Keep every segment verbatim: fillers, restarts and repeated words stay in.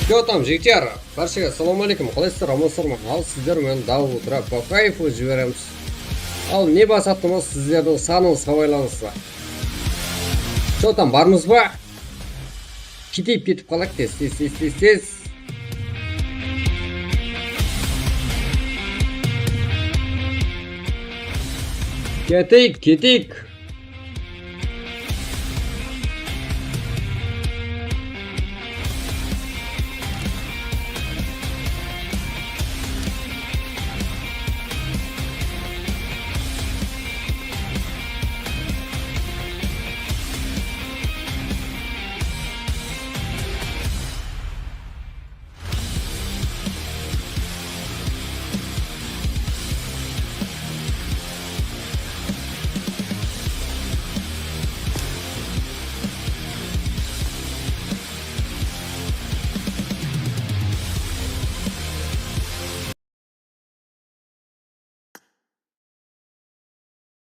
Чё там, jigitler? Bárshege assalawma áleykum. Qalaysızlar, amansızlar ma? Al, sizler menen Davut Rappaxaevtı jiberemiz. Al, ne basattımız, sizlerdiń sanıńızǵa baylanıslı. Chё tam, barmız ba? Keteyik, ketip qalayıq tez, tez, tez, tez, tez. Keteyik, keteyik.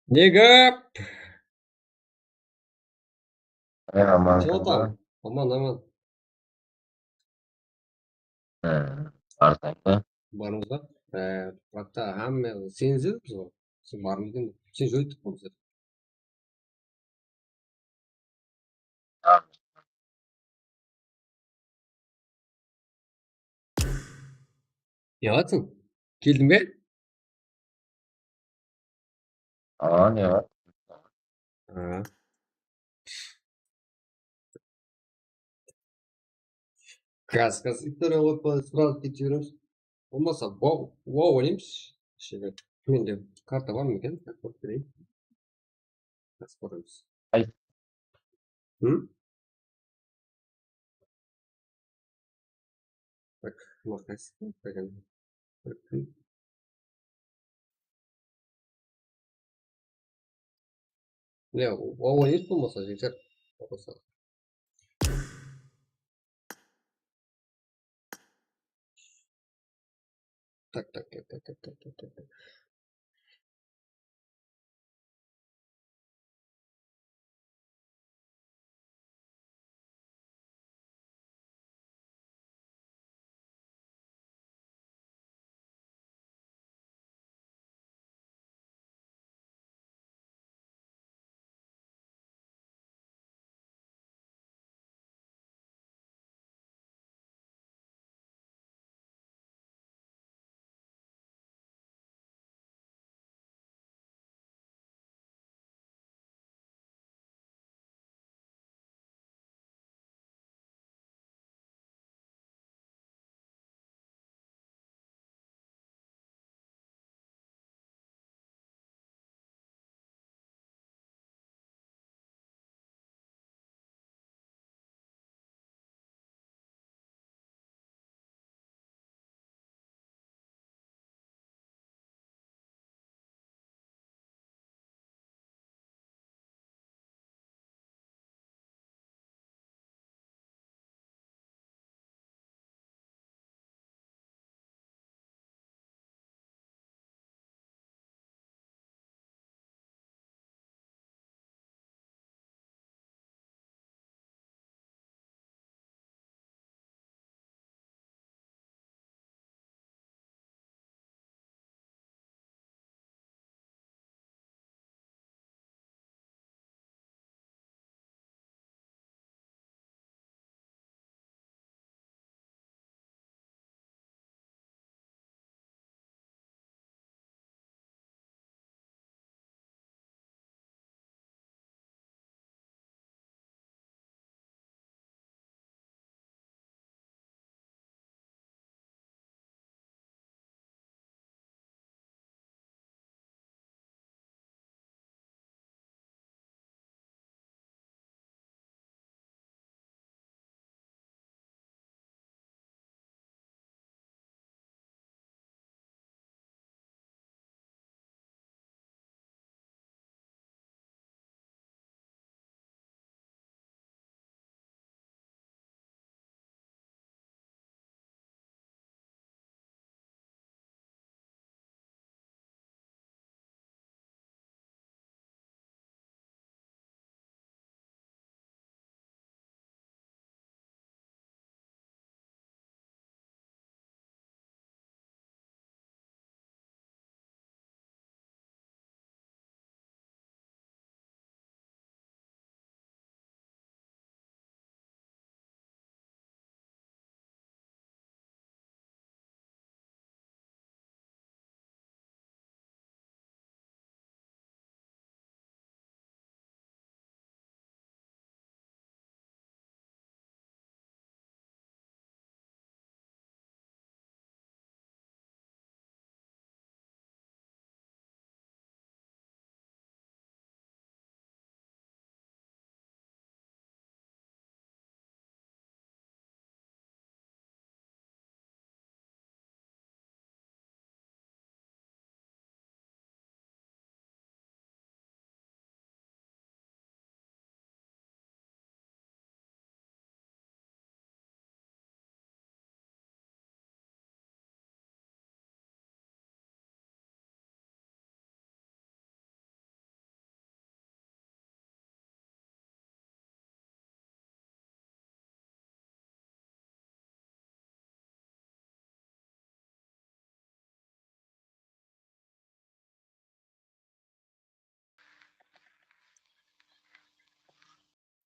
Ne gáp? Aman. Aman, aman. Barsańda. Barmız ba? Ee, topıraqta hámme sen izledikpiz ǵoy. Sen barmız edim. Sen joyttık ǵoy bizler. Ne qılatıń? Keldiń be? Aa, ne bar? Ha. Gaz, gaz, Viktoriya qoyıp qoydı, srazı ketip jiberemiz. Bolmasa, wow, wow oynaymız. Ishinde. Mende karta bar ma eken? Kórip bereyik. Nasıl koyamız? Ay. Hı? Bak, makasın. Bakın. Bakın. Ya, o, o, hiç olmasa, geçer. Olmasa. Tak, tak, tak, tak.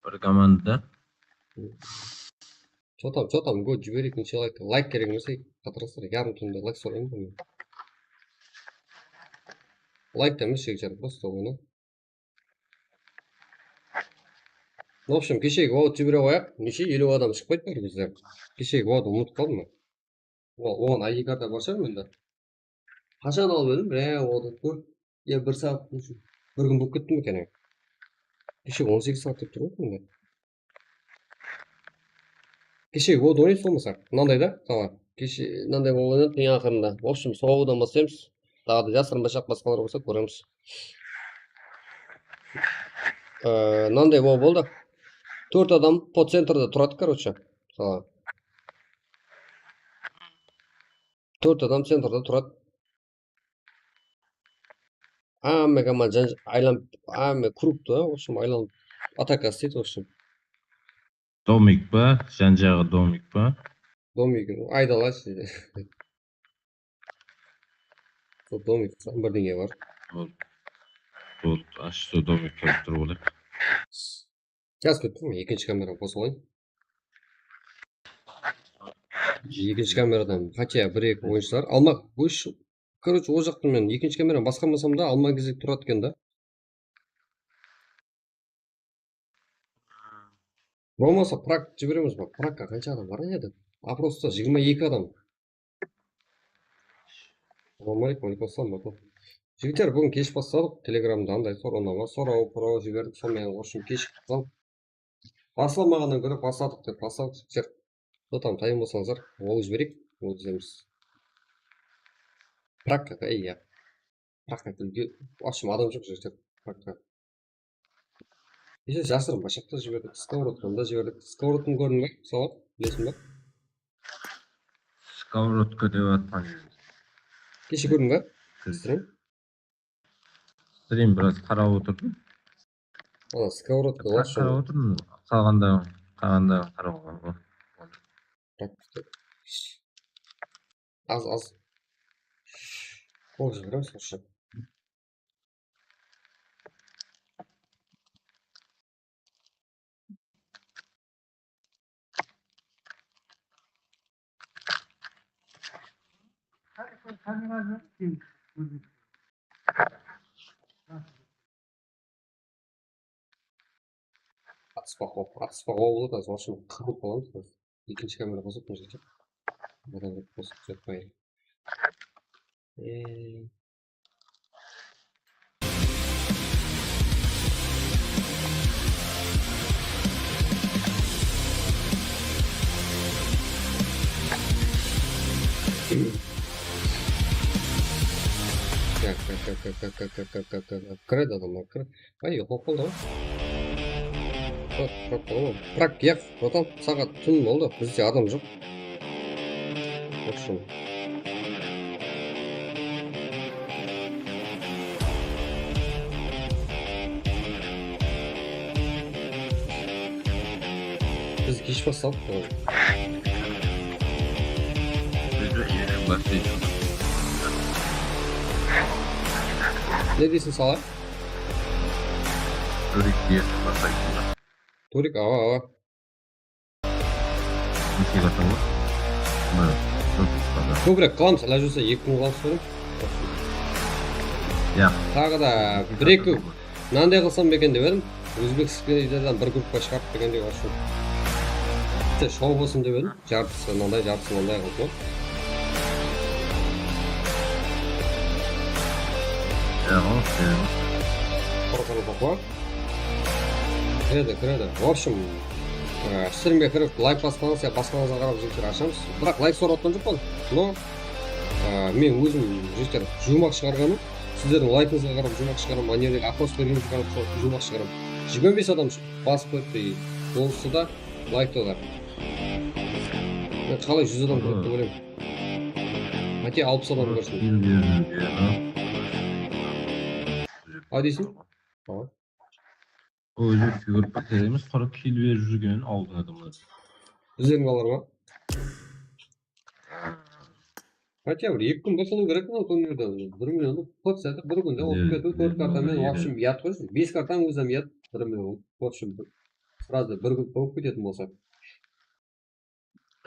Bir komandada. Что там, что там, go, jibereyik, neshe layk? Layk kerek emes, ey, qatıraslar, yarım tunde layk sorayın ba men? Layk ta emes, jigitler, просто oyna. В общем, keshegi vod jibere qoyayıq. Neshe, eliw adam shıqpaydı bar bizde. Keshegi vod umıtıp qaldım men. O, oǵan I D karta bar shıǵar mende. Qashan alıp edim, biraq oǵan kóp. Ya bir saat, bir kún bolıp ketti me eken? Keshe on segiz saat dep tur ǵoy mende. Keshegi vod oynaysız bolmasa. Mınanday da, tamam. Keshe mınanday vod oynadık eń aqırında. В общем, sobıdan baslaymız. Daǵı da jasırın basaq basqalar bolsa kóremiz. Ee, mınanday vod boldı. Tórt adam po centrda turadı, короче. Tamam. Tórt adam centrda turadı. Hámme komanda jan-, aylanıp, hámme krug ta, в общем, aylanıp, ataka isleydi, в общем. Domik pa? Jan-jaǵı domik pa? Domik, aydalash. Sol domik, birdenge bar. Bol. Bol, ash, sol domik turıp tur, bolayıq. Jaz kettim, ekinshi kamera qosıp alayın. Ekinshi kameradan, хотя bir-eki oyınshılar. Almaq, ósh, короче, ol jaqta men ekinshi kameranı basqarmasam da, alma gezek turadı eken da. Bolmasa, prak jiberemiz ba? Prakka qansha adam bar edi? Oprosta jigirma eki adam. Assalawma aleykum, aleykum assalam, Batu. Jigitler, búgin kesh basladıq. Telegramda anday soraw, soraw, soraw jiberdik. Sonıń menen, в общем, keshiktik. Baslamaǵannan kóre basladıq dep basladıq, jigitler. Что там, tayın bolsańızlar, ol jibereyik, ol izleymiz. Prakka, ey, ya. Prakka, в общем, adam joq, jigitler. Prakka. Ese jasırın bashaqta jiberdik, skоворodkanı da jiberdik. Skоворodkanı kórdiń be? Sawat, bilesiń be? Skоворodka dep atqan. Keshe kórdiń be? Stream? Stream biraz qarap otırdım. Ana, skоворodka bar. Qarap otırdım. Qalǵanda, qalǵanda qarap otırdım. Az, az. Qol jiberemiz, вообще. Atıspa qop, atıspa qop boladı, azır, в общем, qırılıp qalamız. Ekinshi kamera qosıp, mına jerde. Budan qosıp túsirip qoyayın. Ey. Kiredi adamlar, kiredi. Ay, yoq bolıp qaldı ǵoy. Prak, prak, prak, prak, ya, bratan, saat tún boldı, bizde adam joq. В общем. Biz kesh basladıq ǵoy. Ne deysiń, Sala? Turik, awa, awa. Neshe karta bar? Bir, bir karta. Kóbirek qılamız, ilajı bolsa eki kún qılamız, kóremen. Ya. Taǵı da bir-eki mınanday qılsam ba eken dep edim. Ózbek skrinreyderden bir gruppa shıǵarıp degende, в общем. Bitta show bolsın dep edim. Jartısı mınanday, jartısı mınanday qılıp. Ya, o, ya. Qurı qırıldı ǵoy. Kiredi, kiredi. В общем, e, streamge kirip, layk basqanıńız ya basqanıńızǵa qarap jigitler ashamız. Biraq layk sorap atqan joqpan. No, e, men ózim, jigitler, juwmaq shıǵarǵanım. Sizlerdiń laykıńızǵa qarap juwmaq shıǵaraman. Mına jerdegi oпрос bergenimizge qarap juwmaq shıǵaraman. Jigirma bes adam basıp qoyıptı, dolusı da layk da bar. Men qalay júz adam kóredi dep oylayman. Hátte alpıs adam kórsin. Awa, deysiń? Awa. Ózi kórip keremis, qırq kill berip júrgen awıldıń adamları. Bizlerdiń balalar ma? Hátte bir eki kún basılıw kerek, mına turnirdin bir million, tórt saatta bir kúnde ulıp ketiw, tórt karta menen, в общем, yat qoyırsın. Bes kartanıń ózi hám yat, bir million. В общем, bir Birazda bir gruppa bolıp ketetin bolsa.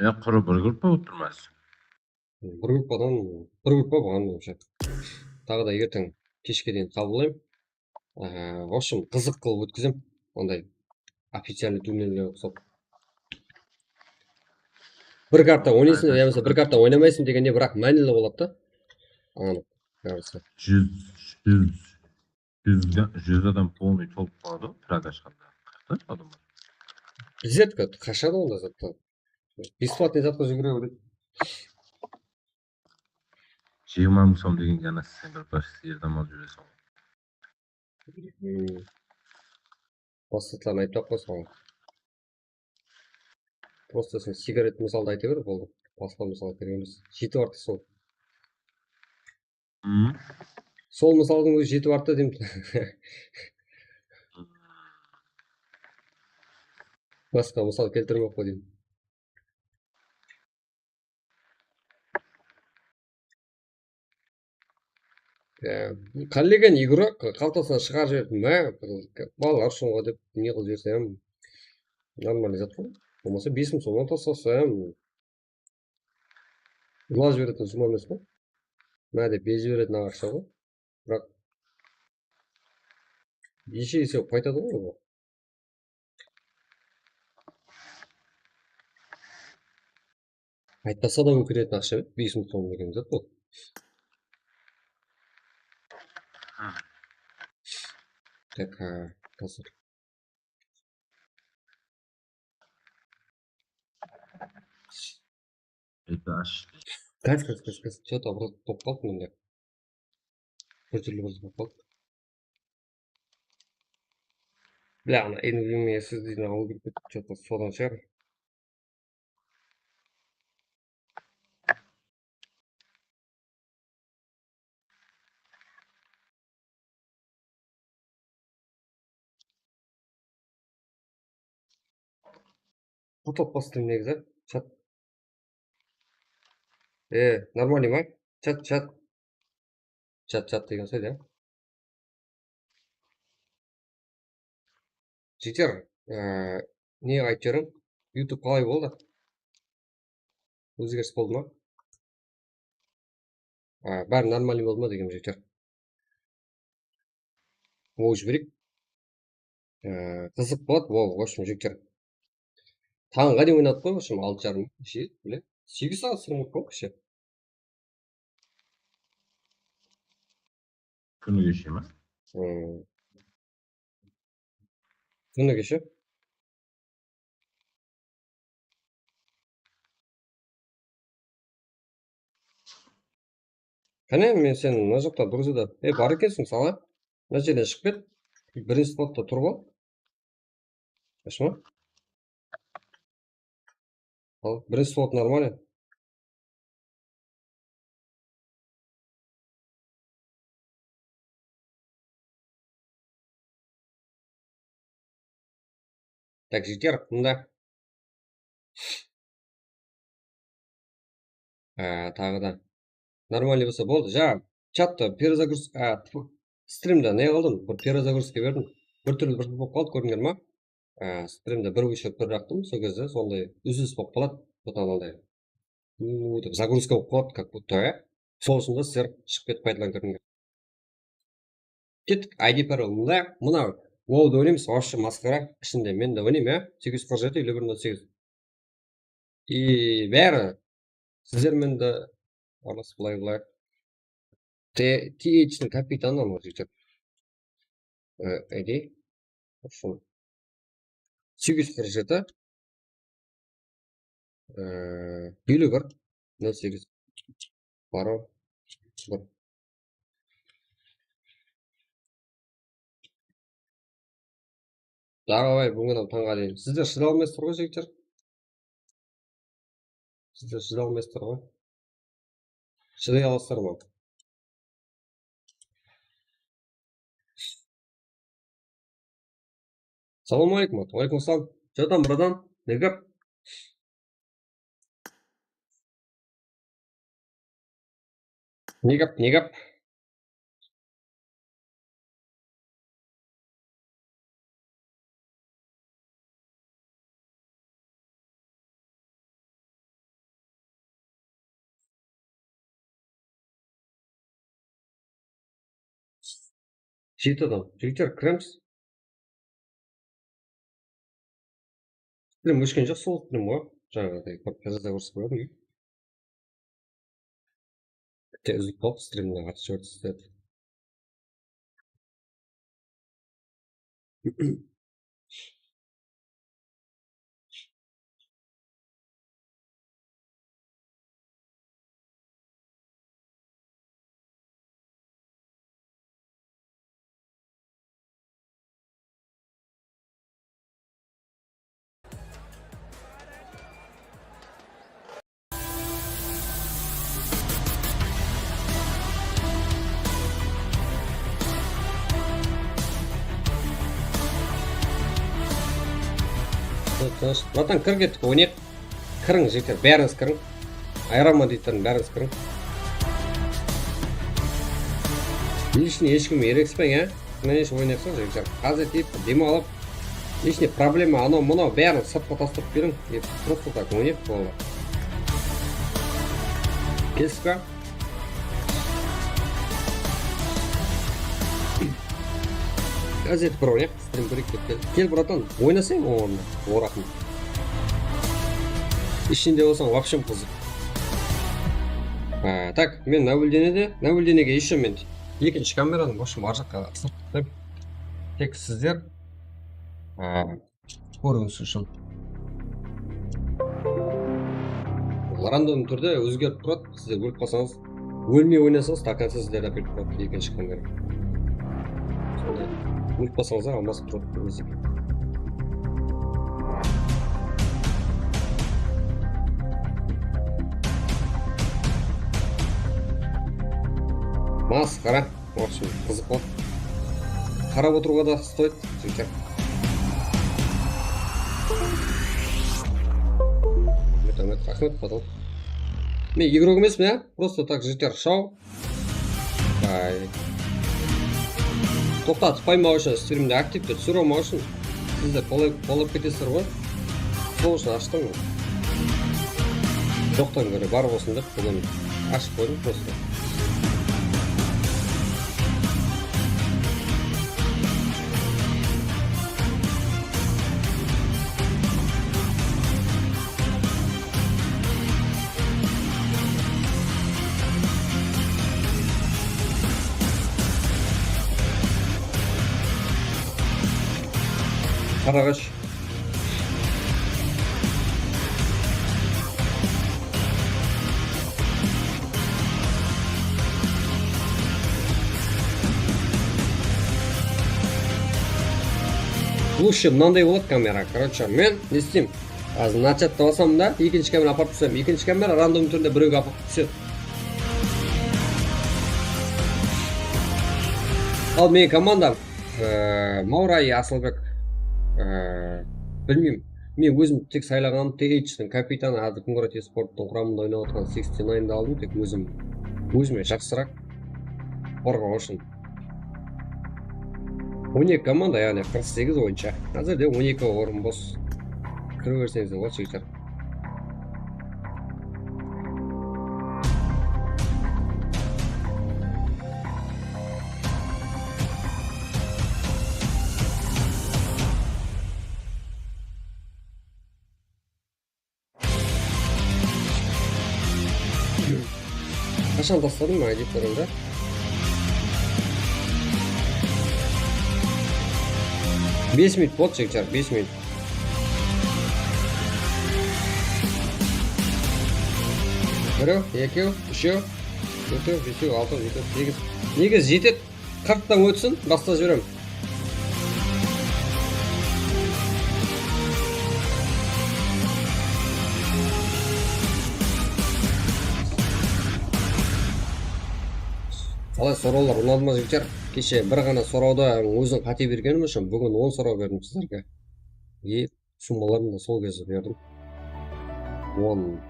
Ya, qurı bir gruppa bolıp turmaz. Bir gruppadan, bir gruppa bolǵan bolsa. Taǵı da erteń keshke deyin qabıllayman. Ee, в общем, qızıq qılıp ótkizem, onday oficialnıy turnirlerge uqsap. Bir kartta oynaysın, ya bolmasa bir kartta oynamaysın degende, biraq mánili boladı da. Anıq, yarısı. Júz, júz, júz, júz adam polnıy tolıp qaladı ǵoy, pirag ashqanda. Qırq adam bar. Bizlerdi qashadı onda zattan. Бесплатный zatqa júgire beredi. Jigirma mıń som degenge ana sen bir pashka sıyırdan alıp júreseń ǵoy. Hmm. Basqatların aytpaq pa soǵan? Просто sen sigaret mısaldı ayta ber, boldı. Basqa mısal kerek emes. Jetip arttı sol. Hmm. Sol mısaldıń ózi jetip arttı deymen. Basqa mısal keltirmey-aq qoy deymen. Ya, qállegen igorok qaltasınan shıǵarıp jiberdi. Má, balalar ushın ǵoy dep ne qılıp jibersem, нормальный zat ǵoy. Bolmasa bes mıń somnan taslasa, urlap jiberetin sum emes ǵoy. Má dep bezip jiberetin aqsha ǵoy. Biraq eshek ese qaytadı ǵoy bul. Aytpasa da ókinetin aqsha, bes mıń som degen zat bul. Так, házir. Gaz, gaz, gaz, gaz. Что-то обрыв bolıp qaldı mende. Bir túrli bir bolıp qaldı. Bля, ana, endi men siz deydi, alıp ketip, что-то sodan shıǵar. Qutılıp bastım negizi. Chat. E, нормальный ma? Chat, chat. Chat, chat degen sóz, ya. Jigitler, e, ne aytıp jibereyin? YouTube qalay boldı? Ózgeris boldı ma? E, bári нормальный boldı ma degen, jigitler. Ol jibereyik. E, qızıq boladı, ol, в общем, jigitler. Tańǵa deyin oynadıq ǵoy, в общем, altı jarım, neshe, bile? Segiz saat sırım oqıp qaldı keshe. Kúni keshe ma? Hmm. Kúni keshe. Qáne, men sen mına jaqta durıs edi. E, bar ekensiń, sala. Mına jerden shıǵıp ket. Birinshi slotta turıp al. Ashma. Al, birinshi slot нормально. Так, jigitler, mında. Á, taǵı da. Нормальный bolsa boldı. Jańa chattı перезагруз-, á, tfu, strimdi ne qıldım? Bir перезагрузка berdim. Bir túrli bir bolıp qaldı, kórdińler ma? Á, strimdi bir óshirip bir jaqtım. Sol gezde sonday úzilis bolıp qaladı. Потом anday. Uu dep загрузка bolıp qaladı, как будто, á. Sol ushın da sizler shıǵıp ketip qaytadan kirdińler. Kettik, I D parol. Mına, mına, WoW-da oynaymız, вообще masqara. Ishinde men de oynayman, ya. Segiz júz qırq jeti, ele bir nol segiz. I bári sizler menen de aralastıq, bılay, bılay. T-, T H-niń kapitanı mına jigitler. I D. Ushın. Segiz júz qırq jeti, e, eliw bir, nol segiz. Parol bir. Давай, búgin tańǵa deyin. Sizler shıday almaysızlar ǵoy, jigitler. Sizler shıday almaysızlar ǵoy. Shıday alasızlar ma? Салам алейкум. Алейкум ассалам. Чё там, братан? Не gáp? Не gáp, ne gáp? Jeti adam. Jigitler, kiremiz. Strim óshken joq, sol strim ǵoy. Jańaǵıday bir kazada kórsetip qoydım. Bitte úzilip qalıp, strimdi atshort istedi. Bratan, kir kettik, oynayıq. Kiriń, jigitler, bárińiz kiriń. Ayıraman deydi, bárińiz kiriń. Lishniy hesh kimge eregispeń, á? Mine, oynayıq, jigitler. Házir deyip, dem alıp, lishniy problema, anaw, mınaw, bárin sırtqa taslap beriń. Dep, prosto tak oynayıq, boldı. Keldik pa? Házir bir oynayıq. Strim bir-eki kel. Kel, bratan, oynasań oǵan, oraqın. Ishinde bolsań, вообще qızıq. A, tak, men nablюдениеde, nablюдениеge ещё men ekinshi kameranı, в общем, ar jaqqa ısırıp tastayman. Tek sizler, a, kóriwińiz ushın. Random túrde ózgerip turadı, sizler ólip qalsańız, ólmey oynasańız, до конца sizlerdi áketip qoyadı ekinshi kamera. Sonday, ólip qalsańız, almasıp turadı ózi. Masqara. В общем, qızıq ǵoy. Qarap otırıwǵa da стоит, jigitler. Raxmet, raxmet, raxmet, потом. Men игрок emespen, á? Просто так, jigitler, shou. Ay. Toqtatıp qoymaw ushın, strimdi aktivte túsirip almaw ushın. Sizler qolay, qolay ketesizler ǵoy. Sol ushın ashtım. Joqtan kóre bar bolsın dep, búgin ashıp qoydım prosto. Qaraǵash. Лучше mınanday boladı kamera. Короче, men ne isteyim? Házir nachattı basaman da, ekinshi kamera aparıp túsem. Ekinshi kamera random túrde birewge aparıp túsedi. Al, meniń komandam, e, Mauray, Asılbek, e, bilmeymen. Men ózim tek saylaǵanım T H-tiń kapitanı, házir Kungrat esporttıń quramında oynap atırǵan sixty nine-di aldım, tek ózim, ózime jaqsıraq qorǵaw ushın. On eki komanda, yaǵnıy qırq segiz oyınsha. Házirde on eki orın bos. Kire berseńiz boladı, jigitler. Qashan tasladım men editorımdı? Bes minut boldı, jigitler, bes minut. Birew, ekew, úshew, tórtew, besew, altıw, jetiw, segiz. Negiz jetedi. Qırqtan ótsin, baslap jiberemen. Qalay, sorawlar unadı ma, jigitler? Keshe bir ǵana sorawda ózin qáte bergenim ushın búgin on soraw berdim sizlerge. E, summaların da sol gezde berdim. On.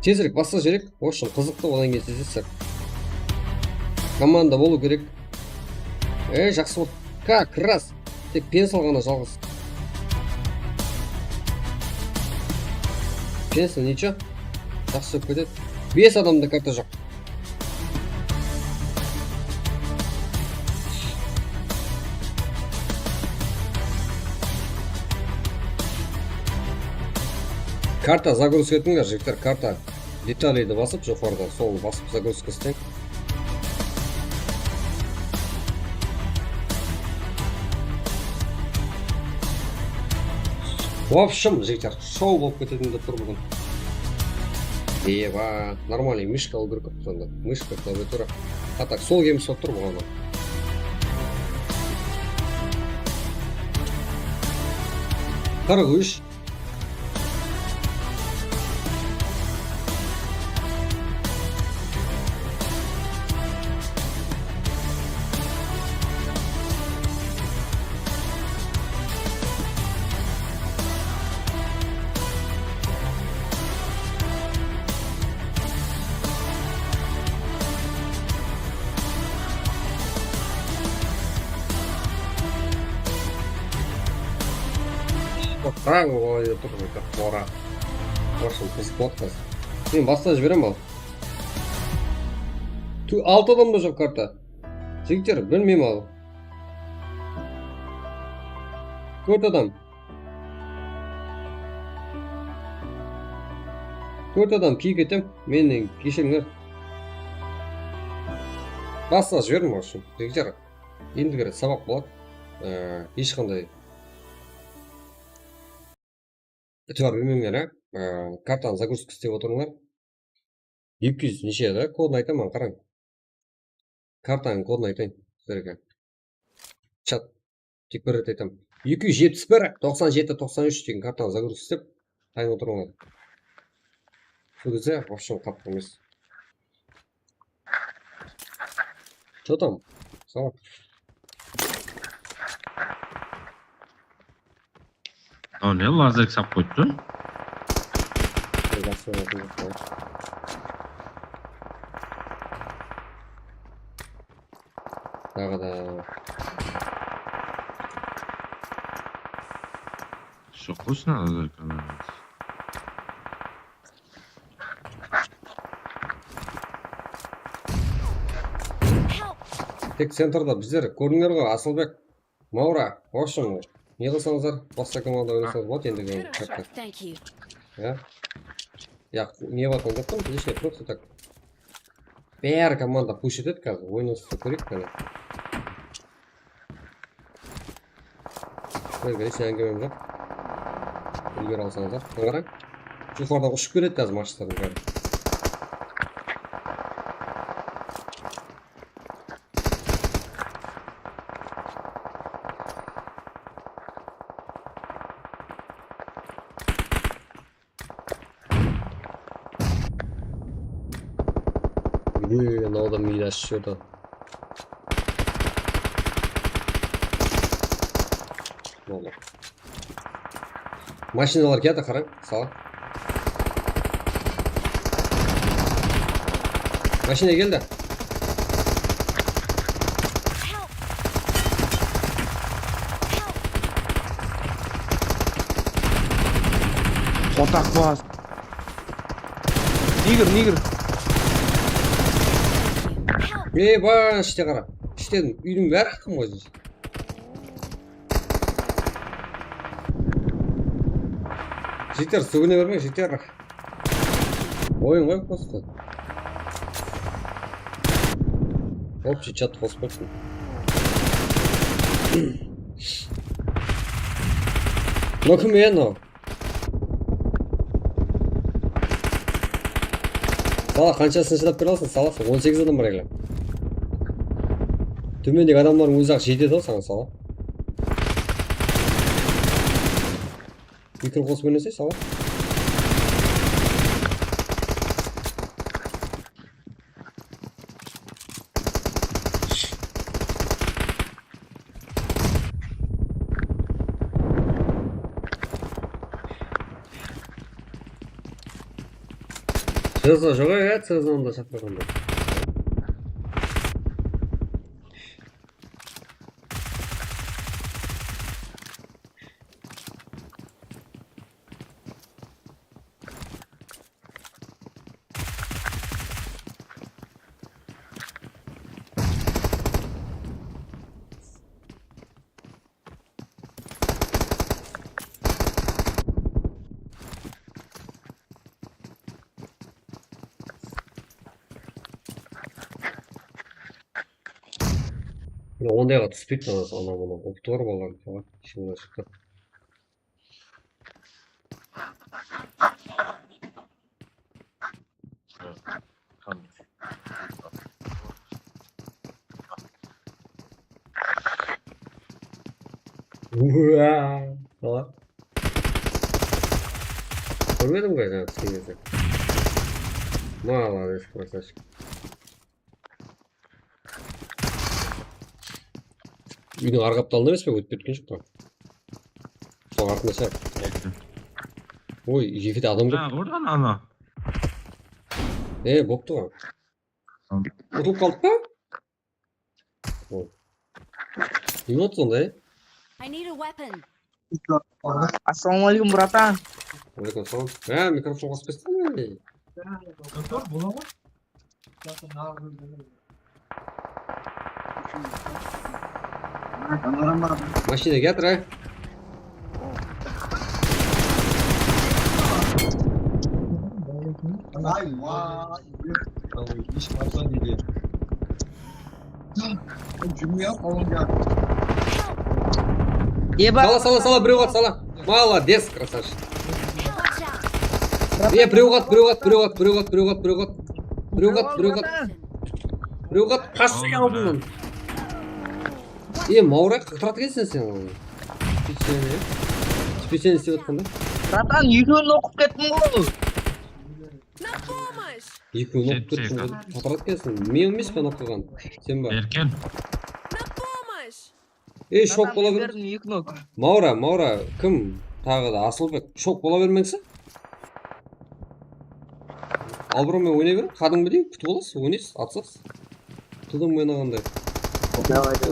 Tezirek baslap jibereyik. В общем, qızıqtı, odan keyin sezesizler. Komanda bolıw kerek. E, jaqsı boldı. Как раз. Tek pencil ǵana jalǵız. Pencil, ничего. Jaqsı bolıp ketedi. Bes adamda karta joq. Karta загрузка etińler, jigitler, karta. Detaliydi basıp, joqarıda, sol basıp загрузка isteń. В общем, jigitler, shou bolıp ketetin dep tur búgin. Eba, нормальный мышка alıw kerek ǵoy sonda. Мышка, klaviatura. А так, sol kemsi bolıp tur buǵan. Qırq úsh. Qarań, olayda tur, qora. Вообще, biz podkast. Men bastan jiberem al. Tú, altı adam da joq karta. Jigitler, bilmeymen al. Tórt adam. Tórt adam kiyip ketem, mennen keshirińler. Bastan jiberdim, в общем, jigitler. Endigi ret sabaq boladı. Ee, hesh qanday itibar bermeymen, á. Ee, kartanı загрузка istep otırıńlar. Eki júz neshe edi? Kodın aytaman, qarań. Kartanıń kodın aytayın sizlerge. Chat. Tek bir ret aytaman. Eki júz jetpis bir, toqsan jeti, toqsan úsh degen kartanı загрузка istep, tayın otırıńlar. Sol gezde вообще qapqı emes. Что там? Salam. Ol ne, lazerki sap qoyıptı. Ey, basqa oynatın joq pa? Taǵı da. Joq qoy, sına lazerki. Tek centrda bizler, kórdińler ǵoy, Asılbek, Maura, в общем, ne qılsańızlar, basqa komanda oynasańız boladı, endi Thank you. Ya, ya, ne qılsam joqpan, лично просто так. Bári komanda push etedi házir, oynaǵanıńızdı kóreyik qáne. Sizlerge hesh áńgimem joq. Úlgere alsańızlar. Mına qarań. Joqarıdan ushıp keledi házir mashinalardıń bári. Ey, mınaw da miydi ashıp júr. Boldı. Mashinalar kiyatır, qarań, sala. Mashina keldi. Otaq bas. Nigr, nigr. Ey, ba, ishte qara. Ishten úydiń bári aqqan ǵoy. Jigitler, súgine bermeń, jigitler. Oyın ǵoy, просто. Общий chat qosıp qoyıptım. Mına kim edi mınaw? Sala, qanshasın shıdap bere alasań, sala? On segiz adam bar ele. Tómendegi adamlardıń ózi-aq jetedi-aw saǵan, sala. Mikro qosıp oynasay, sala. Sezon joq ya, sezonda shaqırǵanda. Ondayǵa túspeydi, ana, ana, mına, optı bar balalardıń, saǵan, ishimnen shıqtı. Ua, saǵan. Kórmedim ǵoy, jańa túsken gezde. Молодец, красавчик. Úydiń arı qaptalında emes pe? Ótip ketken joq pa? Sol artına shıǵar. Oy, jeke de adam kóp. Ha, oradan ana. E, bolıptı ǵoy. Utılıp qaldı pa? Oy. Ne boldı sonda, e? I need a weapon. Assalawma aleykum, bratan. Aleykum assalam. Ha, mikrofon qosıp bersin. Mashina kiyatır, a. Eba. Sala, sala, sala, birew at, sala. Молодец, красавчик. E, birew at, birew at, birew at, birew at, birew at, birew at. Birew at, birew at. Birew at, qashsın aldımnan. E, Mawra, qaqtıradı ekenseń sen onı. Специально, e? Специально islep atqanda. Bratan, ekewin oqıp kettim ǵoy. На помощь! Ekewin oqıp kettim ǵoy. Qaqtıradı ekenseń. Men emes pe oqıǵan? Sen ba? Erken. На помощь! Ey, shok bola berdim. Mawra, Mawra, kim? Taǵı da Asılbek. Shok bola bermeńseń. Abırıwmen oynay beriń, qádimgidey kútip alasız, oynaysız, atsańız. Tıdım oynaǵanday.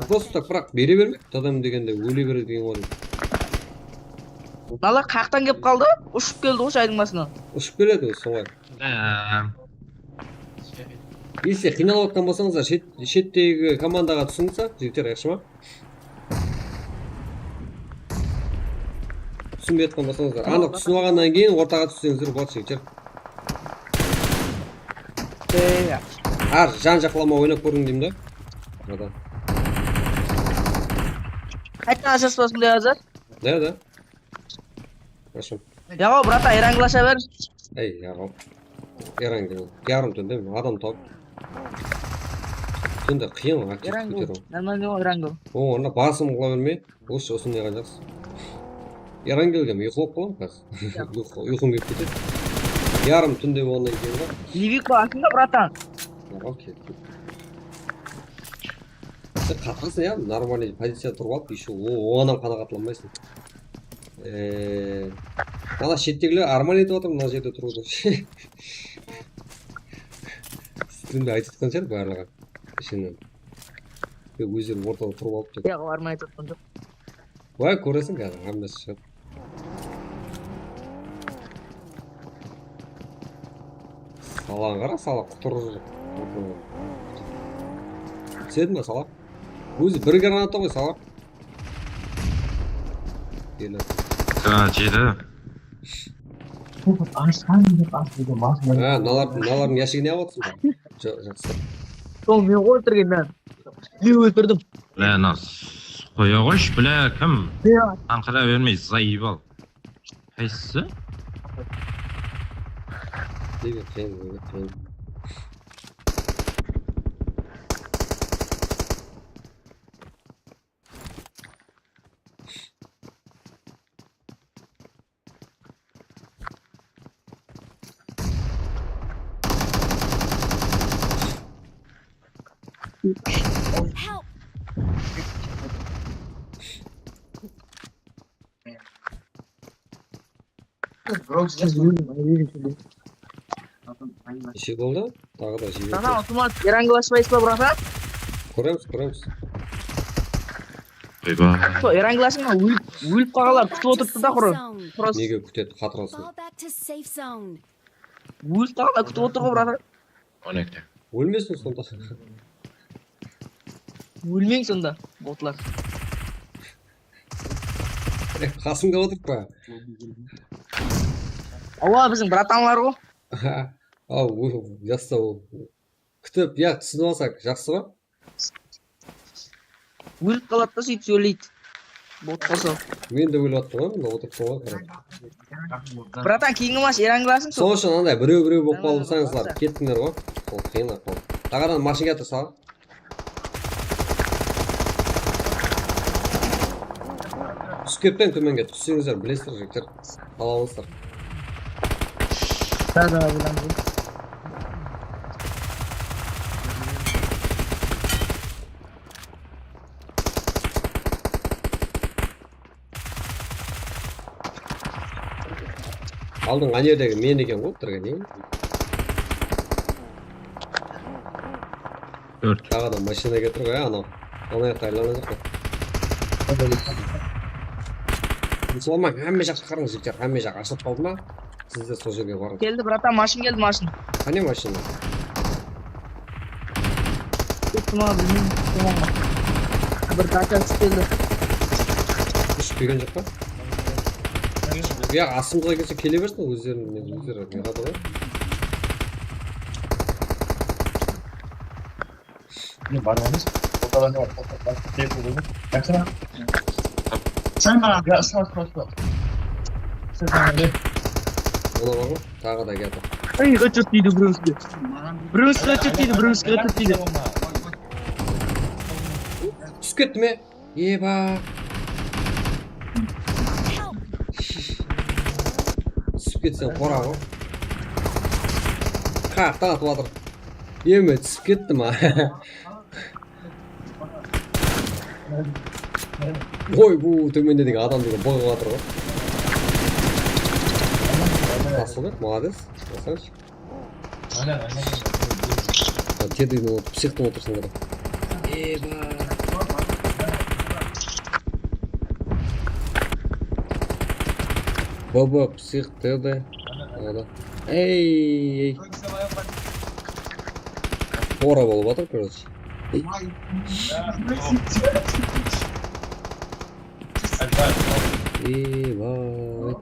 Просто так, biraq bere bermeydi, adam degende óle beredi degen ǵoy. Mınalar qaqtan kelip qaldı, ushıp keldi ǵoy shaydıń basınan. Ushıp keledi, solay. Если qıynalıp atqan bolsańızlar, shet-, shettegi komandaǵa túsińizler, jigitler, yaqshı ma? Túsinbey atqan bolsańızlar, anıq túsinip alǵannan keyin ortaǵa tússeńizler boladı, jigitler. Ey, yaqshı. Hár jan jaqlama oynap kóriń deymen da. Arada. Qaytadan ashasız ba sonday házir? Da, da. Qashım. Yaǵo, bratan, Eranglasha ber. Ey, yaǵo. Erangel. Yarım túnde men adam tawıp. Túnde qıyın, aktiv kóteriw. Erangel, normalnıy ǵoy, Erangel. Oń, onda basım qıla bermey. Lучше usınday qılǵan jaqsı. Erangel kelgen, uyqılap qalaman házir. Uyqı, uyqım kelip ketedi. Yarım túnde bolǵannan keyin ba? Livik ba, asında, bratan? Yaǵo, kel, kel. Sen qatırasıń, ya, нормальный poziciyada turıp alıp, еще o-, oǵan hám qanaǵatlanbaysıń. Eee, ana shettegiler арман etip atır, mına jerde turıp atır. Strimde aytıp atqan shıǵar barlıǵı. Ishinen. Ózleri ortada turıp alıp tur. Yoq, арман etip atqan joq. Bári kóreseń, házir hámmesi shıǵadı. Salań qara, sala qutırır. Túsedi me sala? Ózi bir granata ǵoy sala. Granat jedi. Ashqan dep astında basına. Ha, mınalar, mınalardıń yashigine alıp atırsań ba? Jo-, jaqsı. Sol men óltirgen men. Men óltirdim. Bile, nas. Qoya qoysh, bile, kim? Anqıra bermey, zaebal. Qaysısı? Nege qıyın, nege qıyın? Help! Neshe boldı? Taǵı da jebe. Sana otomat Erangel ashpaysız ba, bratan? Kóremiz, kóremiz. Oyba. Sol Erangel ashıń ba? Ólip, ólip qalǵanlar kútip otırıptı da, qurı. Nege kútedi, qatırasın? Fall back to safe zone. Ólip qalǵanlar kútip otır ǵoy, bratan. On ekide. Ólmesin sonda. Ólmeń sonda, botlar. E, qasımda otırıp pa? Awa, biziń bratanlar ǵoy. Aw, jassawıl. Kútip, ya, túsinip alsaq, jaqsı ǵoy. Ólip qaladı da, sóytip sóyleydi. Bot bolsa. Men de ólip attım ǵoy, mında otırıptım ǵoy, qarap. Bratan, keyingi match Eranglashın. Sol ushın anday birew-birew bolıp qaldı, kettińler ǵoy. Sol qıyın ahwal. Taǵadan mashina kiyatır, sal. Túsip ketpeń tómenge, tússeńizler bilesizler, jigitler. Ala alıńızlar. Da, da, bilaman. Aldın, ane jerdegi men eken ǵoy, turǵan eń. Tórt. Taǵı da mashina ketir ǵoy, anaw. Ana jaqqa aylanajaq pa? Musulman, hámme jaqqa qarań, jigitler, hámme jaq ashılıp qaldı ma? Sizler sol jerge barıń. Keldi, bratan, mashın keldi, mashın. Qáne mashın? Ketti ma, bilmeymen. Bir dacha túsip keldi. Túsip kelgen joq pa? Ya, astımızǵa kelse kele bersin, ózlerinen ózleri neǵadı ǵoy. Ne, barmamız? Ortada ne bar? Ortada ne bar? Sen bana. Ya, ısla, ısla, ısla. Sen bana ne? Ola bar ǵoy, taǵı da keldi. Ey, ǵıjırt deydi birew bizge. Birew bizge ǵıjırt deydi, birew bizge ǵıjırt deydi. Túsip ketti me? Eba. Túsip ketseń qoraǵı. Qattan atıp atır. Eme, túsip ketti ma? Oy, bu tómende degen adam degen bıǵıp atır ǵoy. Asılbek, molodec. Krasavchik. Aynan, aynan. Terdew otır, psixtıń otırsań da. Eba. Baba, psix, T D. Ey, ey. Pora bolıp atır, короче. Ey. Ey, vay.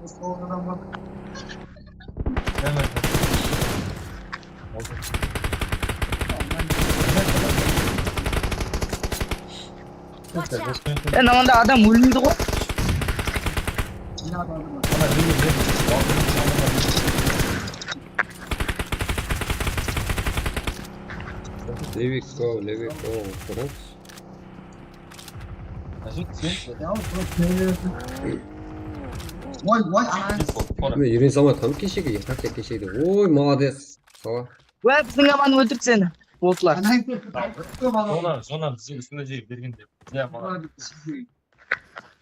Ya, mında adam ólmeydi ǵoy. Leviko, Leviko, Franks. Mine, úyrenip salmay atqanım keshegi, erteń keshegide. Oy, molodec, sala. Wá, biziń aman óltirdi seni, botlar. Zona, zona bizge ústinde jey bergende. Ya, molodec.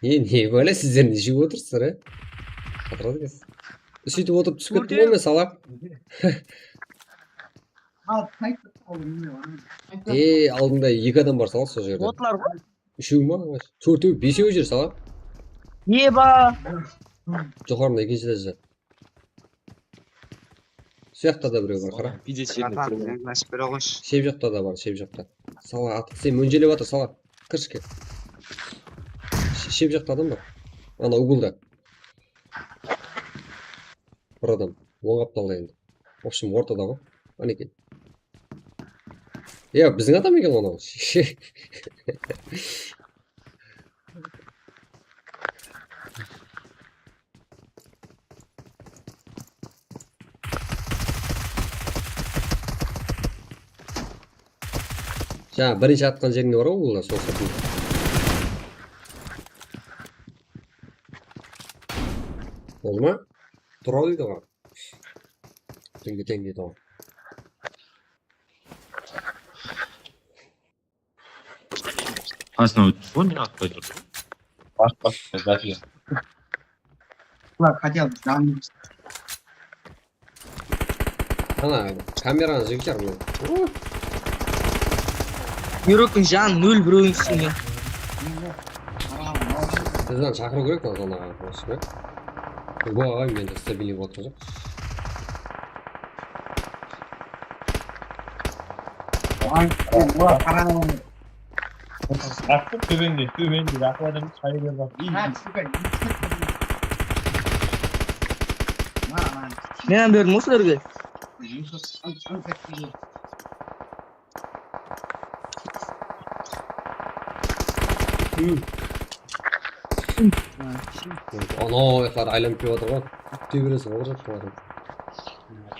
E, ne bále, sizler ne jep otırsızlar, e? Qatıradı ekens. Sóytip otırıp túsip kettim ǵoy men, sala. E, aldında eki adam bar, sala, sol jerde. Botlar ǵoy. Úshew ma? Tórtew, besew júr, sala. Eba. Joqarında ekinshi ettajda. Sıyaqta da birew bar, qara. Pide shep jaqta da bar, shep jaqta. Sala, atıq, sen mónjelep atır, sala. Kirishke. Sh-, shep jaqta adam bar. Ana, ugolda. Bir adam. Oń qaptalda endi. В общем, ortada ǵoy. Qánekey. Ya, biziń adam eken ǵoy anaw. Jańa birinshi atqan jerińde bar ǵoy, ugolda, sol sırtında. Boldı ma? Tura deydi ǵoy. Tenge, tenge, tenge. Qasına ótip ǵoy, meni atpay turdı. Bas, bas, bas. Bular хотя бы janın. Ana, kameranı jıǵıp atır mına. Yúrektiń janı nol birewdiń ústinde. Bizden shaqırıw kerek mına zonaǵa, osıpı. Bu aǵay mende stabilniy bolıp atqan joq. Ay, Allah, qarań. Attıq, tóbende, tóbende, jaqın adam qayerge bar. Men ham berdim ǵoy sizlerge. Al, al, al. Anaw jaqları aylanıp kelip atır ǵoy. Kúte beresiz ǵoy, bir jaqqa barıp.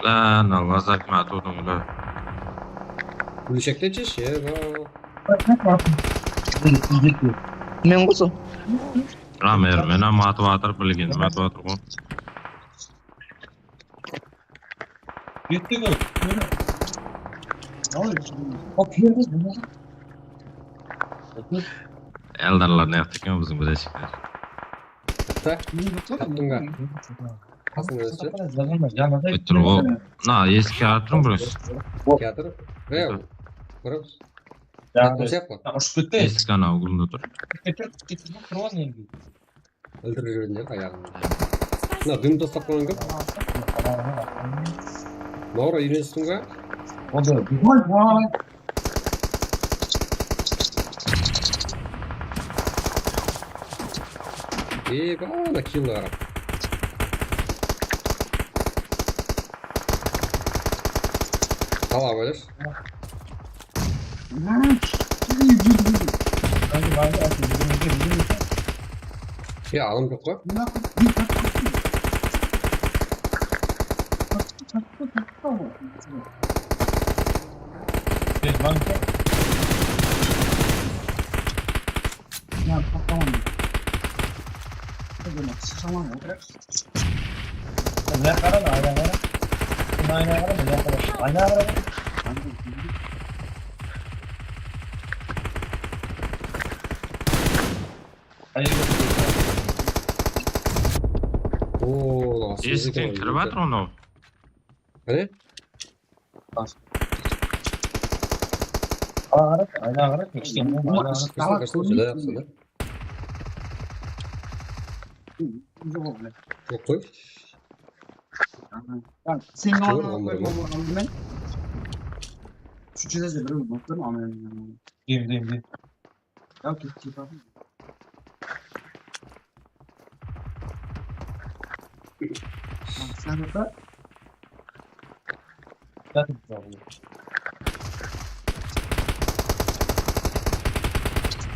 Lan, Allah zatma atırdım ular. Gúlshekten sheshi, ya. Men ǵoy sol. Ramer, men hám atıp atır, bilgenim atıp atır ǵoy. Yetti gol. Al. Hop, yerde. Eldarlar ne yaptı eken biziń bileshikler? Taptıń ba? Qasıńda. Bitir ǵo. Na, esikte atırıń biroz. Kiyatır. Real. Biroz. Ushıp ketti. Esik anaw uǵılında tur. Tur, tur, tur, tur, endi. Óltirip jiberdiń ayaǵın. Mına, dúm taslap qoyǵan kim? Mawra, úyrenistiń ba? Vay, vay. Eba, ana killdi qara. Qala qoylash. Ya, adam joq pa? Mına qara, aynaǵa qara. Mına aynaǵa qara, mına qara. Aynaǵa qara. Oo, esikten kirip atır onı. Qáne? Ala qara, aynaǵa qara, keshten. Qırsın, qırsın, júdá jaqsı da. Joq qoy. Sen alıp qoy, men. Úshinshi dárejede birew bolıp tur, al men. Dem, dem, dem. Ya, ketip ketip atır. Sen ata.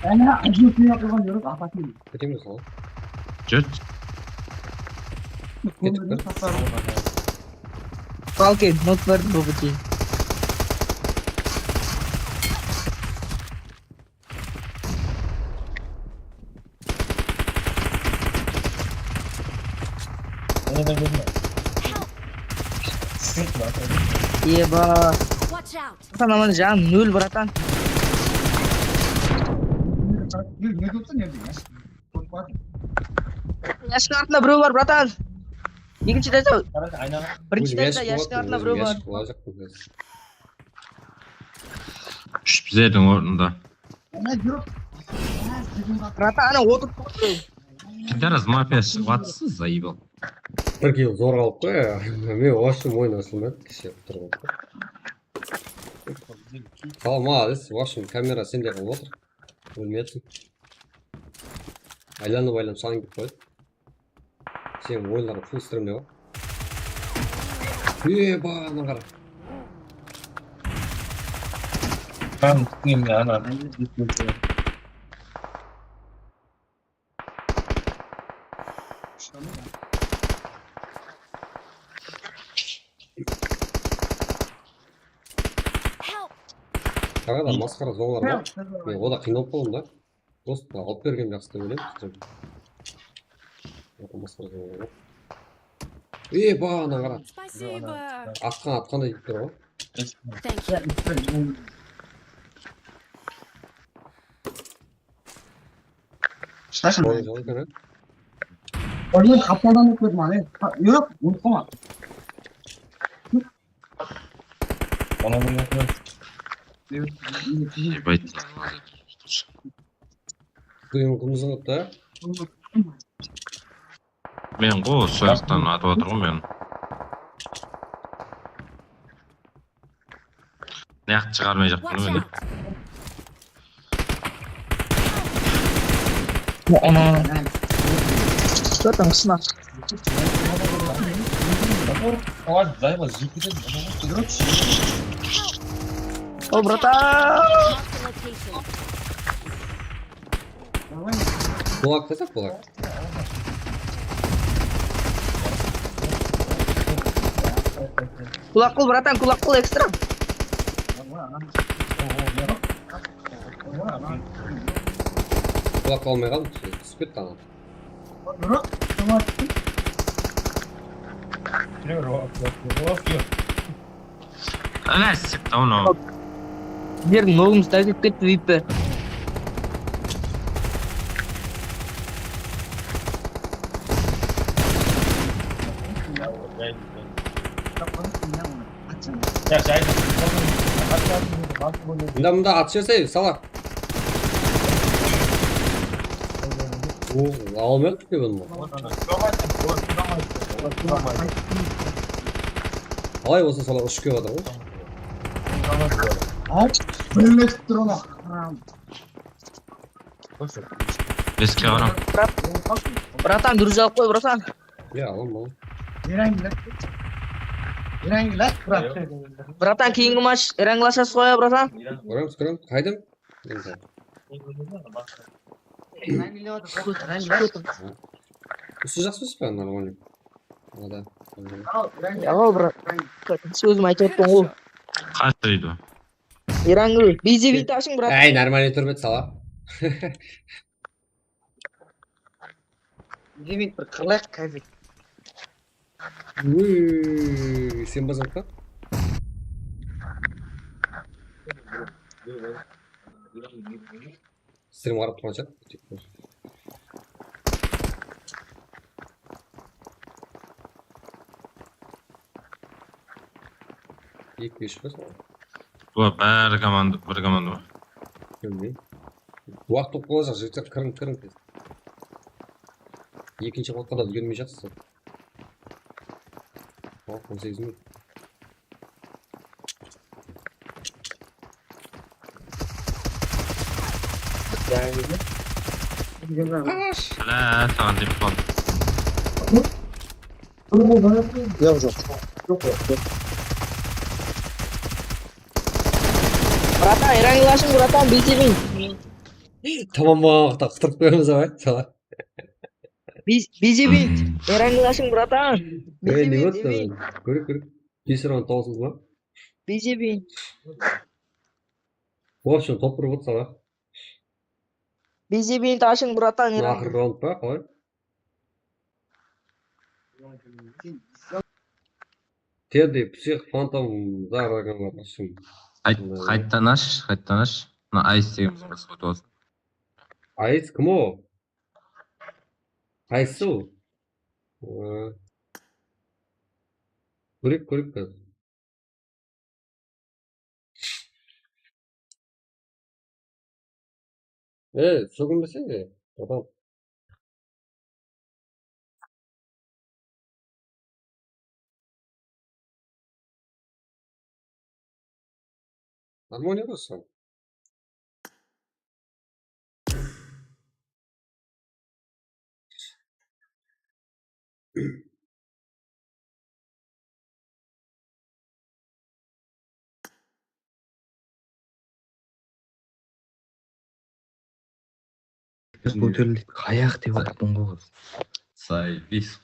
Ana, ajıyıp qoyǵan yurip, apatın. Ketemiz ǵoy. Júr. Ketip bir. Palki, not berdim bu bútin. Eba. Watch out! Bratan, aman jan, nol, bratan. Yashık artında birew bar, bratan. Ekinshi etajda. Birinshi etajda yashık artında birew bar. Úsh bizlerdiń ornında. Bratan, ana otırıp tur. Pidorас mafiyası shıǵıp atırsań, zaebal. Bir kill zorǵa alıp qoy, ya. Men вообще oyın ashılmaydı, kishi turıp. Salam, молодец, вообще kamera sende qalıp atır. Ólmeyapsıń. Aylanıp, aylanıp, sań ketip qoydı. Seniń oyınlarıń full strimde ǵoy. Eba, ana qara. Tam strimde, ana. Help! Qara da, masqara zonalar bar. Men oda qıynalıp qaldım da. Dost, alıp bergen jaqsı dep oylayman. Oda masqara zonalar bar. Ey, baǵana qara. Спасибо. Atqan, atqanday deyip tur ǵoy. Thank you. Shıtasın. Oyın qaptaldan ótpedim, ane. Yoq, unutqanman. Ебать. Kúyim qımızıp ta. Men ǵo, sol jaqtan atıp atır ǵo men. Naq shıǵarmay jaqpan men. Ana. Zaten qısına. Ой, дай вот, жекпе-жек. О, братан! Marked a location. Kulak kazak kulak. Kulak kıl, bratan, kulak kıl, ekstra. Kulak almay qaldı, túsip ketti anaw. Ana, sip, tamam. Nerdiń nogımız tásip ketti, deyip pe? Mında, mında at jese, sala. O, almayaptı ki bunı. Qalay bolsa, sala ushıp kep atır ǵoy. Al, birletip tur onı. Eski aram. Bratan, durız alıp qoy, bratan. Ya, alam, alam. Bratan, keyingi match Eranglash ashasız qoya, bratan. Koramız, koramız. Qaydan? Usı jaqsı emes pe, normalno. Ada. Yaǵo, brat. Sózim aytıp atırman ǵoy. Qasıydı. Erangul, bizevit ashıń, brat. Ay, normalno turıp edi, sala. Bizevit bir qırlayıq, házir. Uy, sen bazarda? Strim qarap turǵan shıǵar. Eki besh pa sol? Bular bári komanda, bir komanda ma? Bilmeymen. Waqıt bolıp qalajaq, jigitler, kiriń, kiriń tez. Ekinshi waqıtqa da úlgermey jatırsızlar. Waqıt on segiz minut. Qash! Ala, saǵan dep qaldı. Yoq, joq. Bratan, Erangul ashıń, bratan, bizevit. Tamam bolǵan waqıtta qıtırıp qoyamız, abay. Sala. Biz-, bizevit. Erangul ashıń, bratan. Ey, ne boldı? Kórek, kórek. Bes round tawısıldı ma? Bizevit. В общем, top bir boldı sala. Bizevit ashıń, bratan, Erangul. Aqırǵı raund pa, qalay? Teddy, psix, fantom, zarraganlar ashıń. Qayt-, qayttan ash, qayttan ash. Mına Ice degen bizden basqa otır. Ice kim o? Qaysı ol? Ee, kórek, kórek házir. E, sókinbeseń be, adam. Armoniya bolsın. Biz bu tildi qayaq dep atırmın ǵoy. Zaebis.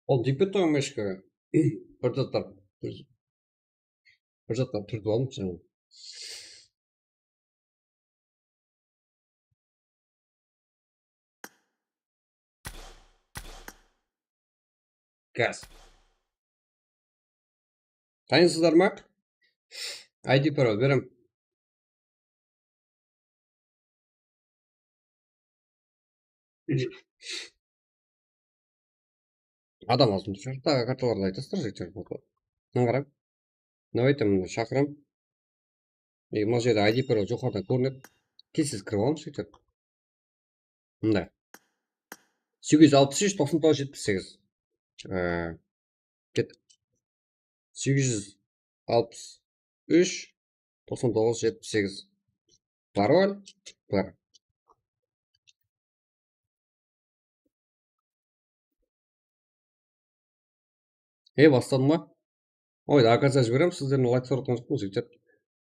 Ol deyip ketti ǵoy, Meshka. Bir zatlar, bir zatlar túrtip aldım sen. Gaz. Tayınsızlar ma? I D parol berem. Adam azın shaqta kartalardı aytasızlar, jigitler. Mına qarap. Давайте mına shaqıram. E, mına jerde I D parol joqarıdan kórinedi. Tez-tez kirip alamız, jigitler. Mında. Segiz júz alpıs úsh, toqsan toǵız, jetpis segiz. Ee, ket. Segiz júz alpıs úsh, toqsan toǵız, jetpis segiz. Parol bar. E, basladım ba? Oy, до конца jiberem, sizlerden layk sorap turıppan, jigitler.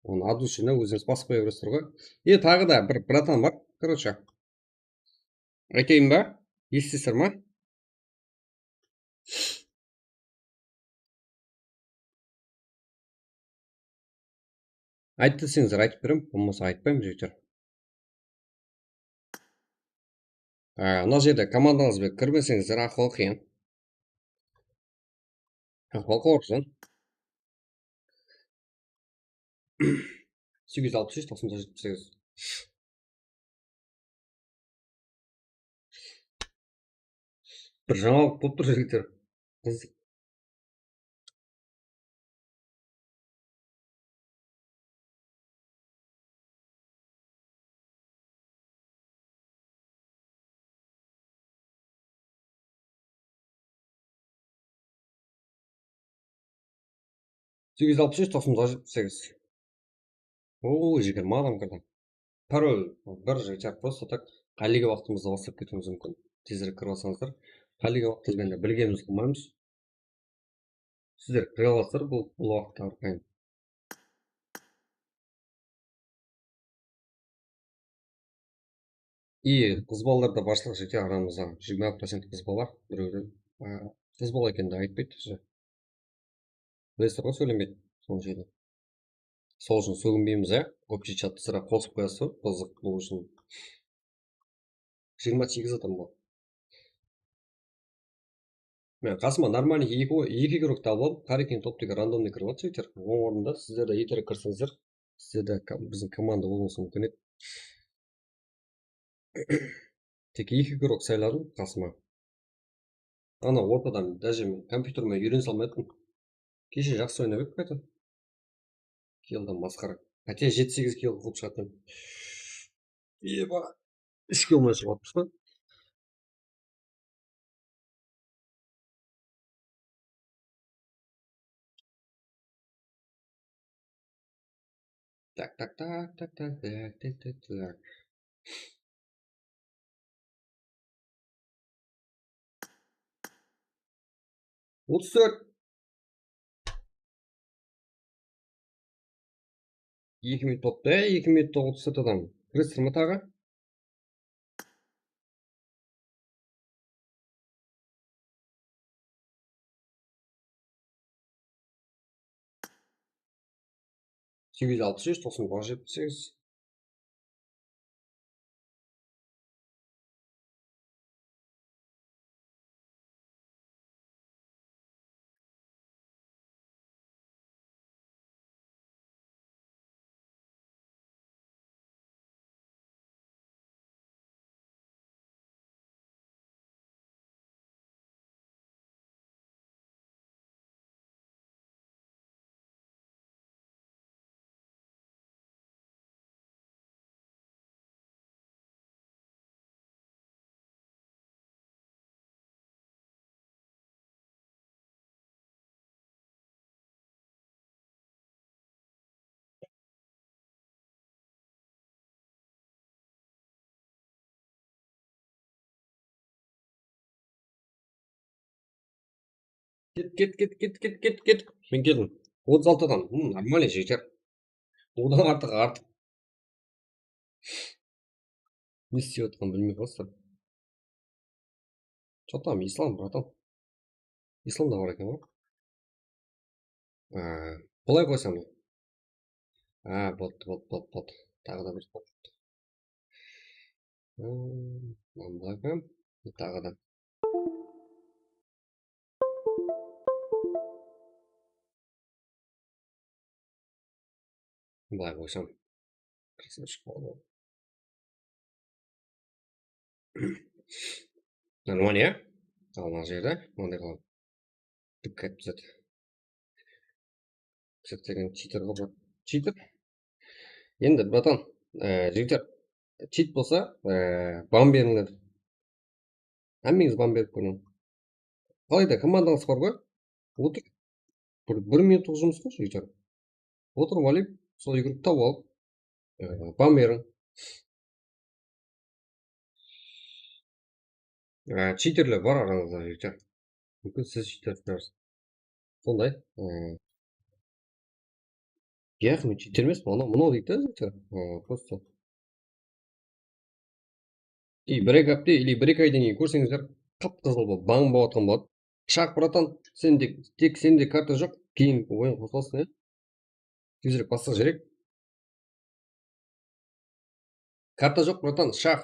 Onı от души ózińiz basıp qoya beresiz ǵoy. E, taǵı da bir bratan bar, короче. Aytayın ba? Esitesizler ma? Ayt deseńizler, aytıp berem, bolmasa aytpayman, jigitler. Á, mına jerde komandańız benen kirmeseńizler, ahwalı qıyın. Ahwalı qıyın. Segiz júz alpıs úsh, toqsan toǵız, jetpis segiz. Bir jańalıq bolıp tur, jigitler. Qızıq. Segiz júz alpıs úsh, toqsan toǵız, jetpis segiz. Oo, jigirma adam kirdi. Parol bir, jigitler, просто так qálegen waqtımızda baslap ketiwimiz múmkin. Tezirek kirip alsańızlar. Qálegen waqtımız endi bilgenimiz qılmaymız. Sizler kire alasızlar bul, bul waqıtta arqayın. I qız balalar da barshılıq jeke aramızda. Jigirma procent qız bala, birewden. A, qız bala ekenin de aytpaydı bizge. Bilesizler ǵoy, sóylemeydi. Sonıń ushın. Sol ushın sóginbeymiz, ya. Общий chatta sırá qosıp qoyasız ǵoy, qızıq bolıw ushın. Jigirma segiz adam bar. Men qasıma нормальный eki, eki игрок tabıp alıp, Qarekin toptegi randomnıy kirip atır, jigitler. Onıń ornında sizler de erterek kirseńizler, sizler de kom-, biziń komanda bolıwıńız múmkin edi. Tek eki игрок sayladım qasıma. Ana ortadan, даже men kompyuterime úyrenise almay atırman. Keshe jaqsı oynap edik, qayta. Killdi masqara. Hátte jeti-segiz kill qılıp shıǵadı. Eba, úsh kill menen shıǵıp atırmız ba? Tak, tak, tak. Otız tórt. Eki minut toptı, eki minut otız tórt adam. Kiresiz ma taǵı? Segiz júz alpıs úsh, toqsan toǵız, jetpis segiz. Ket, ket, ket, ket, ket, ket, ket. Men keldim. Otız altı adam. Hım, нормально, jeter. Odan artıq, artıq. Ne islep atırǵanın bilmey qalsın. Что там, Islam, братан? Islam da bar eken ǵoy. Á, bılay qoysam. Á, boldı, boldı, boldı, boldı. Taǵı da bir boldı. Hmm, mınanı bılay qoyam. Taǵı da. Bılay qoysam. Qasına shıqpay qaldı. Нормально, ya? Al, mına jerde mınanday qılaman. Dikkat bizat. Bizat degen cheater ǵoy, brat. Cheater. Endi, bratan, e, jigitler, cheat bolsa, e, ban berińler. Hámmeńiz ban berip kóriń. Qalayda, komandańız bar ǵoy. Otır. Bir, bir minutlıq jumıs ǵoy, jigitler. Otırıp alayıq, sol yúgirip tawıp alıp, e, ban beriń. E, cheaterler bar arańızda, jigitler. Múmkin siz cheater shıǵarsız. Sonday. E, yaq, men cheater emespen, anaw, mınaw deydi da, jigitler. E, просто. И bir-eki hápte или bir-eki aydan keyin kórseńizler, qıp-qızıl bolıp, bań bolıp atırǵan boladı. Shaq, bratan, sende, tek sende karta joq, keyin oyın qosılasın, ya. Tezirek bassaq jerek. Karta joq, bratan, shaq.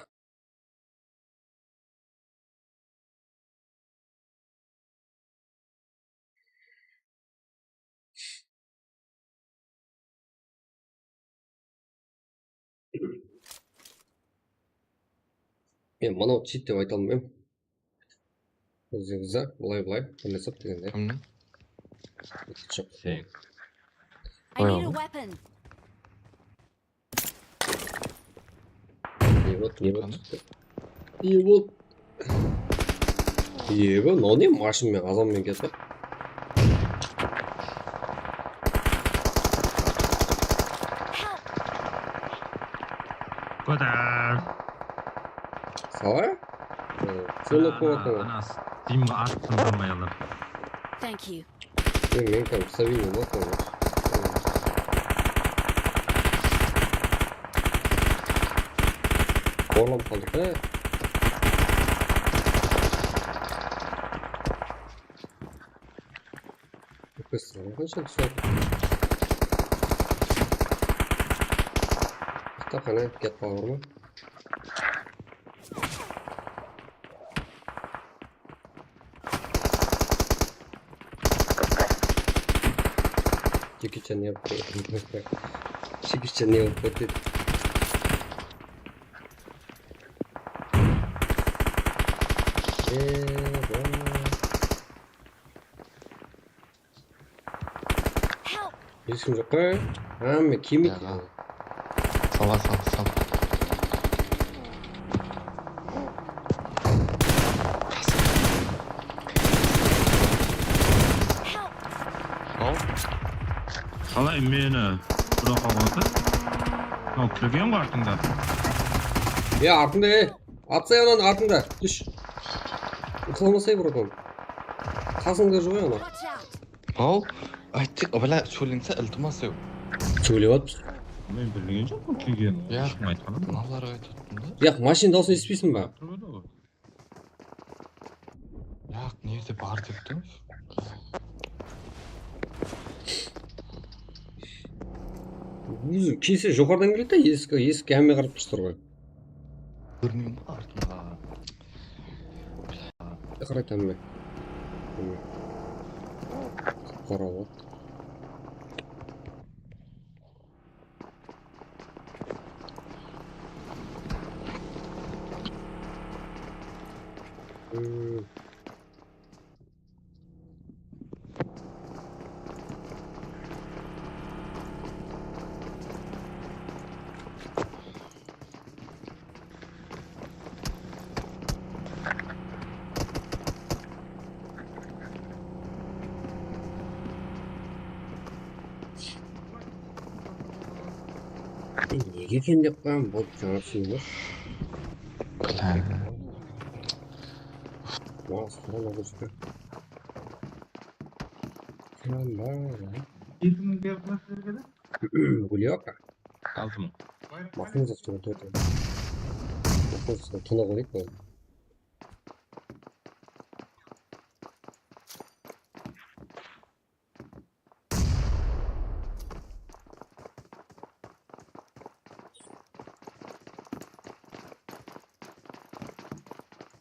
Men mınaw cheat dep ayta almayman. Ózinińizde bılay-bılay birlesip degende. Kimniń? Chiq. Sen. I need a weapon. Ne boldı, ne boldı? Qanday? Ne boldı? Ego, mınaw ne, mashın menen, azan menen kelip. Kóter. Salay? Sen oqıp atırma? Ana, Steamǵa at sındırmay alır. Thank you. Ey, men kám stabilno bolmasın. Orlanıp qaldıq da. Qosıp qansha túsedi? Kitapxana, kitap bar ma? Jackie Chan ne qılıp qoydı? Jackie Chan ne qılıp qoydı dedi. Eee, hesh kim joq pa? Hámme kiyim kiydi. Sala, sala, sala. Al. Qalay meni bura qalǵansa? Mınaw kirgen ǵoy artıńda. Ya, artıńda, ey. Atsay, onanı artıńda. Tús. Uqlamasay, bratан. Qasıńda joq, ana. Watch out! Al, ayttıq, bla, sóylese, iltimas, ey. Sóylep atırmız. Men bilgen joqpan kirgenin. Ya. Eshkim aytqanım. Mınalar aytıp atırmın da. Yaq, mashina dawısın esitpeysiń ba? Turıp edi ǵoy. Yaq, nerde bar dep tur. Ózi kese joqarıdan keledi de, esikke, esikke hámme qarap turıptır ǵoy. Kórmeymen ba artımda? Qaraydı hámme. Qara ǵoy. Hmm. Nege eken dep qoyaman, boldı, jańa túsindim ǵoy. Plan. Mouse qurala kórsete. Plan bar ya. Eki mıń berip berip bergedi? Gulyoka. Altı mıń. Maqulsız, toǵır, toǵır. Maqulsız, tına qoyayıq pa?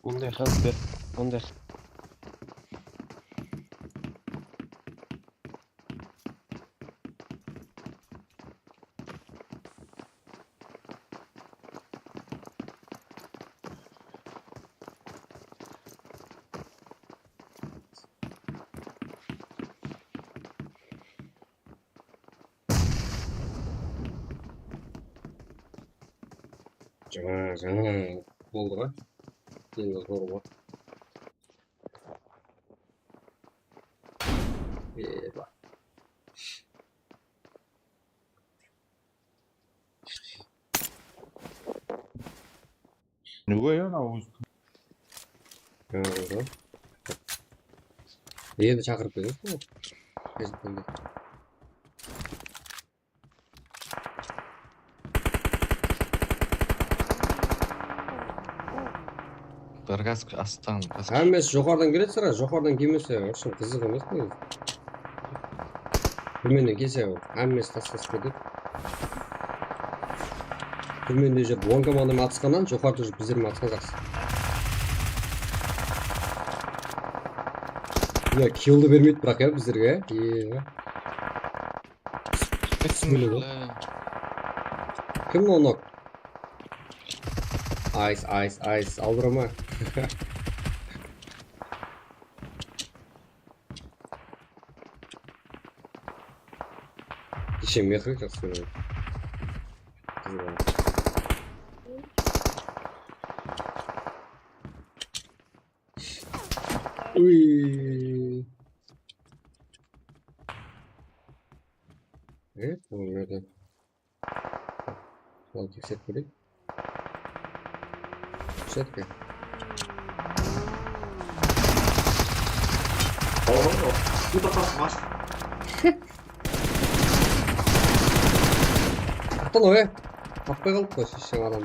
Bunday xalqtı, bunday Jańa, jańa boldı ǵoy. Endi zor ǵoy. Eba. Ne qoyǵan awız? Endi shaqırıp beresiz ǵoy. Házir. Bir gaz astan, gaz. Hámmesi joqarıdan keledi, sıra joqarıdan kelmese, вообще qızıq emes negizi. Tómennen kelse, hámmesi tas-tas ketedi. Tómende júrip on komanda atısqannan, joqarıda júrip bizler atısqan jaqsı. Ya, killdi bermeydi, biraq, ya, bizlerge. Iya. Bismillah. Kim o nok? Ice, ice, ice, aldırma. Keshe mexri jaqsı kóredi. Uy. E, bul nerde? Bul tekserip kóreyik. Всё-таки. Attan oy. Tappay qaldık ǵoy, sheshen adam.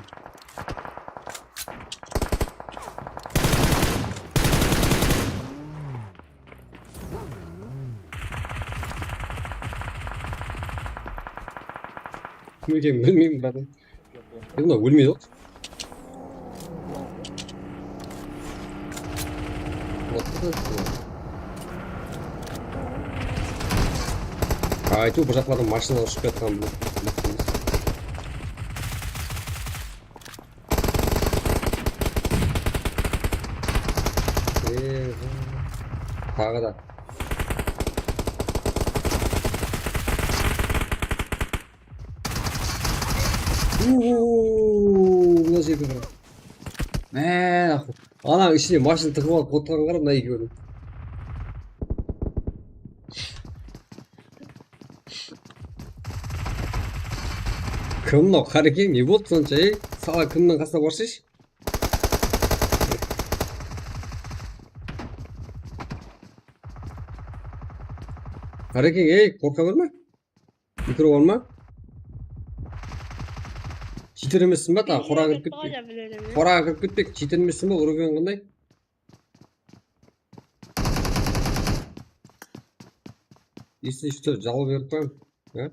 Kim ekenin bilmeymen, bratan. Endi mına ólmeydi ǵoy. Aytıw, bul jaqlardan mashinalar ushıp kiyatqanın bilip. Ee, taǵı da. Uuu, mına jerde bir. Mine, ana ishine mashina tıǵıp alıp otırǵanın qara, mına ekewin. Kim mınaw, Qarekeń, ne boldı sonsha, ey? Sala kimniń qasına barsayshı? Qarekeń, ey, qorqa berme. Mikro alma. Cheater emessiń ba, taǵı qoraǵa kirip ketpek. Qoraǵa kirip ketpek, cheater emessiń ba, уровень qanday? Если что, jalǵa berip qoyam. Ya?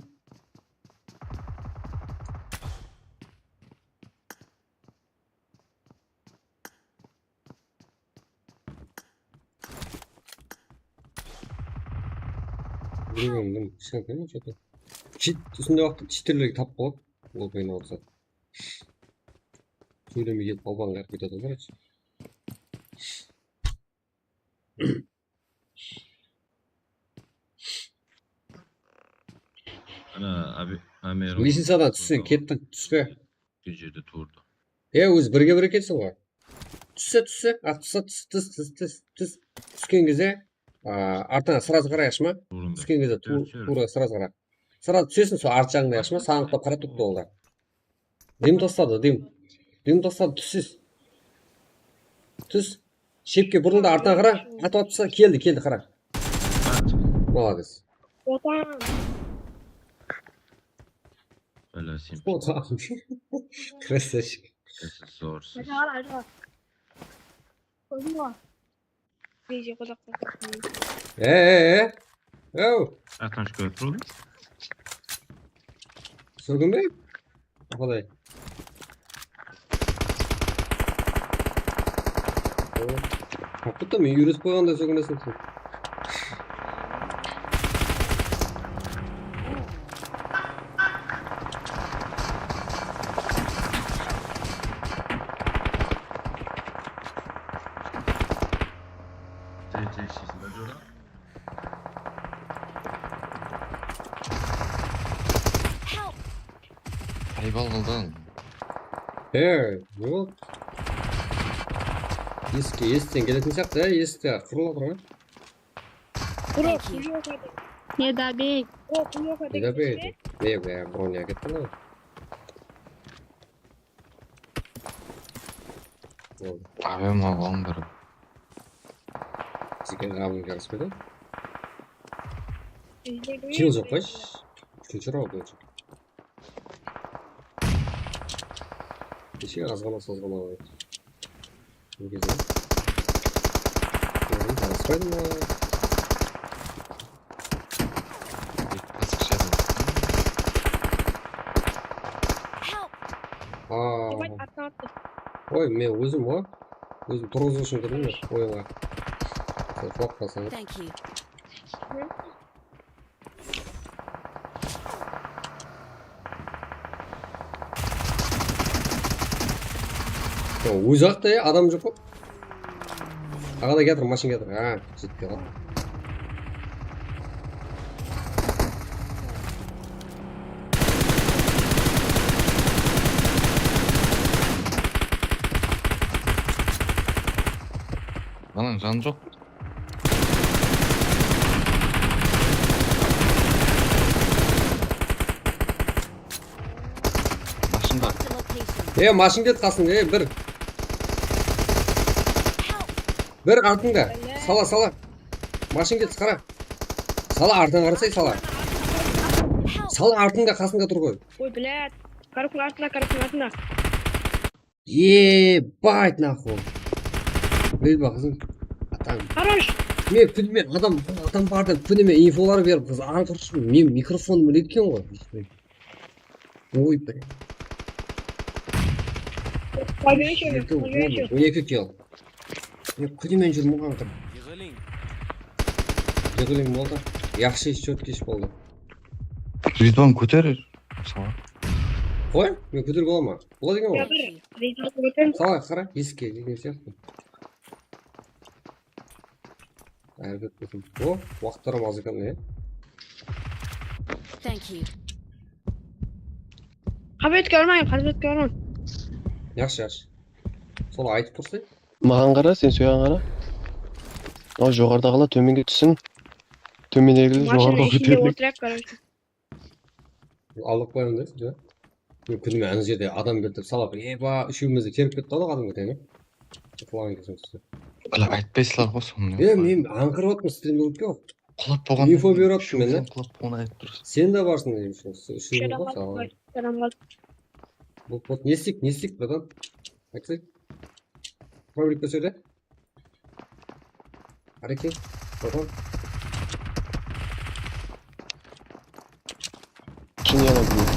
Bilmem, kishkentay ma, что-то. Cheat, usınday waqıtta cheaterlerge tap boladı. Ol qıynalıp atsa. Sóylemey kelip, qalban qayırıp ketedi, qarayshı. Ana, abi, Amer. Lestnicadan tússeń, kettiń, túspe. Túsken jerde turdı. E, ózi birge bir ekensiń ǵoy. Tússe, tússe, at tússe, tús, tús, tús, tús, tús. Túsken gezde, a, artıńa srazı qaray, ashma. Túsken gezde tu-, tuwra srazı qara. Srazı túsesiń, sol art jaǵıńda, ashma, saǵanlıqtap qarap turıptı ol da. Dim tasladı, dim. Dim tasladı, tússiz. Tús. Shepke burıldı, artına qara. Atıp atsa, keldi, keldi, qara. Молодец. Otam. Bála sen. Otam. Красавчик. Siz zorsız. Hadi, hadi, hadi. Koydum o. Gece kulaklık takmayın. E, e, e. Ew. Atın shıkır, turdı. Sógin be? Qalay? Qapıtta men úyresip qoyǵanday sókinesiń sen. Ayıp alǵandan. Ey, ne boldı? Esikte, esitten keletin sıyaqlı, ya, esikte qurıp atır ǵoy. Bro, kuyok adam. Ne dabey? Bro, kuyok adam. Ne dabey? Ne be, bro, ne ketti lan? Boldı. Abem alǵan bir. Bizge rawın jarıspaydı. Kill joq qoysh. Úshinshi raund boyınsha. Keshe azǵana sozǵan alayıq. Bul gezde. Oy, jarıspaydı ma? Basqısh adam. Aa. Oy, men ózim ǵoy. Ózim turǵızıw ushın kirdim oyınǵa. Sen qulap qalsań. Thank you. Ya, ózi-aq ta, ya, adam joq pa? Aǵada kiyatır, mashina kiyatır. Ha, jetpey qaldı. Mınań janı joq. Mashın bar. E, mashın ket qasında, e, bir. Bir artıńda. Sala, sala. Mashın ket, qara. Sala, artıń qarasay, sala. Sala, artıńda, qasında tur ǵoy. Oy, блядь. Karakol artına, karakol artına. Ебать, нахуй. Bilba, qızım. Atań. Хорош. Men kúnime adam, adam bardı, kúnime infolar berip, qız, ańqırshı, men mikrofonım eken ǵoy. Oy, блин. Победил, победил. On eki kill. Men kúnime júrmen ańqır. Yıǵılıń. Yıǵılıń boldı. Yaqshı, счётка boldı. Ridvan kóter. Sala. Qoy, men kóterip alaman. Boladı eken ǵoy. Sala, qara, esikke kelgen sıyaqlı. Árbet bolsın. O, waqıtları az eken, e. Thank you. Qábetke urmay, qábetke urmay. Yaqshı, yaqshı. Sol aytıp tursay. Maǵan qara, sen soǵan qara. O, joqarıdaǵılar tómenge tússin. Tómendegiler joqarıda kóterilsin. Alıp qoyamın da, ya. Men kúnime ana jerde adam keltirip salap, eba, úshewimizdi kerip ketti ǵoy adam ketedi. Qılǵan kesimiz. Ala aytpaysızlar ǵoy sonı. E, men ańqırıp atırman, strimde ótken. Qulap bolǵan. Info berip atırman men, qulap bolǵan aytıp turıpsız. Sen de barsıń, deyim, úshewimiz ǵoy. Bot, bot, ne isteyik, ne isteyik, bratan? Aytsay. Fabrika sóyle. Hareket. Bakalım. Kim yana giriyor?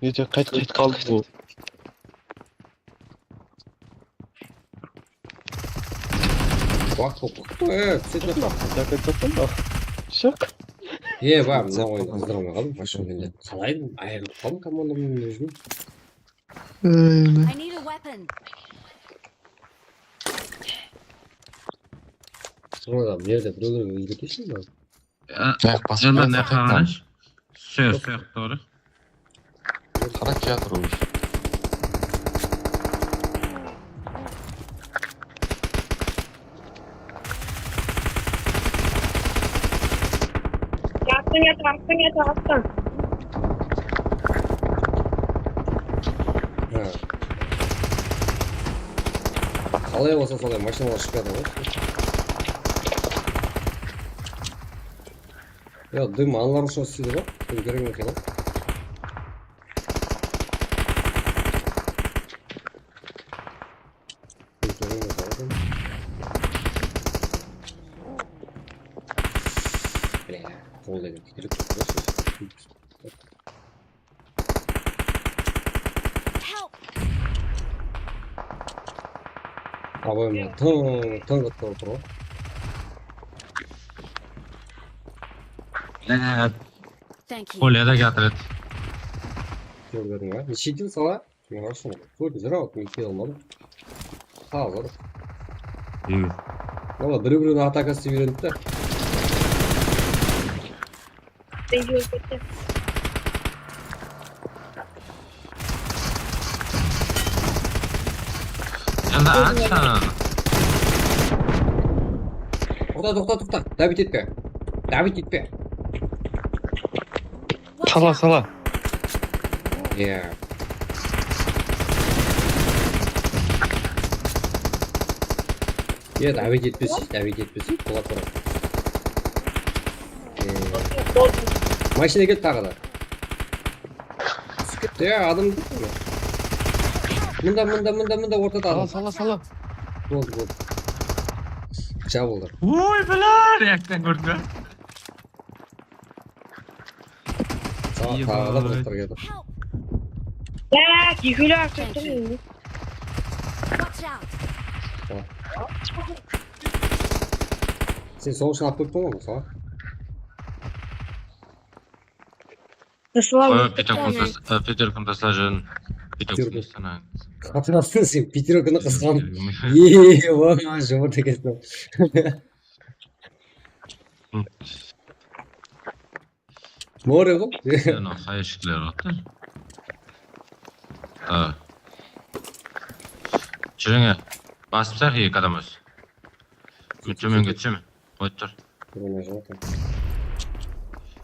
Nece, qayt, qayt, qaldı bu. Bak, bak, bak. Ee, sesine bak. Shıq. Ee, bak, mına oyundı qızdırmay qaldım, başım keldi. Qalay, ayırılıp qaldım komandamnan ózim. I need a weapon. Sonda mına jerde birewlerge úyreteseń ba? Ayaq basıp qoyıp, ne qarash? Sıyaq, sıyaq, doğru. Qara teatr ózi. Yattı, yattı, attı, yattı, attı. Ha. Qalay bolsa solay mashinalar shıǵadı ǵoy. Ya, dım anılar ushın isleydi ǵoy. Dım kerek emes ǵoy. Бля, полный кирек. Help! Abay mına tıń, tıń qıttı otır ǵoy. Lát, Thank you. Kolya da kiyatır edi. Kórdiń ba? Neshe ekin sala? Men ashın. Kórdim, zıraw, men kele almadım. Hazır. Ey, Valla birew-birewdiń atakası dep úyrenip te. Beni óltirdi. Endi ancha. Toqta, toqta, toqta. Dábit etpe. Dábit etpe. Watch Sala, out. sala. Ya. Ya, dábit etpesiz, dábit etpesiz, qulaq uradı. Ee, mashina keldi taǵı da. Túsip ketti, ya, adam. Mında, mında, mında, mında ortada Sala, adam. sala, sala. Boldı, boldı. Jabıldı. Oy, bala, reaktan kórdiń be? Taǵı, Eba. taǵı da bir qırq edi. Help! Bak, ekewler artıq tur. Watch out! Sen soń ushın alıp qoyıp qoyma, saǵan. Ruslan, Oy, Peter Kuntas, e, Peter Kuntas lajın. Peter Kuntas sana. Qatırasın sen, Peter kúni qısqan. Eee, oy, jumırt ekesin. More ǵo. Sen o sayıshıklar ottı. Ha. Júrińe. Basıp taq eki adam óz. Tómenge túseme. Qoyıp tur.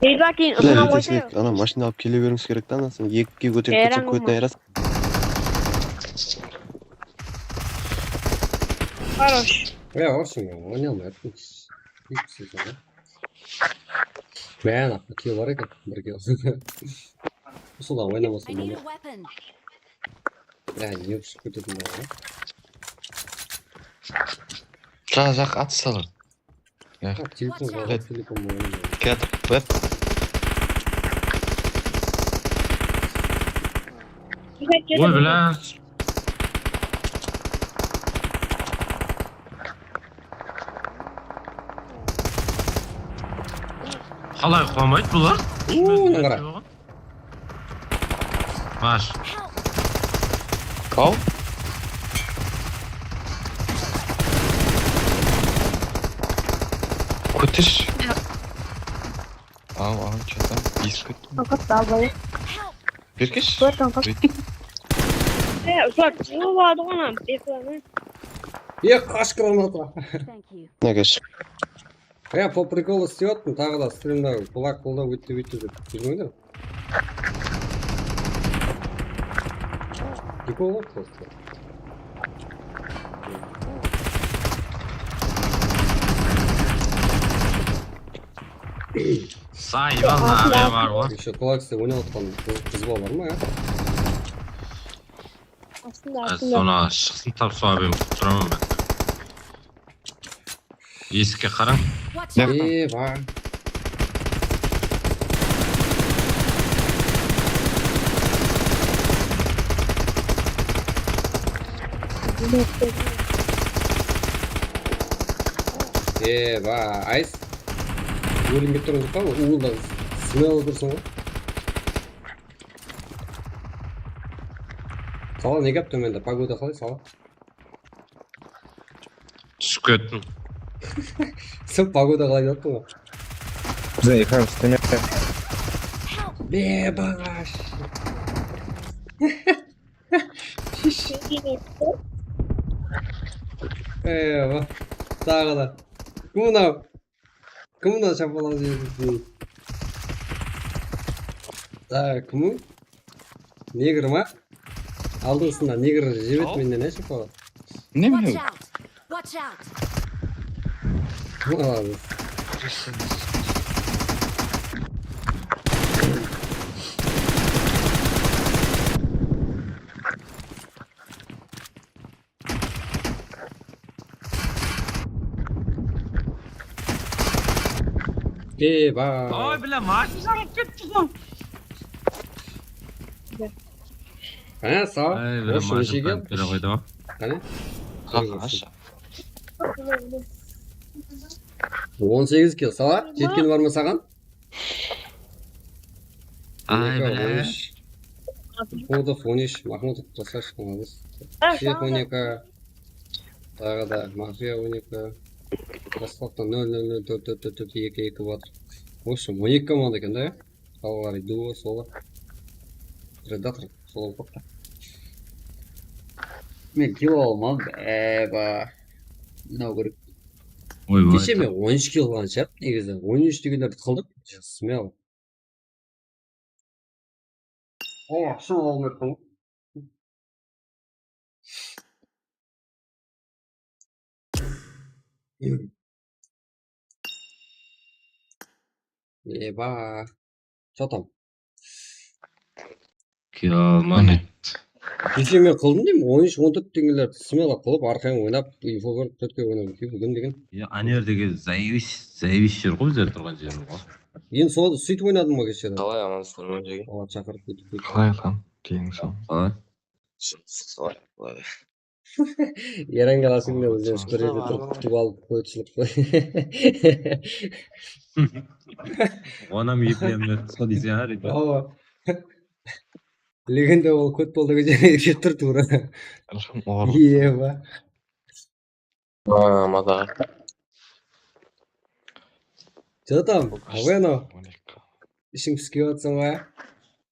Beybakin Mine, ısınıp jetesek, qoysa. Ana, mashina alıp kele beriwimiz kerek ta, ana, sen ekige kóterip Jayrań ketsek, kótin ma? ayırasın. Хорош. Ya, ursın ya, oynay almay atırmız. Hiç bir şey yok. Men, kill bar eken, bir kill. Usıda oynamasın I need bolmay. A weapon. Ya, ne ushıp ketetin bala. Jazaq at salı. Ha, telefon bar, telefon bar. Kiyatır. Web. Oy, bla. Qalay qulamaydı bular? Uuu, mına qara. Bash. Al. Kútish. Al, al, что там? Бисквит. Toqat albayıq. Berkish. Kór toqat. E, uslar jıladı ǵoy ana, bekleme. E, qash granata. Thank you. Mına kesh. Ya, по приколу islep atırmın, taǵı da strimde kulak qolda óytti-búytti dep júrmeńler. Прикол ǵoy просто. Sayıban nabe bar ǵoy. Ещё kulak islep oynap atırǵan qız, qız bala bar ma ya? Astında, Ay, astında. sonı shıqsın tap suwa berip turaman men. Esikke qarań. Watch out! Eba. Eba, Ice. Ólim kep turǵan joq pa? Uwılda smell durırsıń ǵoy. Sala, ne gáp tómende? Pogoda qalay, Sala? Túsip kettim. Sen pogoda qalay dep attıń ǵoy. Bizden ekranı istemedi. Be, bagash. Eba. Taǵı da. Kim mınaw? Kim mınaw shapalaq jedi? Taǵı kim? Negr ma? Aldıńsında negr jebedi mennen, ya, shapalaq. Ne Watch bileyim? Out! Watch out! Молодец. Eba. Oy, bile, mashina jarıp ketti ǵoy. Ha, sağ ol. Ay, bile, Boş, mashina neshege? jarıp kete qoydı ǵoy. Qane? Qaqash. On segiz kill, Sala, jetkeni bar ma saǵan? Ay, on eki, bile. On úsh. Mahmudov on úsh, Mahmudov, krasavchik, молодец. Sheyx on eki. Taǵı da Mafiya on eki. Krasavchik, nol nol nol tórt tórt tórt tórt eki eki batır. В общем, on eki komanda eken da, ya. Qalǵanları duo, solo. Predator, solo qoptı. Men kill almadım. Eba. Mınaw kerek. Oy, oy. Keshe men on úsh kill alǵan shıǵar, negizi. On úsh degenlerdi qıldıq. Smel. O, shın almay qıldım. Eba. Что там? Kill almadım. Keshe men qıldım deymen, on úsh, on tórt degenlerdi smela qılıp, arqayın oynap, info berip, tórtke oynadım. Búgin degen. Ya, anerdegi zaebis, zaebis jer ǵoy, bizler turǵan jerimiz ǵoy. Endi sol, sóytip oynadım ǵoy keshe de. Qalay, amansızlar ma, jege? Olar shaqırıp kóytip kóytip. Qalay, Alqam? Keyingi soń. Qalay? Solay, solay. Eren kalasıń da ózden bir jerde turıp kútip alıp qoyıpsılıq qoy. Onam eplem qısqa deyseń, ha, reba? Awa. Legenda ol kót boldı, jene jep tur tuwra. Eba. Aa, maza. Что там? Aweno. Ishiń piskep atsań ba?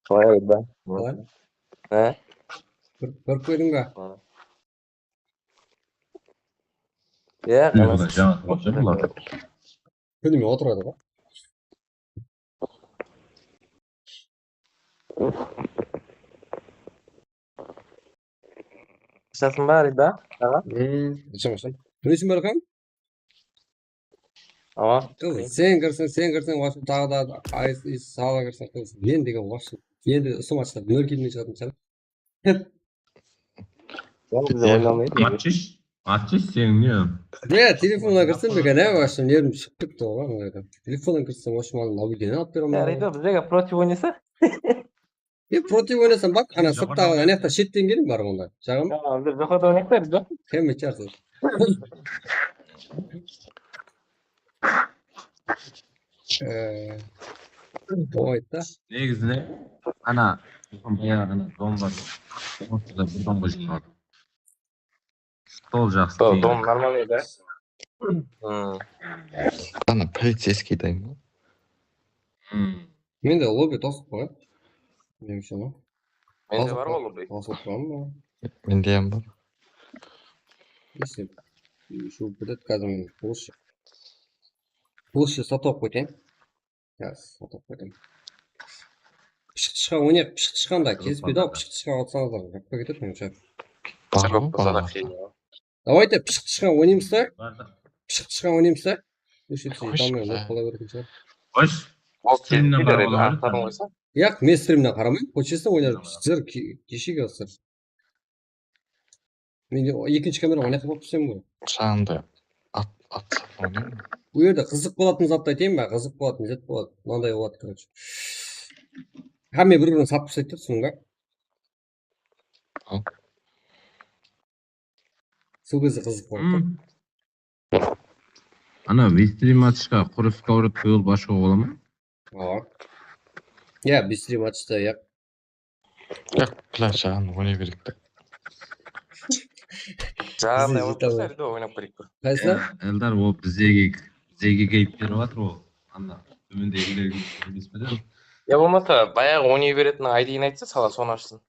Qalay edi? Qalay? Há? Kór-, kórip qoydıń ba? Há. Iya, jańa qılıp atır bular. Kúnime otıradı ǵoy. Jasın ba, Rida? Aǵa? Hmm, jasın, jasın. Kúnesiń ba, Alqam? Awa. Qız, sen kirseń, sen kirseń, вообще taǵı da ayız, iyis sala kirseń, qız. Men degen вообще. Endi usı matchta nol kiyinmey shıǵatın shıǵar. Atshısh, atshısh sen ne? Ne, telefonına kirsem beken, ya, вообще nervim shıǵıp ketti ǵoy, mına. Telefonnan kirsem, вообще maǵan nablюдение alıp bere almay. Rida, bizlerge protiv oynasa? E, protiv oynasam, bak, ana sırttaǵı, ana jaqta shetten keliń, bar onda. Jaǵam? Ya, bizler joqarıda oynayıq ta, Rida. Hámme charsı. Ee, boldı da. Negizine, ana, bayaǵı ana dom bar. Ortada bir domǵa jıynadı. Stol jaqsı. Stol, dom normal edi. Hmm. Ana, полицейский dayın. Hmm. Mende lobby tosıp qoy. Nege sonı? Mende bar ǵoy lobby. Tosıp qoyamın ba? Mende hám bar. Если ещё вот этот казан лучше. Лучше сатып qoytayın. Yaz, sotip qoydım. Pıshıqtıshqa oynayıq, pıshıqtıshqa anda kelispeydi-aw, pıshıqtıshqa atsańızlar, jaqpa ketedi, menshe. Bar ǵoy, bar. Давайте, pıshıqtıshqa oynaymız da. Pıshıqtıshqa oynaymız da. Óshirse, tamam, qala beretin shıǵar. Xosh, strimnen qarap alaman. Yaq, men strimnen qaramayman, qoy, chestno oynap júrsizler, ke-, keshege asır. Mende ekinshi kamera oynayıq bolıp tursam ǵoy. Janında at, at satıp oynayın. Bul jerde qızıq bolatın zattı aytayın ba? Qızıq bolatın zat boladı. Mınanday boladı, короче. Hámme bir-birin satıp taslaydı da, túsindiń ba? Al. Sol gezde qızıq boladı da. Hmm. Ana, bistri matchqa qurı skovrat quyılıp ashıwǵa bola ma? Awa. Ya, bistri matchta, ya. Yaq, plan jaǵın oynay bereyik ta. Jaǵınday bolıp tursa, Rida, oynap bereyik bir. Qaysılar? Ya, Eldar, ol bizege, bizege geyip berip atır ol. Anda, tómendegilerge emes pe? Ya bolmasa, bayaǵı oynay beretin I D-ni aytsa, sala, sonı ashsın.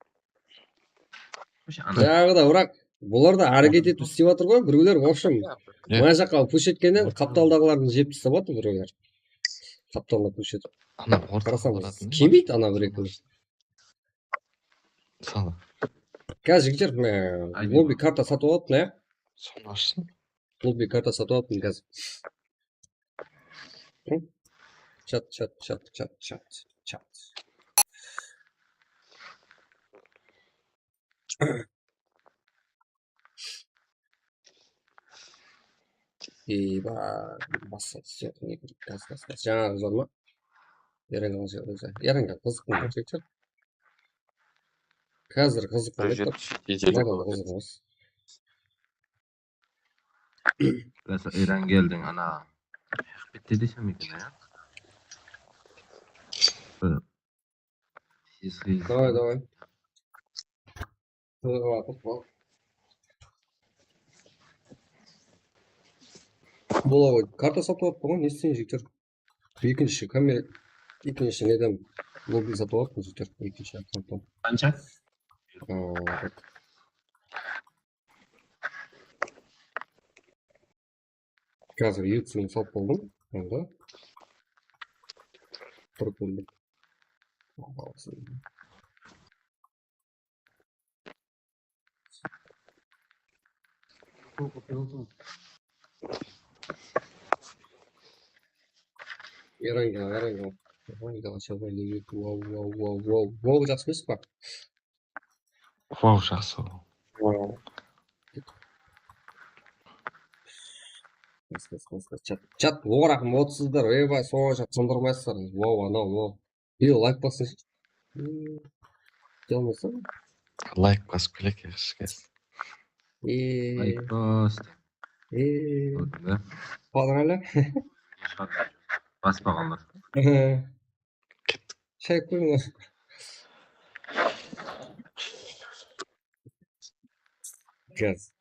Jaǵı da, bırak, bular da háreket etip islep atır ǵoy, birewler, в общем, mına jaqqa push etkennen qaptaldaǵılardı jep taslap atır birewler. Qaptalda push etip. Ana, orta. Qarasań, kelmeydi ana bir-ekewi. Salı. Házir jigitler, mına, lobby karta satıp alıp, mına. Sonı ashsın. Lobby karta satıp alıp, mına, házir. Hı? Chat, chat, chat, chat, chat, chat. Eyba, bassa, gaz, gaz, gaz. Jańaǵı zor ma? Eren, Eren, qızıq bolacak. Házir qızıq bolacak. Qızıq emes. Bilese, Erangeldiń ana, bette desem eken, ya. Bir tez hıyız. Davay, davay. Bola ǵoy. Karta satıp alıptı ǵoy, ne isteyin, jigitler? Ekinshi kamera, ekinshi neden lobby satıp alıptım, jigitler, ekinshi akkaunttan. Qansha? Aa, Házir YouTube-ın salıp boldım. Onda. Turıp boldım. Erangel, Erangel. Erangel, Erangel, wow, wow, wow, wow, wow, jaqsı emes pa? Wow, jaqsı. Wow. Qas, qas, qas, qas. Chat, chat, oǵan aqım otızsızlar, ey, bay, soǵan sındırmaysızlar. Wow, anaw, wow. Ey, layk basıńshı. Hmm. Kelmese. Layk basıp kelek, yaxshi kes. Ey. Layk bas. Ey. Kórdiń be? Podrali. Baspaǵanlar. Kettik. Shay qoyıń. Gaz.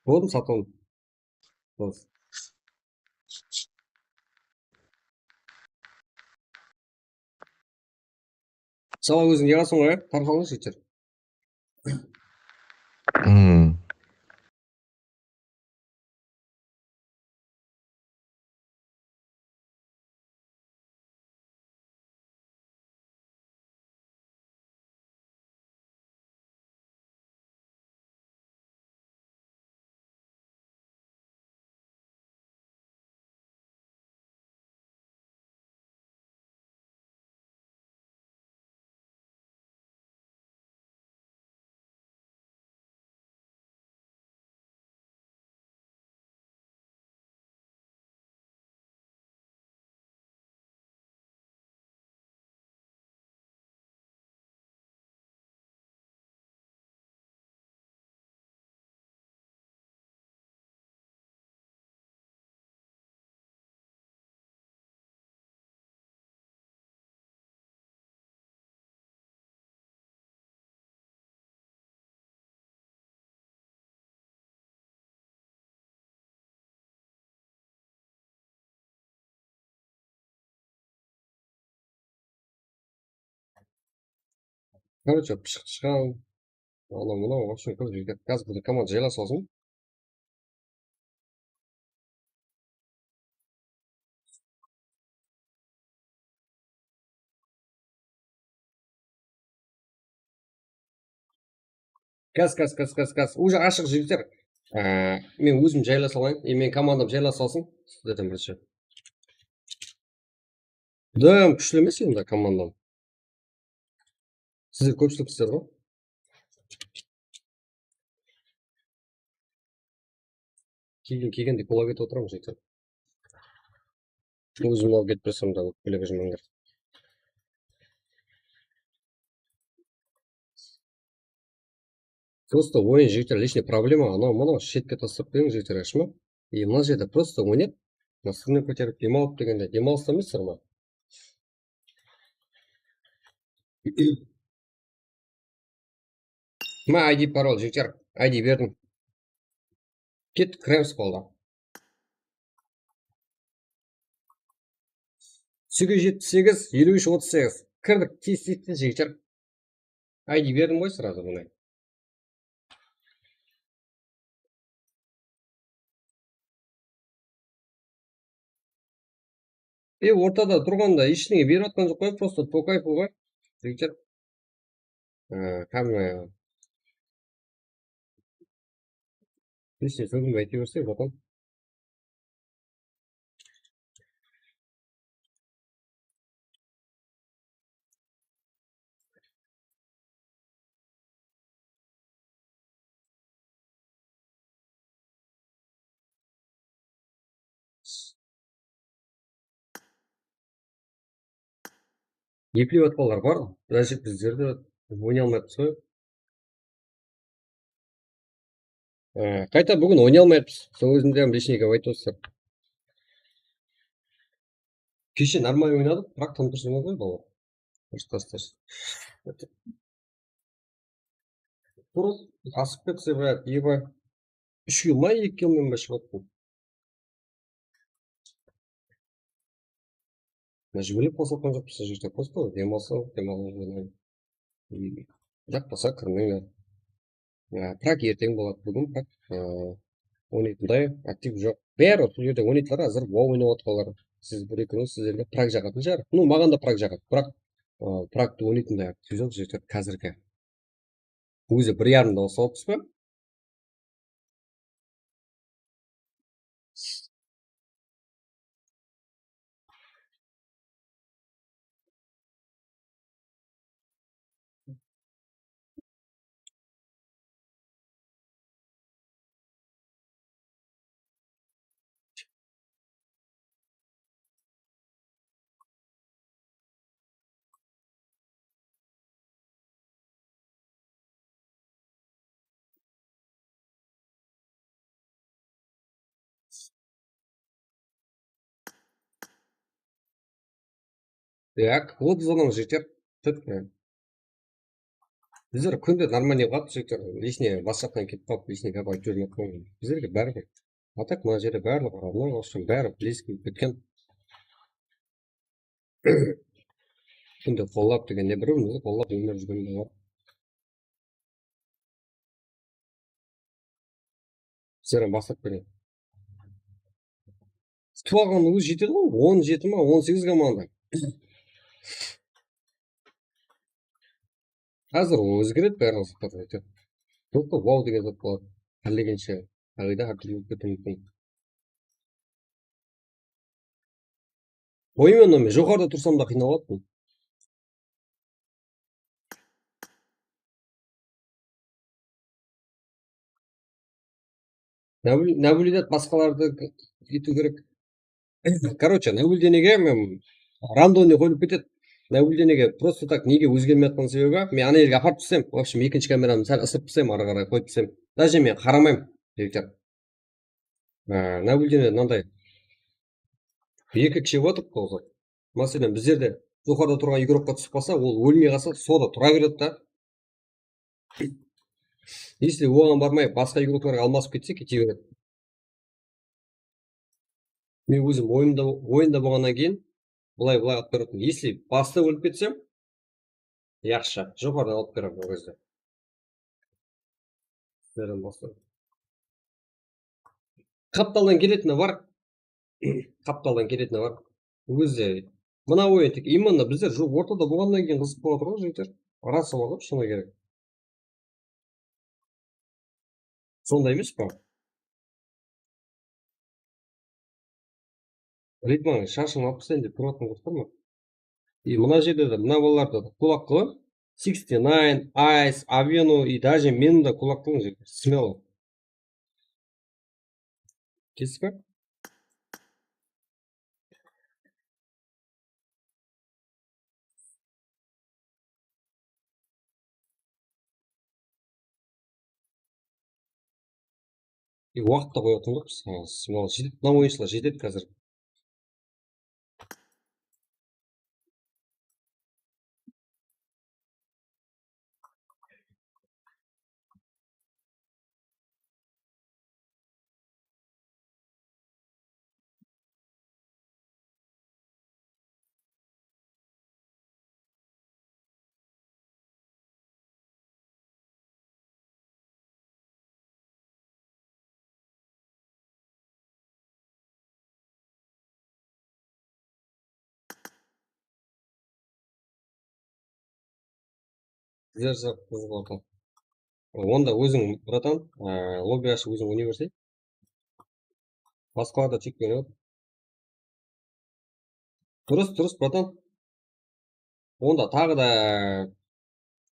Boldı, satalım. Bos. Sala óziń yaǵasıń ǵoy, ya? Tarqalıń, jigitler. Hmm. Короче, pıshıq shıǵan. Anaw mınaw, в общем, короче, jigitler, házir bizde komanda jaylasıp alsın. Gaz, gaz, gaz, gaz, gaz. Уже ashıq, jigitler. Á, men ózim jaylasa alayın. E, men komandam jaylasa alsın. Sizlerden birinshi. Dam kúshli emes endi komandam. Sizler kópshiliksizler ǵoy. Kelgen, kelgende kúlip kete otıramız, jigitler. Ózim alıp ketip bersem de, kúlip júrmeńler. Просто oyın, jigitler, личный problema, anaw mınaw shetke taslap qoyıń, jigitler, yaqshı ma? И mına jerde просто oynap, настроение kóterip, dem alıp degende, dem alısta emessizler ma? Ma, I D, parol, jigitler, I D berdim. Kettik, kiremiz qolda. Segiz jetpis segiz, eliw úsh, otız segiz. Kirdik, tez, tez, tez, jigitler. I D berdim ǵoy srazu bunay. E, ortada turǵanda hesh nege berip atqan joq ǵoy, просто по кайфу ǵoy. Jigitler. Á, hámme. Hesh ne sógimbe ayta berse, потом. Eplep atqanlar bar, значит, bizler de oynay almayapız ǵoy. E, qayta búgin oynay almayapız. Sol ózinde hám лишний gáp aytıp otırsań. Keshe нормально oynadıq, biraq tınıp tursańız ǵoy, balalar. Dúrıs, dúrıs, dúrıs. Turıp, asıp ketse, brat, eba, úsh kill ma, eki kill men be shıǵıp attım. Májbúrlep qosılǵan joqpız, sol jerde просто dem alsa, dem alıp. Jaqpasa kirmeńler. Ya, prak erteń boladı búgin, prak, ıı, oynaytınday aktiv joq. Bári sol jerde oynaydılar, házir wow oynap atqanlar. Siz bir-eki kún sizlerge prak jaǵatın shıǵar. Ну, maǵan da prak jaǵadı, biraq, ıı, praktı oynaytınday aktiv joq, jigitler, házirgi. Ózi bir yarımda basıp alıpsız ba? Так, otız adam jeter. Tut, men. Bizler kúnde нормальный qılıp jeter. Лишний WhatsApptan kelip qalıp, лишний gáp aytıp júrmey-aq qoyıń. Bizlerge báribir. А так mına jerde barlıǵı ravno, в общем, bári близкий bolıp ketken. Endi qollap degende, bir-birimizdi qollap ómir júrgen bolar. Bizler hám baslap bereyik. Tutıp alǵanın ózi jetedi ǵoy, on jeti ma, on segiz komanda. Házir ózgeredi bárliq zatlar, áytewir. Только wow degen zat boladı. Hállegenshe, háwede hár túrli bolıp ketiwi múmkin. Oyın menen men joqarıda tursam da qıynalaptım. Nabil-, Nabildat basqalardı etiw kerek. Короче, Nabildenege men randonный qoyılıp ketedi. Nabildenege просто так nege ózgermey atqan sebebi, men ana jerge aparıp tursam, в общем, ekinshi kameramdı sál ısırıp tursam, arı qaray qoyıp tursam. Даже men qaramayman, jigitler. Á, Nabilden mınanday eki kishi otırıptı ozı. Máselen, bizlerde joqarıda turǵan igorokqa túsip qalsa, ol ólmey qalsa, soda tura beredi da. Если oǵan barmay, basqa igoroklarǵa almasıp ketse, kete beredi. Men ózim oyımda, oyında bolǵannan keyin, bılay-bılay alıp beretuǵın. Если basta ólip ketsem, yaqshı, joqarıdan alıp beremen ol gezde. Sizlerden baslayın. Qaptaldan keletini bar. Qaptaldan keletini bar. Ózi, mına oyın tek именно bizler jol ortada bolǵannan keyin qızıq bolıp atır ǵoy, jigitler. Rası ǵoy, shını kerek. Sonday emes pa? Ritmanı shashın alıp sen dep turatuǵın qostarma. И mına jerde de, mına balalarda da kulak qılıń. Sixty nine, Ice, Avenu и даже meni de kulak qılıń, jigitler. Смело. Kesiz be? E, waqıtta qoyatın joqpız. Ha, smelo jetedi, mına oyınshılar jetedi házir. Bizler sırap qızıq orta. Onda óziń, bratan, e, lobby ashıp óziń oynay berseń. Basqalar da chekpenen. Durıs, durıs, bratan. Onda taǵı da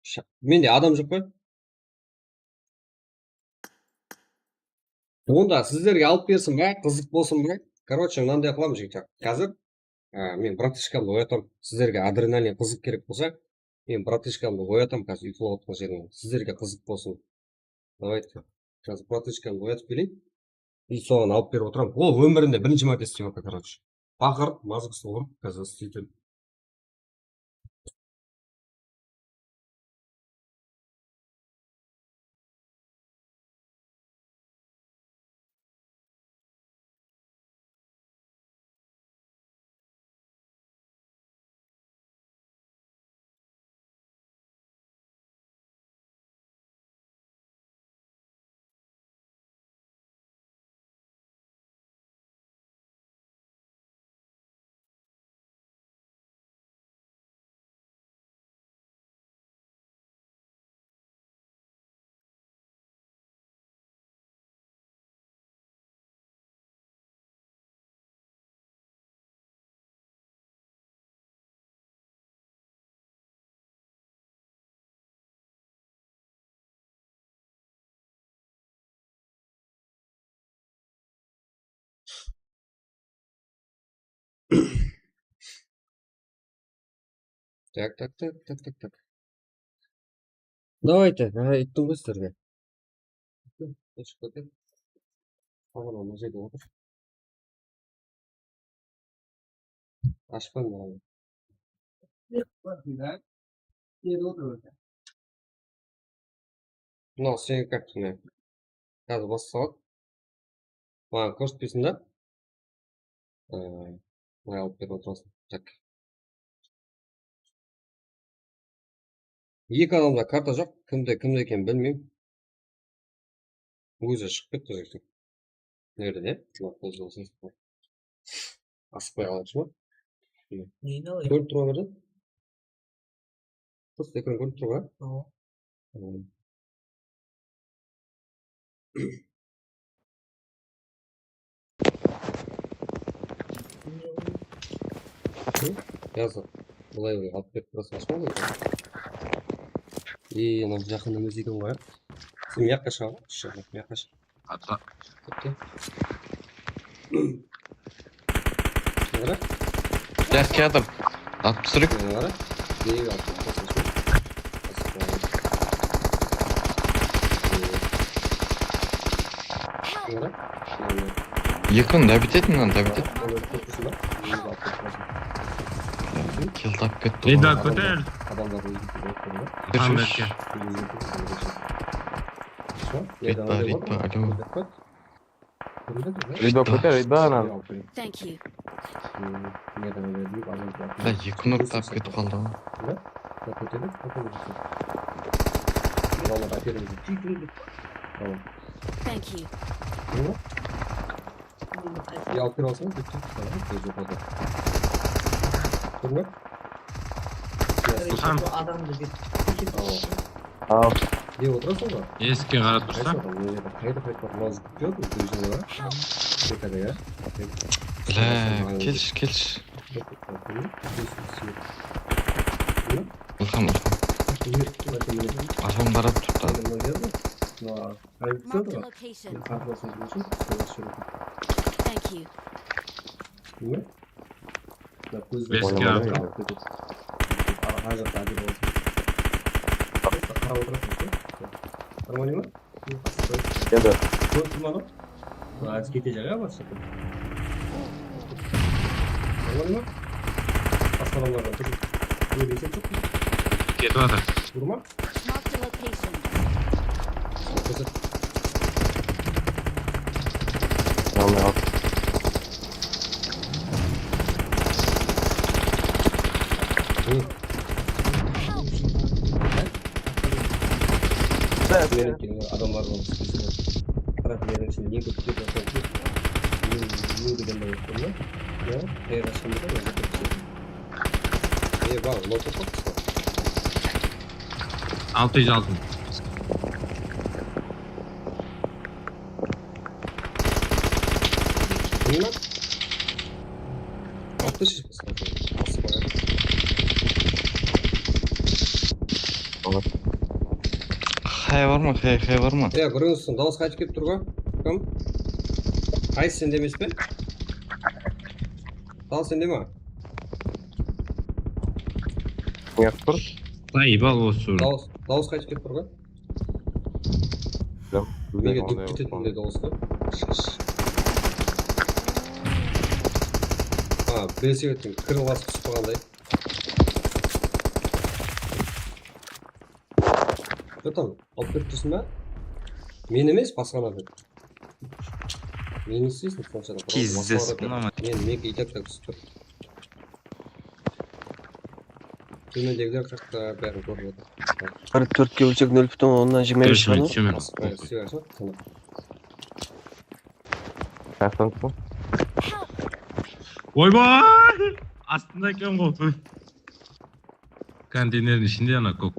sha-, mende adam joq pa? Onda sizlerge alıp bersin ba, qızıq bolsın ba? Короче, mınanday qılamız, jigitler. Házir, e, men bratishkamdı oyatam. Sizlerge adrenalin, qızıq kerek bolsa, men bratishkamdı oyatam, házir uyqılap atqan jerinde. Sizlerge qızıq bolsın. Давайте. Házir protochkanı oyatıp keleyin. I soǵan alıp berip otıram. Ol ómirinde birinshi márte islep atır, короче. Baqırıp, mozgısın urıp, házir isleydi. Tak, tak, tak, tak, tak, tak. Давайте, ha, ayttım ǵoy sizlerge. Ashıp kete. Saǵan mına jerde otır. Ashpan mına. Mınaw seniń kartıń. Házir basqa saǵat. Maǵan kórsetpesin da. Ee, mına alıp berip otırasın. Tak. Eki adamda karta joq. Kimde, kimde ekenin bilmeymen. Ózi shıǵıp ketti, jigitler. Nerede, ne? Mına qol jolsız. Asıqpay qalıpsız ba? Neni alayın? Kórip tur ma birden? Просто ekran kórip tur ǵoy. Awa. Hmm. Yazıq. Bılay alıp berip turasın, ashpa ǵoy. E, mına jaqında emes eken ǵoy. Sen mıyaqqa shıǵa, shıǵa, mıyaqqa shıǵa. Ata. Kette. Qara. Jaq, kiyatır. Atıp túsirek. Qara. Nege atıp túsirek? Qara. Eki, dabit et, mınanı dabit et. Kel, tap ketti. Ey, da, kóter. Adamlar ózgertip qoydı. Muhammed, kel. Ritpa, ritpa, alo. Ritpa, kóter, ritpa, ana. Thank you. Da, eki nok tap ketip qaldı ǵoy. Thank you. Ya, alıp kire alsań, bitti. Tamam, kóz joq adam. Kórme. Burhan. Adamdı bir. Al. Al. Ne otırasań ba? Esikke qarap tursań. Qaysı adam? Ne edi? Qayda, qayda? Maz kútip atır, ózine bar. Tek ada ya. Bla, kelshi, kelshi. Ilham, Ilham. Ilham qarap turıptı. Marked a location. Thank you. Beske atır. Qarap otırasız. Нормально ma? Endi. Kórip turman-aw. Házir ketejaq ya, basqa. Nормально ma? Basqa adamlardan turıp. Kórip esep joq. Ketip atır. Urma. Marked a location. Kórset. Tamam, al. Hı. Meniń adamlar bar. Qarap, meniń ishinde ne kóp kep atır. Meniń, meniń degen de otır da. Ya, qayerge shıqtı da, mına jerde. Ey, bar, mına jerde. Altı júz altın. Bunlar altı júz. Hay bar ma, hay, hay bar ma? Ya, birinshisi dawıs qaytıp kelip tur ǵoy. Kim? Qaysı, sende emes pe? Dawıs sende ma? Neqıp tur? Ay, bal, osı. Dawıs, dawıs qaytıp kelip tur ǵoy. Jok. Menge dep ketetin dedi usı. Ha, belsevettiń kiri basıp túsip qalǵanday. Jotam, alıp berip tursiń ba? Men emes, basqalar dep. Meni isteysiń sonsha da. Kizzes, basqalar dep. Unamaydı. Men, meniki i tak tak túsip tur. Tómendegiler qırqta bárin kórip atır. Bir tórtke bólsek, nol pútin onnan jigirma bes shıǵadı ma? Basqa istey bersin. Qastan. Oybay! Astında eken ǵoy. Konteynerdiń ishinde ana kók.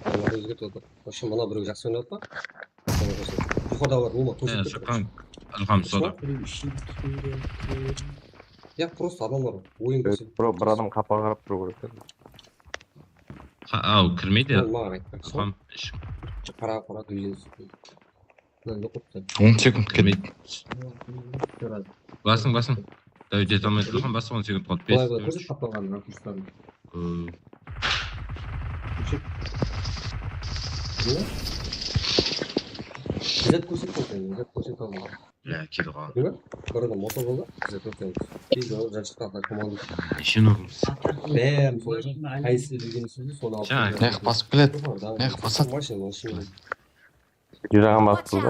Olar ózgert atır. Вообще, mına birew jaqsı oynap atır. Yuqarıda bar, ulıwma, toshıp ketip atır. Ilham, soda. Ya, просто adamlar oyın kórsetip. Bir adam qapıǵa qarap turıw kerek. Ha, aw, kirmeydi. Ol maǵan ayttı. Ilham, ish. Qara, qara, dúyeniz. Mına, yoq qıptı. On sekund kirmeydi. Basıń, basıń. Dáw, jete almaydı. Ilham, bas, on sekund qaldı. Bes, tórt. Qapalǵan rakurslardı. Kórsek. Ne? Zat kórsetip aldı, zat kórsetip aldı. Bля, kelip qaldı. Kórdiń be? Bir adam motor boldı, zat kórsetip aldı. Keyin ol janshıqta komanda. Neshe urmız? Bárin sol qaysı bilgen sózi, sonı alıp. Nayaq basıp keledi. Nayaq basadı. Mashina, mashina. Júregen basıp tur da.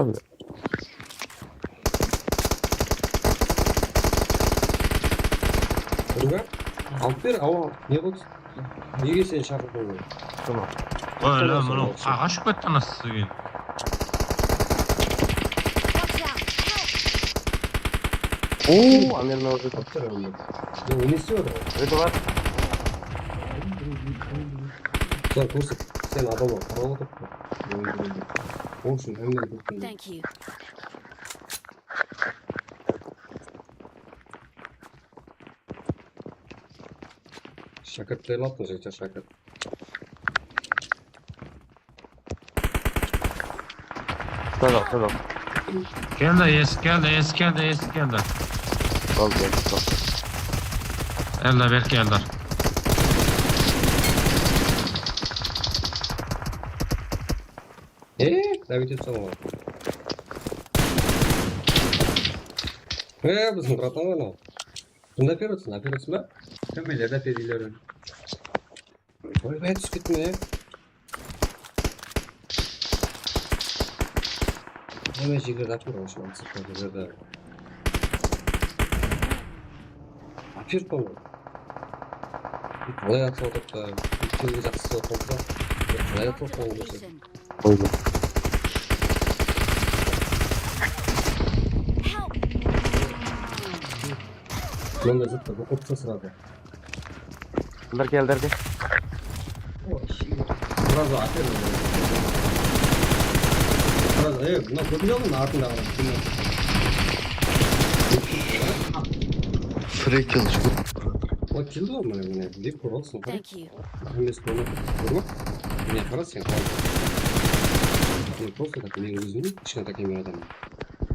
Kórdiń be? Alıp ber, awa, ne boldı? Nege seni shaqırdım men? Oy, ala, mınaw qaǵa ushıp ketti anası degen. Oo, Amer mına jerde. Kaptır, Amer. Ya, ne islep atır? Jerde bar. Sen kórset, sen adamlar qarap otırıptı. Onıń ushın hámme kórsetti. Thank you. Shákirt tayarlaptı, jigitler, shákirt. Tazaq, tazaq. Keldi, esik keldi, esik keldi, esik keldi. Al, keldi, tazaq. Elda, berk keldi. Eee, dáwet etseń oǵan. Eee, biziń bratan ǵoy mınaw. Kimdi áperip atırsań, áperip atırsań ba? Kim biledi, ápergiylerin. Oybay, túsip kettim ya. Hemen jigler atıp atır, oshı, sırtta bir jerde. Áperip atırman. Qalay atıp atırıptı? Kemde jaqsı atıp atırıptı. Qalay atıp atırıptı? Qoydı. Mında zıttı, bu qopsa sıradı. Bunlar keldirdi. Biraz atıyorum. Biraz, e, bunlar kötü yolun artındaǵı. Frekin. O, keldi ǵoy, mine, mine, dep kórip alsın. Thank you. Emes, bunı kórme. Mine, qara sen, qal. Men просто так, men ózim kishkentay kameradan.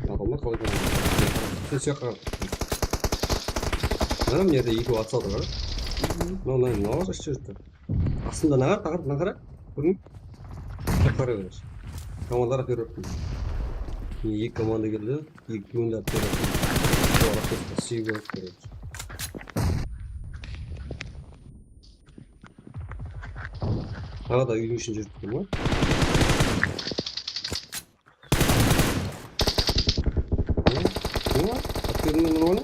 Adamlar qalay keledi? Sen sıyaqqa qara. Mana mına jerde ekewi atsa atır, qara. Mına, mına, mına jaqta júripti. Astında mına qara, taqırıp mına qara. Kórdiń be? Qara ber. Komandalar berip atır. Mine, eki komanda keldi. Ekewin de berip atır. Olar sıyıp berip atır. Taǵı da úydiń ishinde júrip tur ma? Ne? Ne? Atkerdiń menen oyna.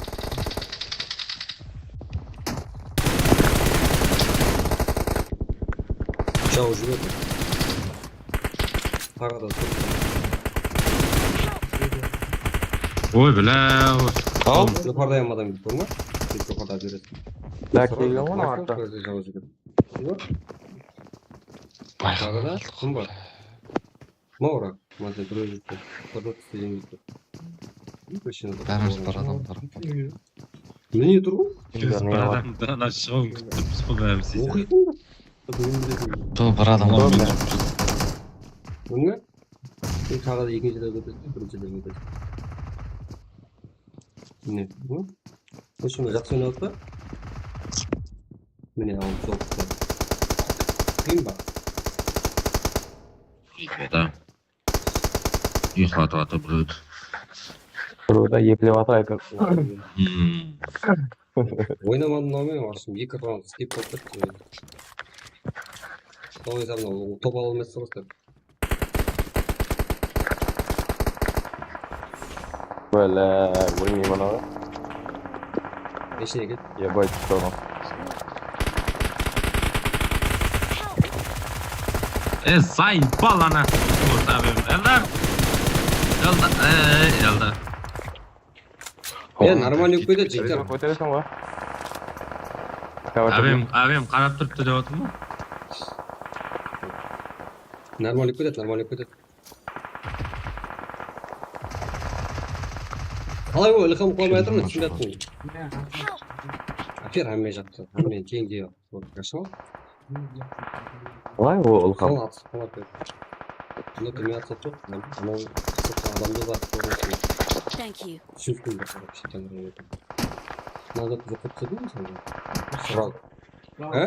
Jaw jiberdi. Taǵı da tur. Oy, bilá, oy. Al. Joqarıda adam kelip tur ma? Joqarıda beredi. Bak, kelgen ǵoy artta. Jaw jiberdi. Taǵı da kim bar? Mawra, mına birew júripti. Qudırıp islegen júripti. Bárimizdi bir adam tarap. Mine tur ǵoy. Bárimizdi ana shıǵıwın kútip turmız ǵoy bárimiz. Oqıytın ba? Sol bir adam. Mine. Mine, taǵı da ekinshi lerge ketedi, birinshi lerge ketedi. Mine, bu. Ushında jaqsı oynap atır. Mine, alıp soqtı. Qıyın ba? Qıyın da. Uyıqlatıp atır birewdi. Birewdi eplep atır, aytır. Hmm. Oynamadım, mınaw men, astım, eki ekran skip bolıp ketti. Soń esabına top ala almaysız ǵoy. Bala, ólmeymen aǵa. Eshine kel. Ебать, что? E, zaebal ana. Eldar. Eldar. E, Eldar. E, normal yuk ketedi, jigitler. Kótereseń ǵoy. Ábem, ábem qarap turıptı dep atırman. Normal yuk ketedi, normal yuk ketedi. Qalay ol, Ilham qulay atırma, túsinbey atırman. Áper, hámme jaqtı, hámmeni teń de. Хорошо? Qalay ol, Ilham? Sol atı, sol atı. Bunda túnbe atı joq. Anaw sırtta adamda bar, koǵırsın. Thank you. Sózkúldi qarap sheten. Mına zat joqqa túsedi ǵoy sonda. Sural. Há?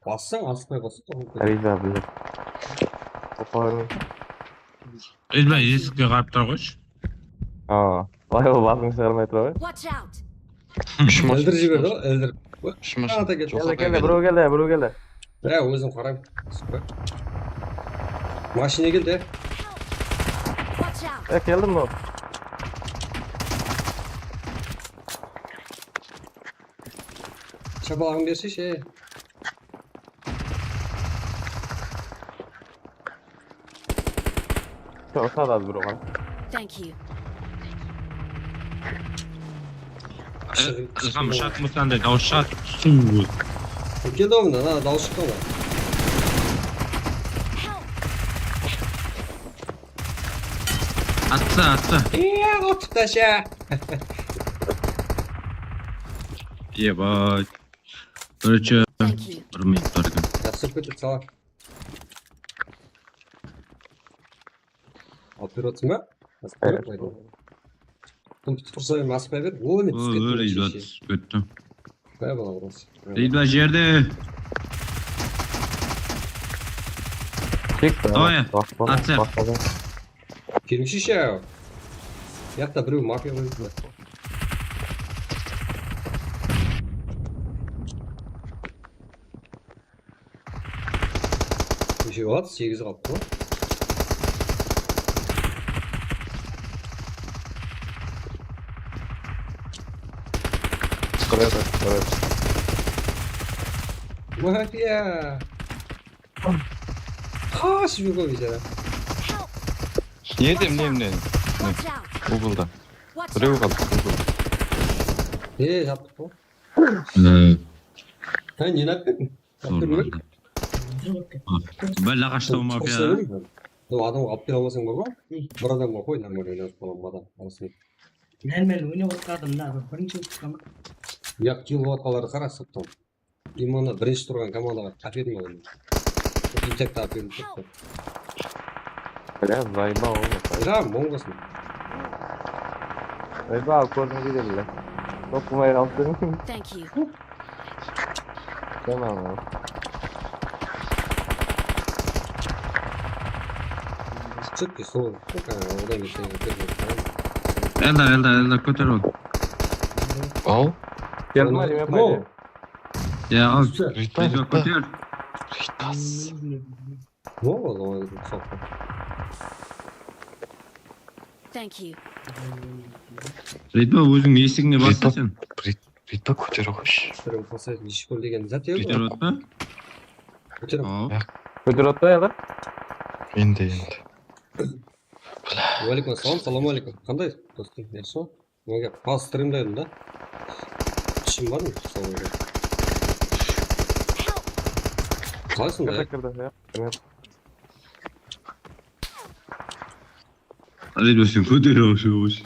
Bassań, asıqpay basıp. Ariza, bize. Qoparın. Rizba, esikke qarap tura qoyshı. Aa, vay, ol basın shıǵarmay tura ǵoy. Watch out! Úsh mashina. Ildirip jiberdi ǵoy, ildirip. Úsh mashina. Ata keldi. Keldi, keldi, birew keldi, birew keldi. Biraq ózin qarayım. Mashina keldi. Watch out! E, keldim bu. Shapalıǵın berseshi. Usharadı bir oǵan. Thank you. Ilham, shat mısanday dawıs shıǵadı. Suw. Keldi oǵlımnan, ha, dawıs shıqqan ǵoy. Atsa, atsa. Iya, otiptasha. Ебать. Короче, bir minut bar eken. Jaqsı, ketip sala. Alıp berip atırsıń ba? Asıp berip qoydım. Tım tutırsayım, asıp ber. O, ne túsip ketti, túsip ketti. Qoya bala burası. Deydi, jerde. Çek, давай, atsa. Kelińshi sha. Uyaqta birew mafiya qoyıptı. Neshe qaladı? Segiz qalıptı ǵoy. Qırıq, qırıq. Mafiya! Qashıp júr ǵoy biyshara. Nede, mine, mine. Uglda. Birew qaldı, ugl. E, japtıq ǵoy. Há, neni alıp kettiń? Bala aqashta mafiya. Sol adamǵa alıp kele almasań bar ǵoy. Bir adamǵa qoy, normal oynap qalaman, adam arasında. Normal oynap atqanımda birinshi bolıp turǵan. Uyaq, kill bolıp atqanlardı qara, sırttan. Именно birinshi turǵan komandaǵa aperdim ol. Intekte aperdim, sırttan. Bля, заебал, oǵlum. Ilham, oń bolsın. Zaybal, kórdiń be, bile. Toqımay qalıp turıń. Thank you. Tamam. Çık, sol. Odan keyin sen kóterip al. Eldar, Eldar, Eldar, kóter ol. Al. Geldi ma, Rima? Ya, al. Rita, Rita, Rita. Kóter. Rita. Ne oldu oǵan? Thank you. Rita, óziń esigińe bassa sen. Rita, Rita, kótere qoyshı. Kótere qoysa, eshkol degen zat ya. Kótere qoydı ma? Kótere qoydı. Kótere qoydı ya da? Endi, endi. Waleykum assalam, salam aleykum. Qanday, dostım, yaqshı ma? Menge pas strimdaydım da. Ishim bar ma? Sol edi. Qalaysań, da? Kirdi, kirdi, ya. Rita, sen kótere qoyshı.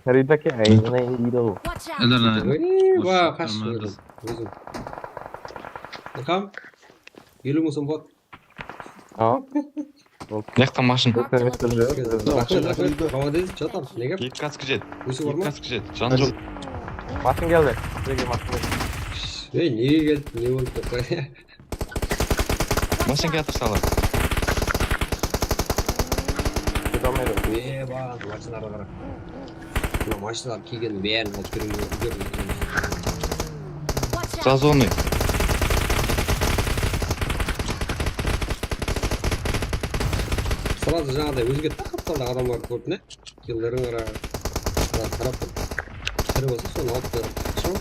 Rita ke, aynına deydi ol. Watch out! Eldar, Ey, ba, qashıp júrdi. Ózim. Ilham, eliw mıń som bor. Al. Mıyaqta mashın. Raxmet, raxmet. Молодец, что там? Ne gáp? Eki kask jet. Ósi bar ma? Eki kask jet. Janı joq. Mashın keldi. Bizge mashın keldi. Ey, nege keldi? Ne boldı? Mashın kiyatır salar. Eba, mashinalarǵa qara. Mına mashinalar kelgenin bárin alıp kiriń, úlgermey. Zazonıy. Srazı jańaday ózgertti, qaptalda adamlardı kórip ne? Killerdi qara. Qarap tur. Tiri bolsa sonı alıp tur. Sol.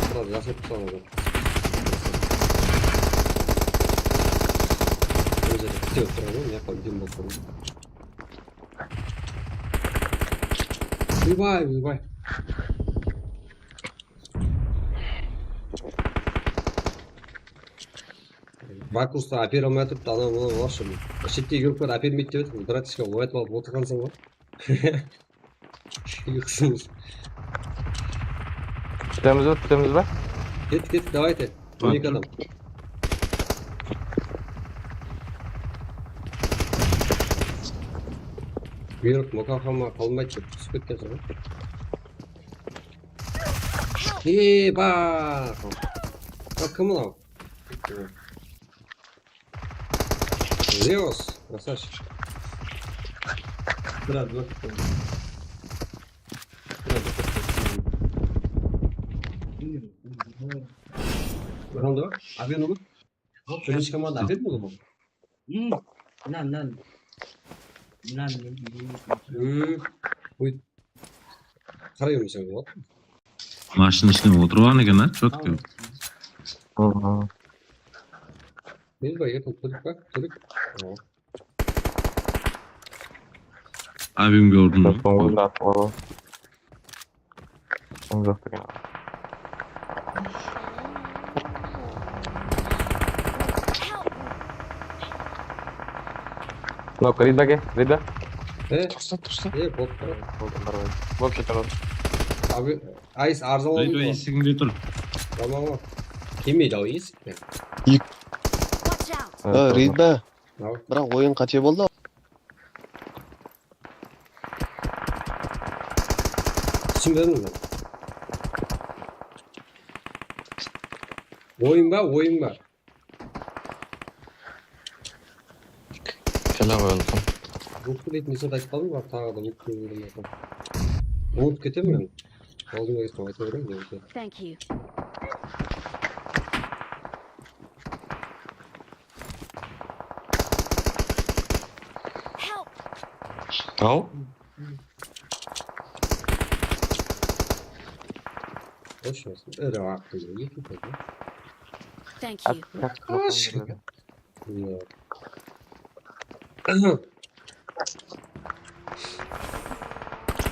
Srazı jasırıp saladı. Ózi kútip tur ǵoy, ne qılıp dem bolıp tur. Uybay, uybay. Bakusta ápere almay atırıptı, anaw mınaw alshı. Shettegi gruppada ápermeydi dep edi, bratishka, oyatıp alıp otırǵansań ǵoy. Uyqısız. Kútemiz be, kútemiz be? Kettik, kettik, davayte. On eki adam. Buyırıq mukafama qalmaydı dep túsip ketkenseń ǵoy. Eba! Bak, kim mınaw? Zeus, красавчик. Biraz dur. Biraz dur. Round var. Abi ne olur? Birinshi komanda Afer boldı mı? Hmm. Nan, nan. Nan, nan. Hmm. Uy. Qaray bermeseń boladı. Mashina ishine otırıp alǵan eken da, chotko. Meni ba, erkin tutıp bak, tutıp. Abimge urdım. Sońǵı atqanı. Soń joq eken. Mınaw, Rida ke, Rida. E? Tursa, tursa. E, boldı. Boldı, boldı. Boldı, kete ber. Abi, Ais, arzan Rida esigińde tur. Tamam, tamam. Kelmeydi aw, esikten. Rida. Biraq oyın qáte boldı. Túsinbedim men. Oyın ba, oyın ba? Kele qoyalım. Ruxtı deytin esat aytıp qaldım, biraq taǵı da unutıp qoyıp júrdim. Unutıp ketemen men. Aldınǵa ketsem ayta beremen. Thank you. Aw. Xosh bolsın. Iri waqıtında eki qoydı. Thank you.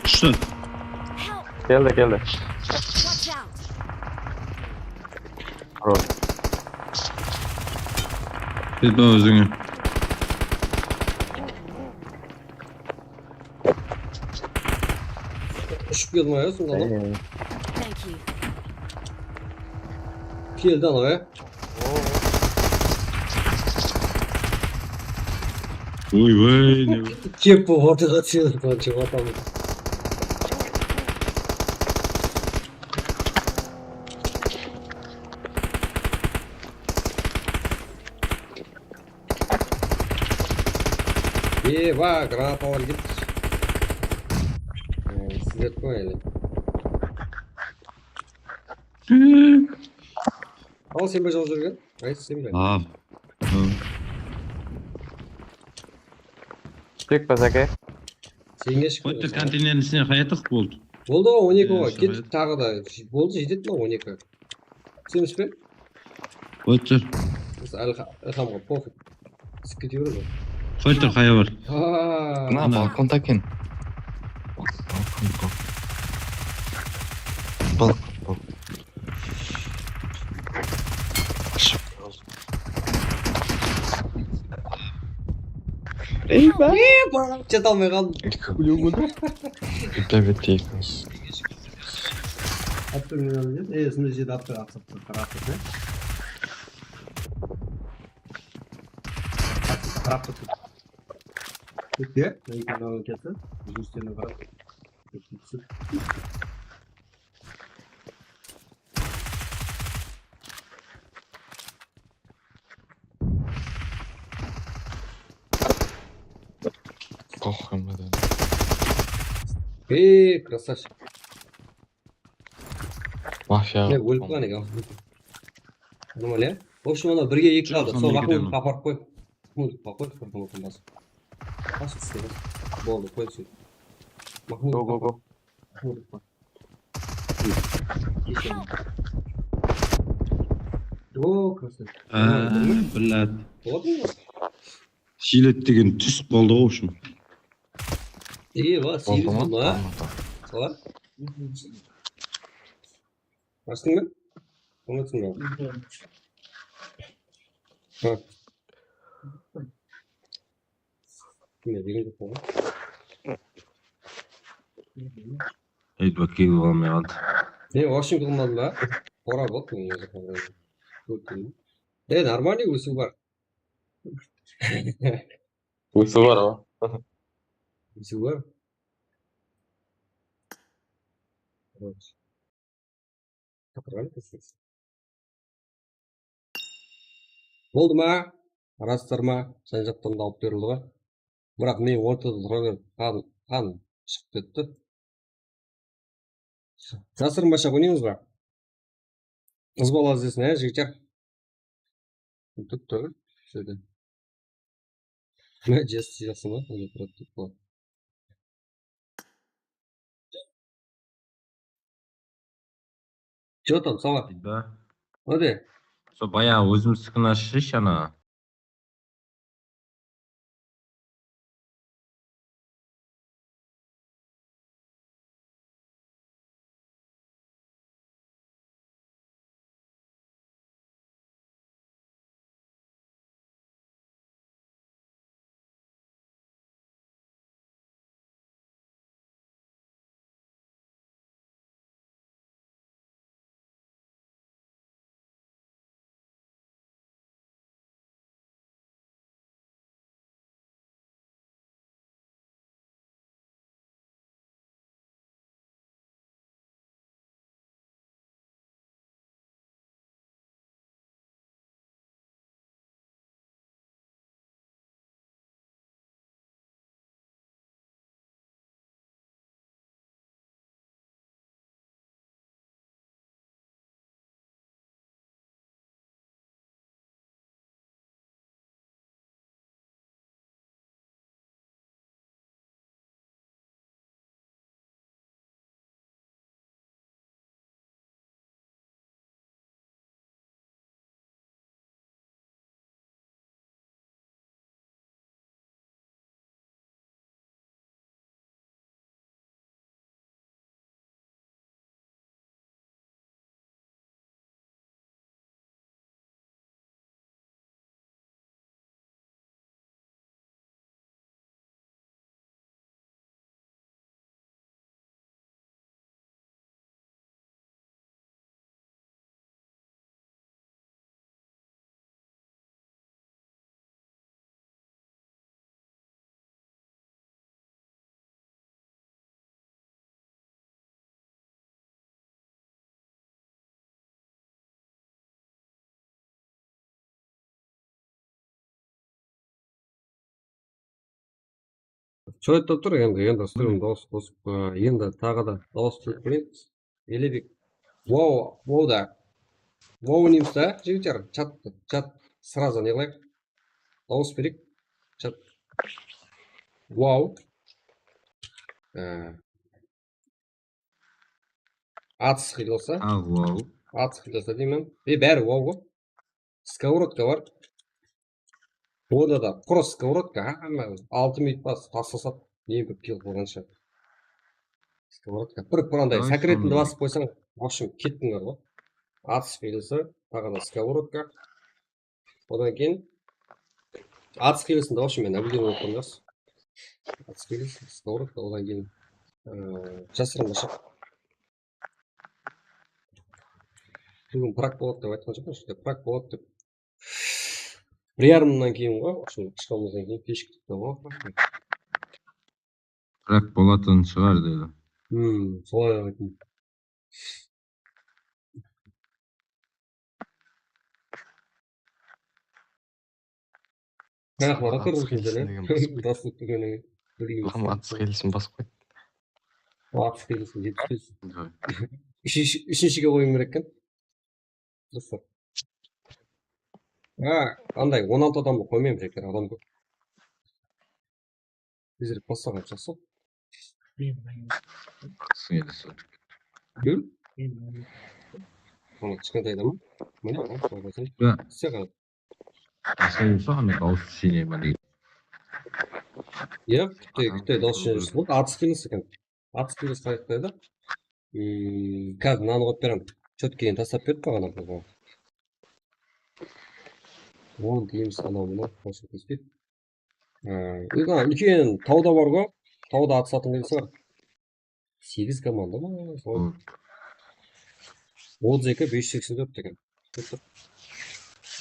Ushsın. Keldi, keldi. Ketpe ózińe. Ushıp keldim ya, sonda. Keldi anaw ya. Oy, oy, ne? Kep bolıp ortaǵa túsedi, qanshıq atamız. Eba, granatalar ketip. Sizlerdi ma ele? Al, sen be jol júrgen? Ay, sen be? Aa. Tek bazake. Sen gesh. Qoyıptır, konteynerdiń ishine qayatıq boldı. Boldı ǵoy, on eki ǵoy. Kettik taǵı da. Boldı, jetedi mına on eki. Túsemiz be? Qoyıptır. Biz Ilhamǵa pofig. Túsip kete beredi. Qoyıptır, qaya bar. Haa. Mına balkonda eken. Balkon, balkon. Jete almay qaldım. Bitta bitta ekimiz. Attır menen. E, sonda jedi attır, attır, attır, attır. Qarap tur. Kette, meni kanalına kelse, júz tenge qarap. Ey, krasavchik. Mafiya. Ne, ólip qalǵan eken. Normal, ya? В общем, anaw birge eki qaldı. Sol Mahmudovqa aparıp qoy. Mahmudovqa qoy, bir minuttan basıp. Bas, usta, bas. Boldı, qoy, sóyt. Mahmudovqa. Go, go, go. Mahmudovqa. O, krasavchik. Aa, блядь. Boladı mı? Jilet degen túsip qaldı ǵo, ushın. Ey, ba, segiz boldı, ha? Solar. Ashtıń ba? Unatsın ba? Ha. Kime, bergen joq pa? Ey, bakil bolmay qaldı. Ne, вообще qılmadım ba? Qora boldı men ózi. Kórdim. E, нормальный ósiw bar. Ósiw bar ǵo. Ósiw bar. Boldı ma? Rastır ma? Ján-jaqtan da alıp berildi ǵoy. Biraq men ortada tura berip, qan, qan shıǵıp ketti. Jasırınbasha oynaymız ba? Qız bala izlesin, á, jigitler? Dur, dur, sóyde. Jesti jaqsı ma? Mine, turadı, dur, bol. Че там, Sava? Da. Hadi. Sol bayaǵı ózimizdikin ashshı ana. Что это tur endi, endi stream dawıs qosıp, e, endi taǵı da dawıs berip beremiz. Elebek. Wow, wow da. Wow oynaymiz da, jigitler. Chat, chat. Сразу ne qılayıq? Dawıs bereyik. Chat. Wow. E, Atız qıyılsa. Aǵ, wow. Atız qıyılsa deymen. E, bári wow ǵo. Skоворodka bar. Onda da просто skоворodka, hámme altı minut bas taslasadı, ne bir kill qılǵansha. Skоворodka. Bir, bir anday Ay, sókiretin sonday. Basıp qoysań, в общем, kettińler ǵo. Atız qıyılsa, taǵı da skоворodka. Odan keyin atız qıyılısında, в общем, men наблюдение qılıp turmız. Atız qıyılısı, skоворodka, odan keyin, ıı, jasırınbasha. Búgin prak boladı dep aytqan joqpan, işte prak boladı dep. Bir yarımnan keyin ǵoy, в общем, shıǵıwımızdan keyin keshiktirip ǵoy. Prak bolatın shıǵar dedi. Hmm, solay aytayın. Ayaqları Atız qırılsın qıyılsın seni. Degen basıp qoydı. Basıp turganı bilgim. Atız qıyılsın basıp qoydı. Alpıs qıyılsın, jetpis bes. Úshinshi, úshinshige qoyıwım kerek eken. Durıs. Ha, anday on altı adamdı qoymayman, jeker, adam kóp. Tezirek bassaǵan jaqsı. Kishkentay adam. Mine, qoyıp atayın. Sen qara. Asıl bolsa, qanday dawıs jıynayman deydi. Iya, bitta, bitta dawıs jıynayman. Bul atız qıyılısı eken. Atız qıyılısı qayaqta edi? Hmm, házir mınanı qoyıp beremen. Chotkiyin taslap berip qoyǵan eken. Oǵan deymiz, anaw mınaw, qoshıp kespeydi. Ee, úlken tawda bar ǵo. Tawda atısatın qıyılısı bar. Segiz komanda ma? Sol. Otız eki, bes júz seksen tórt degen.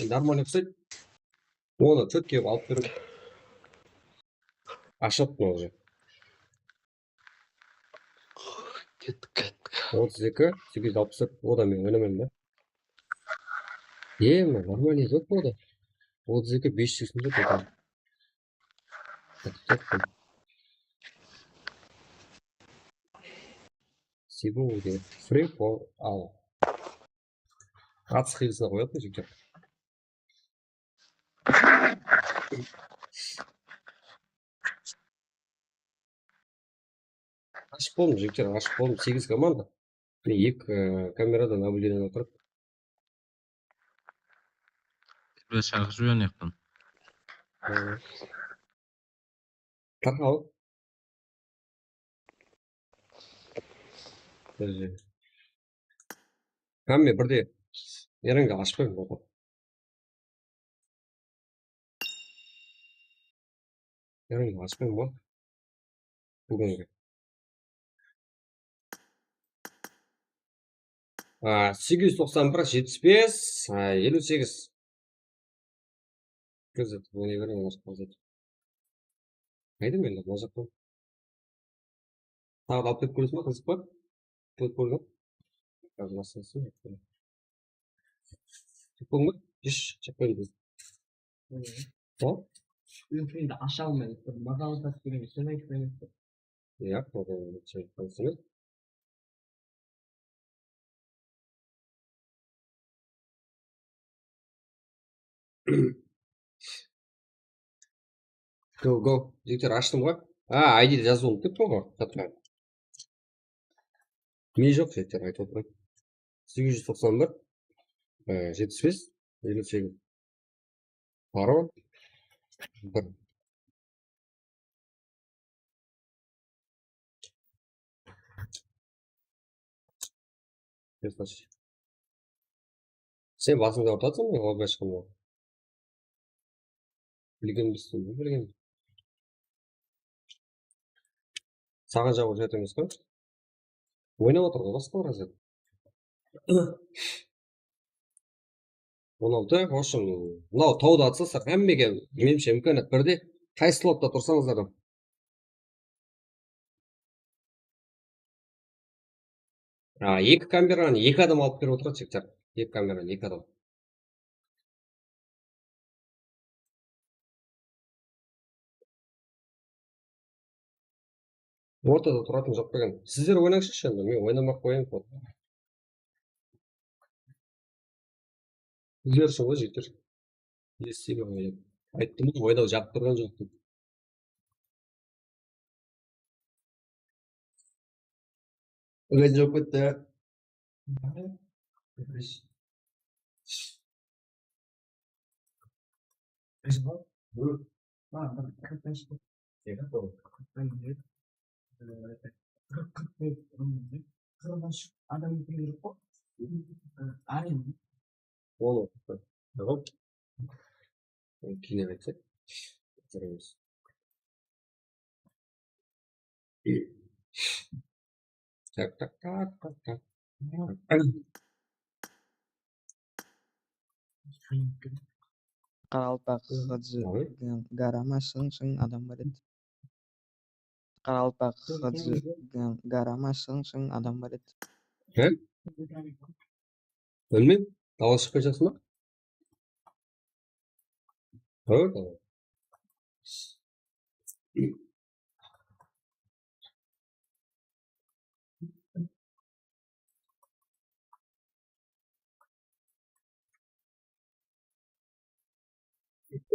Endi нормально qısaydı. Onı chotki qılıp alıp beriń. Ashıp mına уже. Kettik, kettik. Otız eki, segiz júz alpıs tórt. O da men oynamayman da. E, mına нормально zot bu da. Otız eki, bes júz seksen tórt. Sebebi free for all. Atız qıyılısına qoyatın jigitler. Ashıp boldım, jigitler, ashıp boldım. Segiz komanda. Mine, eki, e, kameradan наблюдение qılıp. Sizler shaqırıp júr anaqtan. Tarqal. Hámme birdey. Ereńdi ashpayman ǵoy. Ereńdi ashpayman ǵoy. Búgingi. A, segiz júz toqsan bir, jetpis bes, a, eliw segiz. Kózet, oynay beriń, olar qolzet. Qayda mende mına jaqtan? Taǵı da alıp ketip kóresiz ba, qızıq pa? Kórip kórdim. Házir baslasın. Kórdim ba? Hesh, chaqpaydı biz. Hop. Úyimdi asha almay, bir mazalı zat degen sen aytpay. Yaq, oǵan aytpaydı. Go, go. Jigitler, ashtım ǵoy. A, I D di jazıp unıtıp kettim ǵoy. Xatqa. Ne joq, jigitler, aytıp otırayın. Segiz júz toqsan bir, e, jetpis bes, eliw segiz. Parol. Bir. Sen basıńdı awırtasań, men lobbi ashqan bolıp. Bilgen bilsin, bilgen. Saǵan jawıp júredi emes pa? Oynap atır ǵoy, basqa bir házir. On altı, в общем, mınaw tawda atsalar, hámmege, menimshe, imkaniyat birdey. Qaysı slotta tursańızlar da. A, eki kameranı eki adam alıp berip otıradı, jigitler. Eki kameranı eki adam. Ortada turatın joq pa eken. Sizler oynańızshı endi, men oynamaq qoyayın. Sizler ushın ǵoy, jigitler. Ayttım ǵoy, oynaw jaqıp turǵan joq dep. Ilajı joq etti. Qırq, qırq bes, qırq bes, qırq bes adam kelip qoy. Arena. Ol otırdı. Hop. Keyin aytsaq. Tak, tak, tak, tak, tak. Qaraqalpaq Hıcı garama shıń-shıń adam bar edi. Qaraqalpaq Hıcı garama shıń-shıń adam bar edi. He? Bilmeymen. Dawıs shıqqan shıǵarsın ba? Hı?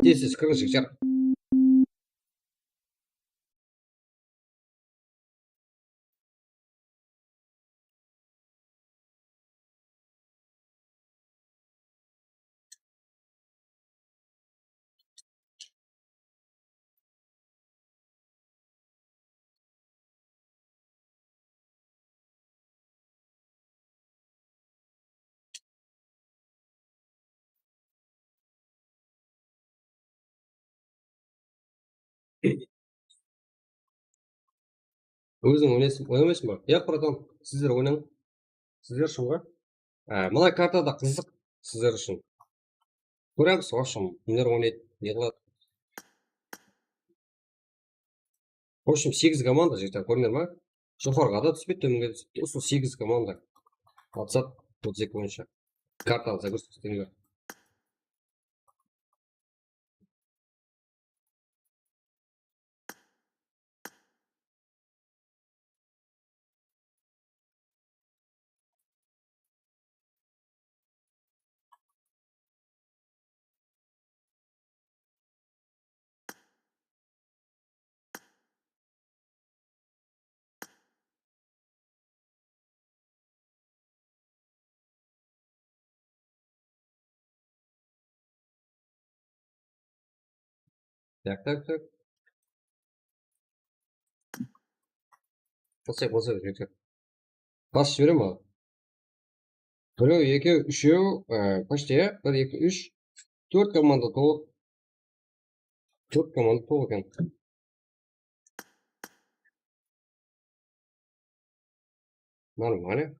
Tez-tez kiriń, jigitler. Óziń oynaysıń, oynamaysań ba? Yaq, bratan, sizler oynań. Sizler ushın ǵoy. Á, mına kartada qızıq sizler ushın. Kóremiz, в общем, kimler oynaydı, ne qıladı. В общем, segiz komanda, jigitler, kórdińler ma? Joqarıǵa da túspeydi, tómenge de túspeydi. Usı segiz komanda. WhatsApp, otız eki boyınsha. Kartanı загрузка isledińler. Tak, tak, tak. Qılsaq bolsa, jigitler. Basıp jiberem ǵoy. Birew, ekew, úshew, e, почти, ya. Bir, eki, úsh, tórt komanda tolıq. Tórt komanda tolıq eken. Нормально.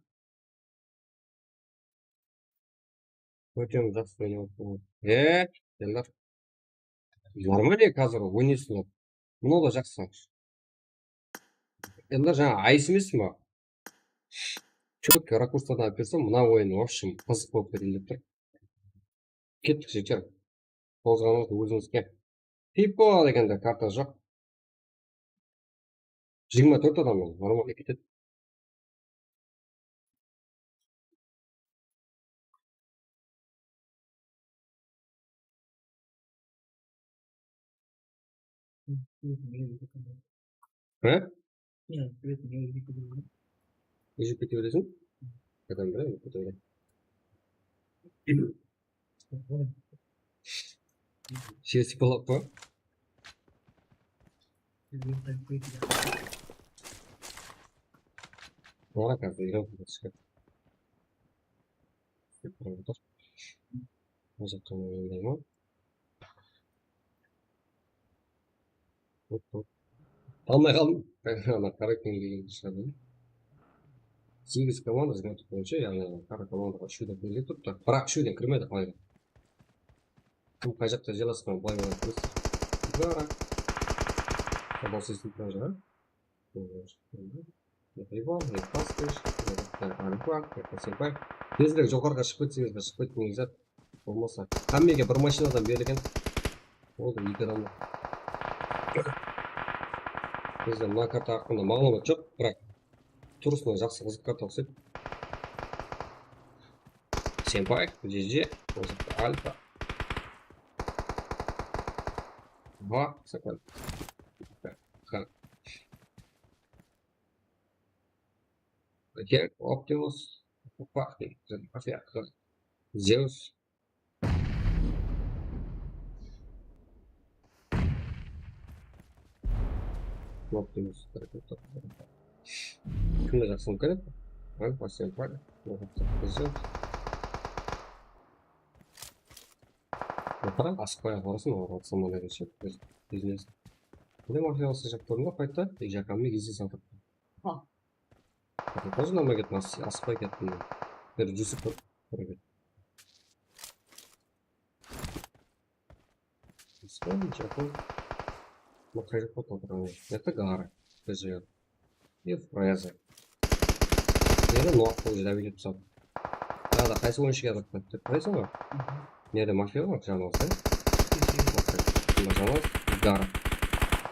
Óte jaqsı oynap atırman. E, Eldar. Нормально, házir oynaysızlar. Mınaw da jaqsı. Endi jańa ayıs emes pa? Chotko rakurslardan alıp bersem, mına oyın, в общем, qızıq bolıp keteyin dep tur. Kettik, jigitler. Qozǵalıńız ózińizge. Pipo degende karta joq. Jigirma tórt adam ol, нормально ketedi. Há? Úyge kete beresiń. Adam bilen úyge kete beredi. Jesi bolaq pa? Ora házir, jol kútip. Mına jaqqa mınday ma? Hop, hop. Almay qaldım. Ana, qara keń degen shıǵadı. Segiz komanda jigirma tórt boyınsha, yaǵnıy qara komandaǵa úshewden berilip turıptı. Biraq úshewden kirmedi, qalay da. Kim qay jaqta jelasqan, bılay boladi, turıs. Gara. Dawıs esitip turǵan jaǵı. Tezirek joqarıǵa shıǵıp ketseńiz, shıǵıp ketseńiz. Bolmasa, hámmege bir mashinadan berilgen. Boldı, eki adamlar. Bizde mına karta haqqında maǵlıwmat joq, biraq turısına jaqsı, qızıq karta uqsaydı. Senpay, G G, Alfa. Va, Senpay. Optimus, Zeus. Optimus. Kimde jaqsı mumkin edi? Alfa, Senpay. Qara, asıqpay aq barasın, olar atsa mına degenshe, biznes. Mine, mafiyalar jaqtırında qaytta, jaqamı izde satır. Ha. Тоже nama kettim, asıqpay kettim. Bir júsip bir, bir ket. Asıqpay, jaqın. Mına qay jaqta otırǵan? Это Gara. Biz jaqta. И фреза. Meni noq qılıp júdá biylep tasladı. Taǵı da qaysı oyınshıǵa jaqtı dep qoyasıń ǵoy. Mende mafiya bar, jańalıs, e? Jańalıs, Gara.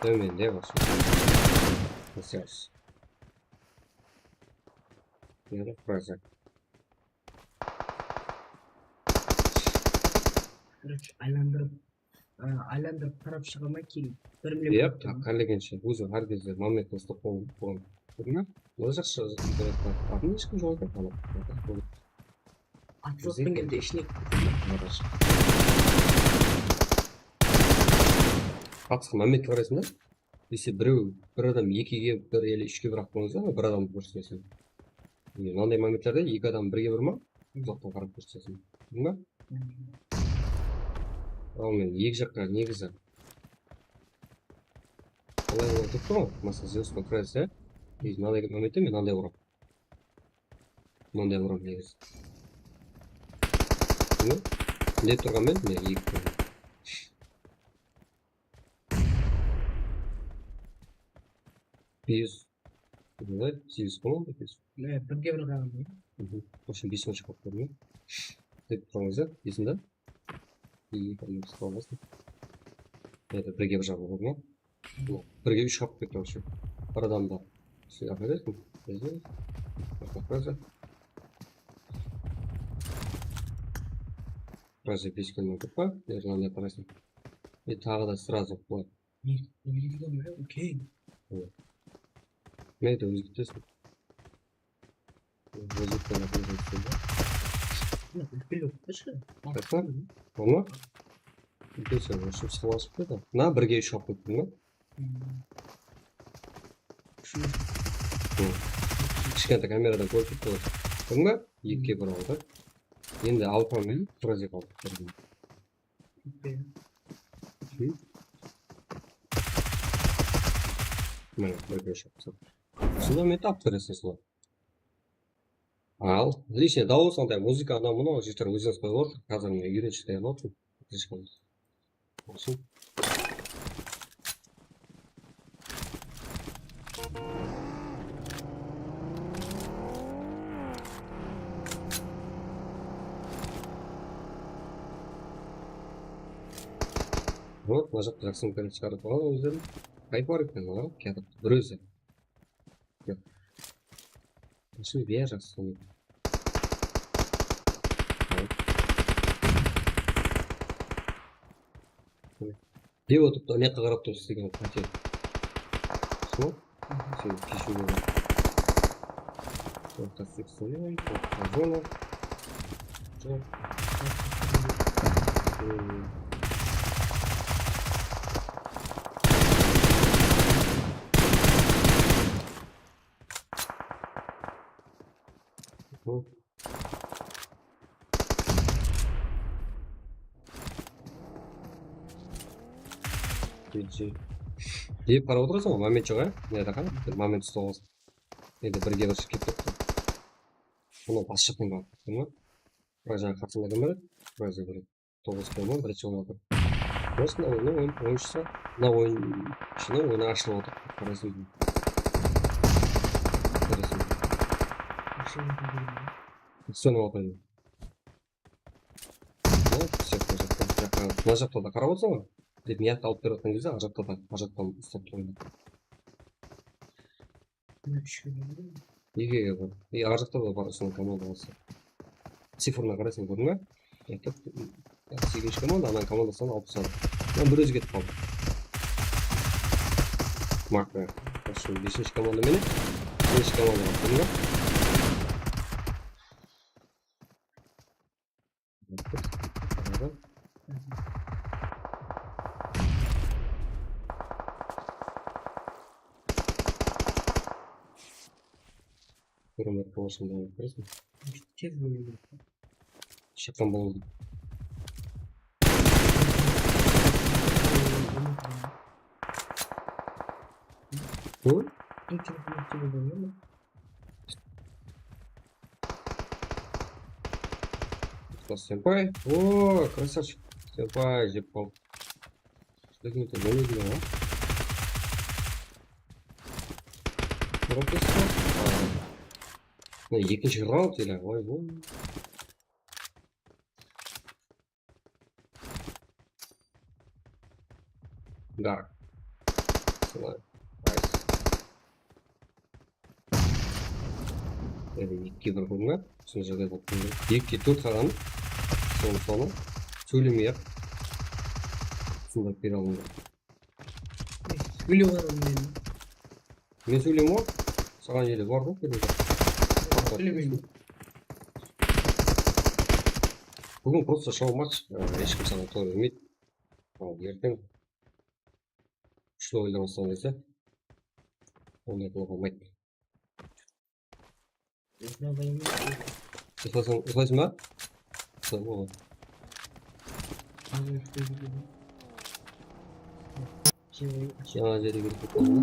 Tómende bolsın. Segiz. Mende фреза. Короче, aylandırıp. aylandırıp qarap shıǵa ma keyin? Bir million. Yaq, qállegenshe, ózi hár gezde momentni uslap qoyıp qoyǵan. Kórdiń be? Ol jaqsı, adın hesh kim joq eken, qanaqa. Atılıp mingende ishine. Qatısqa momentke qaraysań da. Ese birew, bir adam ekige bir ele úshke bir aq bolsa, bir adamdı kórseteseń. Mınanday momentlerde eki adam birge bir ma, uzaqtan qarap kórseteseń. Bildin ba? Al men eki jaqqa negizi. Qalay oynap turıptı ǵoy, masa Zeus pa Krays, ya? Mınanday momentte men mınanday uraman. Mınanday uraman negizi. Mine, mine turǵan men, mine eki. Bes. Bunday segiz komanda bes. Mine, birge bir qaldı. Mhım. Вообще bes minut shıǵıp turdı. Dep turıńız da, esinde. Ey, tamam, sıqılmasın. Mine, birge bir jaǵıp turdı ma? Birge úsh qalıp ketti вообще. Bir adam bar. Sen áperesiń. Bizde. Qoysa. Birazda bes kelmey turıp pa? Mına jaqqa qaraysań. E, taǵı da сразу qoy. Ne, ne bileyim ya, okey. Meni de ózgertesiń. Ózgertken ápirim. Mına, úlken ótpesi. Qaytpa? Bolma? Úlken sen, вообще sıqılasıp ketedi. Mına, birge úsh alıp kettiń ba? Kishkenta kameradan kórip turıptı. Kórdiń ba? Ekige bir aldı. Endi alpan menen Krazik aldı. Okey. Mine, birge shıqsın. Usınday meni tapıp beresiz, usınday. Al, отлично, dawıs, anday muzıka, anaw mınaw jigitler ózińiz qoyıp otır. Házir men úyrenshik tayarlap atırman. Bolsın. Вот, mına jaqta jaqsı mıkarın shıǵarıp alǵan ózleri. Qayıp bar eken, mına, kiyatırıptı, bir ózi. Yoq. Shıń ber jaqsı. Dep otırıptı, mıyaqqa qarap turıpsız degen qáte. Sol? Sen keshiw ber. Orta seksen, orta zona. Dep qarap otırasań ǵoy, moment joq, á? Mına jaqqa qara, moment uslap alsın. Endi birge bir shıǵıp ketipti. Bunı bas jaqtan barıp, mına. Biraq jańa qartında kim bar edi? Biraq bir. Toǵız kilometr, birinshi orın aldı. Просто oyınnıń oyın, oyınshısı, mına oyın ishiniń oyını ashılıp otır. Qaraysań. Qaraysań. Ashılıp otır degen ne? Sonı alıp atayın. Mına, mına jaqta da qarap otırsań ǵoy. Dep mıyaqtı alıp berip atqan gezde, ar jaqta da, ar jaqtan uslap turǵan. Nege bar? E, ar jaqta da bar, usınıń komandası. Cifrına qaraysań, kórdiń be? Aytıp, segizinshi komanda, ananıń komandasınan alıp tasladı. Mına bir ózi ketip qaldı. Mark, besinshi komanda menen, besinshi komanda bar, kórdiń be? Húrmet bolsın, dawam ettiresiz. Tez bóliwdi. Shıqqan boldı. Hı? Senpay. O, красавчик. Senpay, jep qaldı. Bizge de ne diyor ya? Professor. Mına ekinshi rauнд ele, oy, oy. Dark. Солай. Nice. Endi ekige bir qıldım da, usınday jaǵday bolıp turdı. Ekige tórt qaradım. Sonı, sonı. Sóylemey-aq. Bak, bir alındı. Söylep atırman men. Men sóyleymen ǵoy. Saǵan ele bar ǵoy, kerek. Sóylemeymen. Búgin prosta shou maç, e, hesh kim saǵan toy bermeydi. Al, erteń kushli oynamastan dese, onday qılıwǵa bolmaydı. Uxlasań, uxlaysań ba? Uxla, boldı. Jańa jerge kelip ketken ba?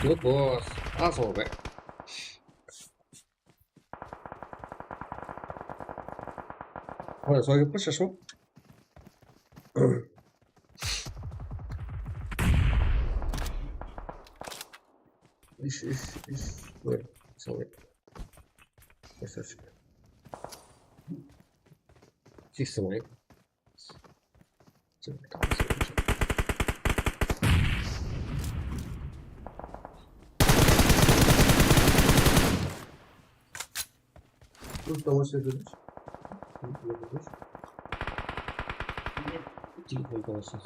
Bos, bos. Al, sol be. Qara, sol kelip qashashım. Ish, ish, ish. Qoy, sol ber. Qoy, sol ber. Seksen ber. Dur, tamasa ediyoruz. Telefon tamasa.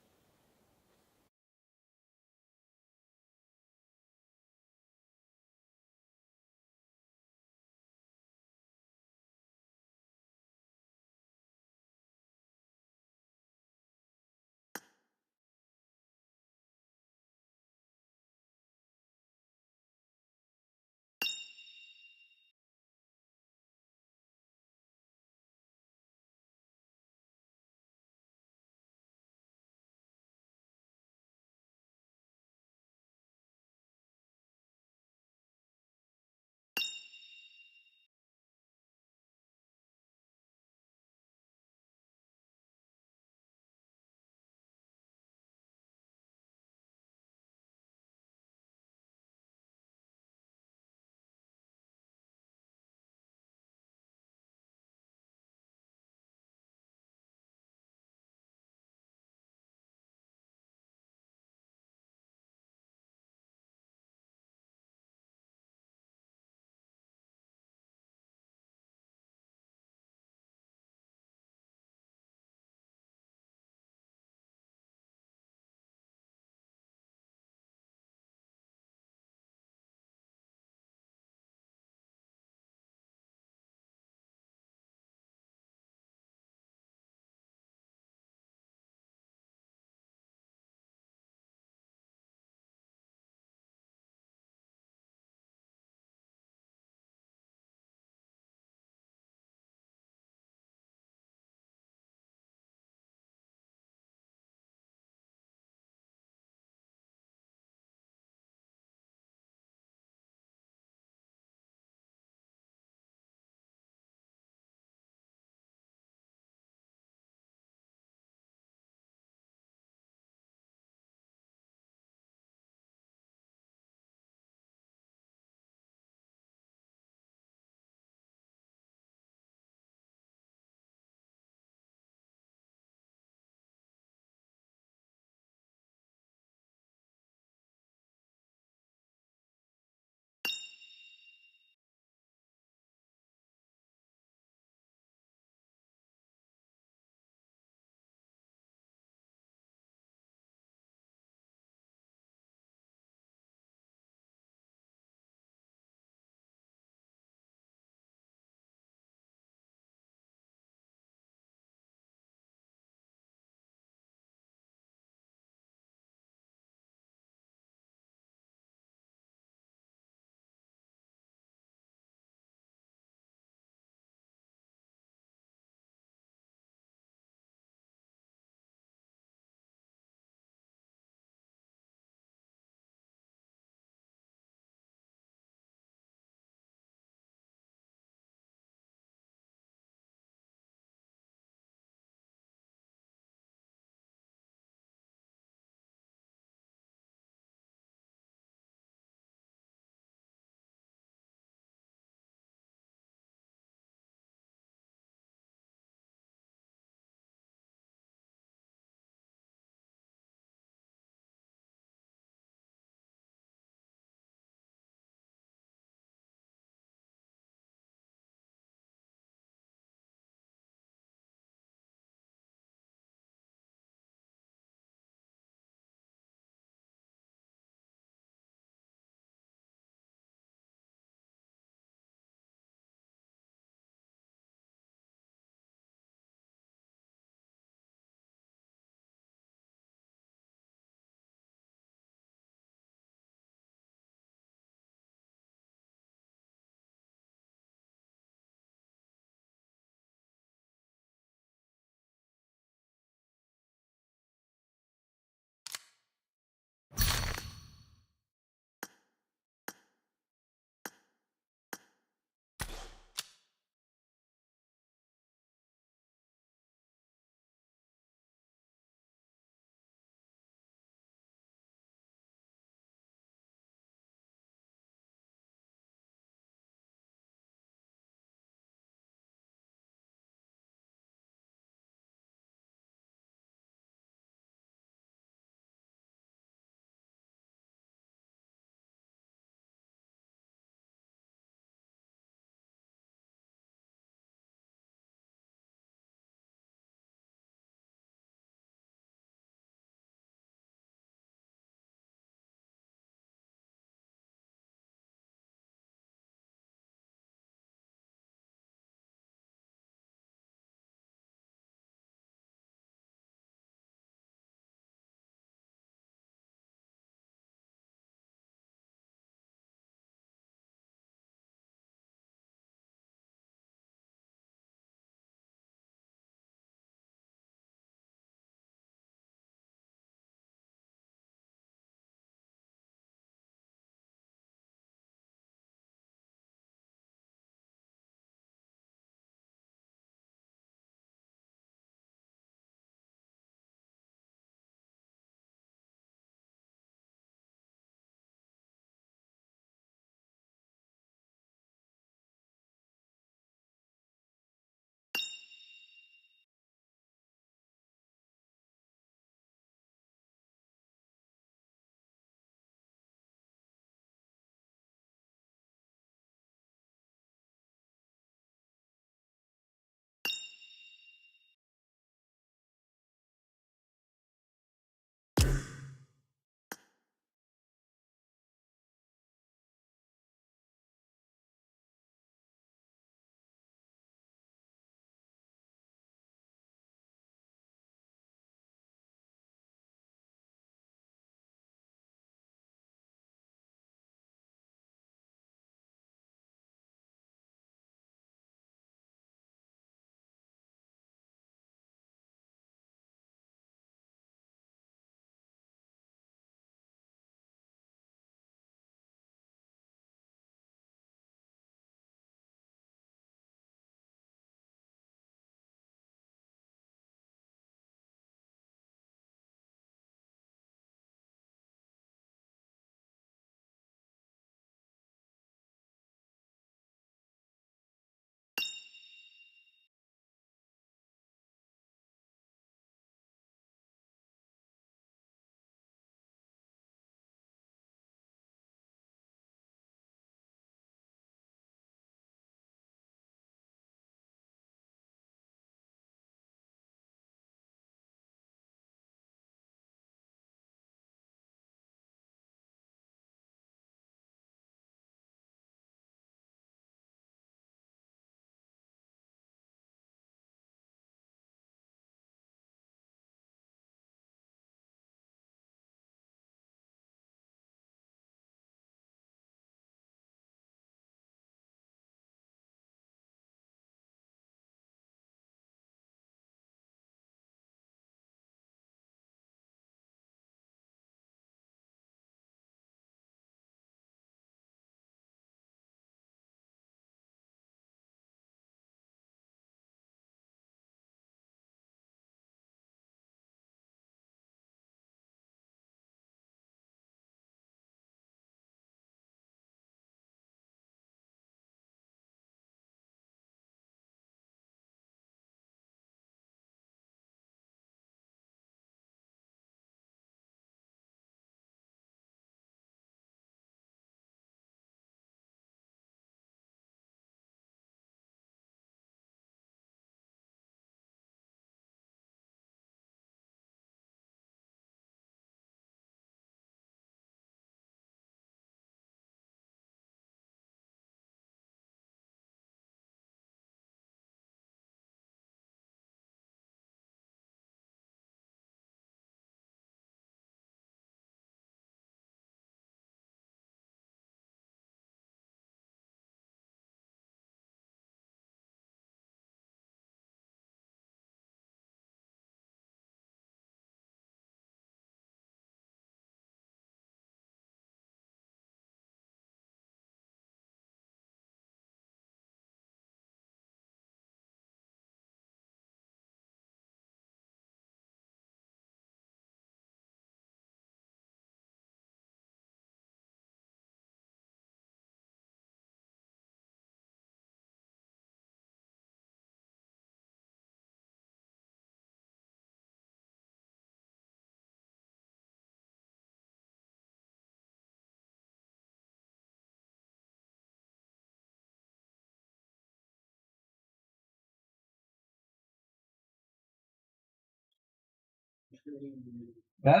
Ha?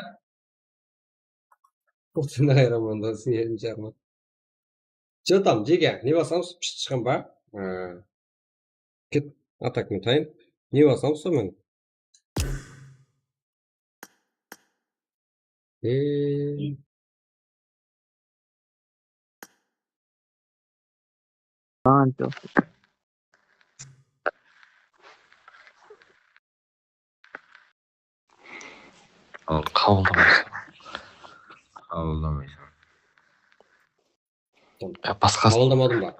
Otın ayramandan siyelim jarma. Что там, Джеге, ne basamız? Pıshıp shıqqan ba? Ha. Ket, atak men tayın. Ne basamız sonıń menen? E, Anca. Al, qabıldamaysań. Qabıldamaysań. Ya, basqası. Qabıldamadım ba?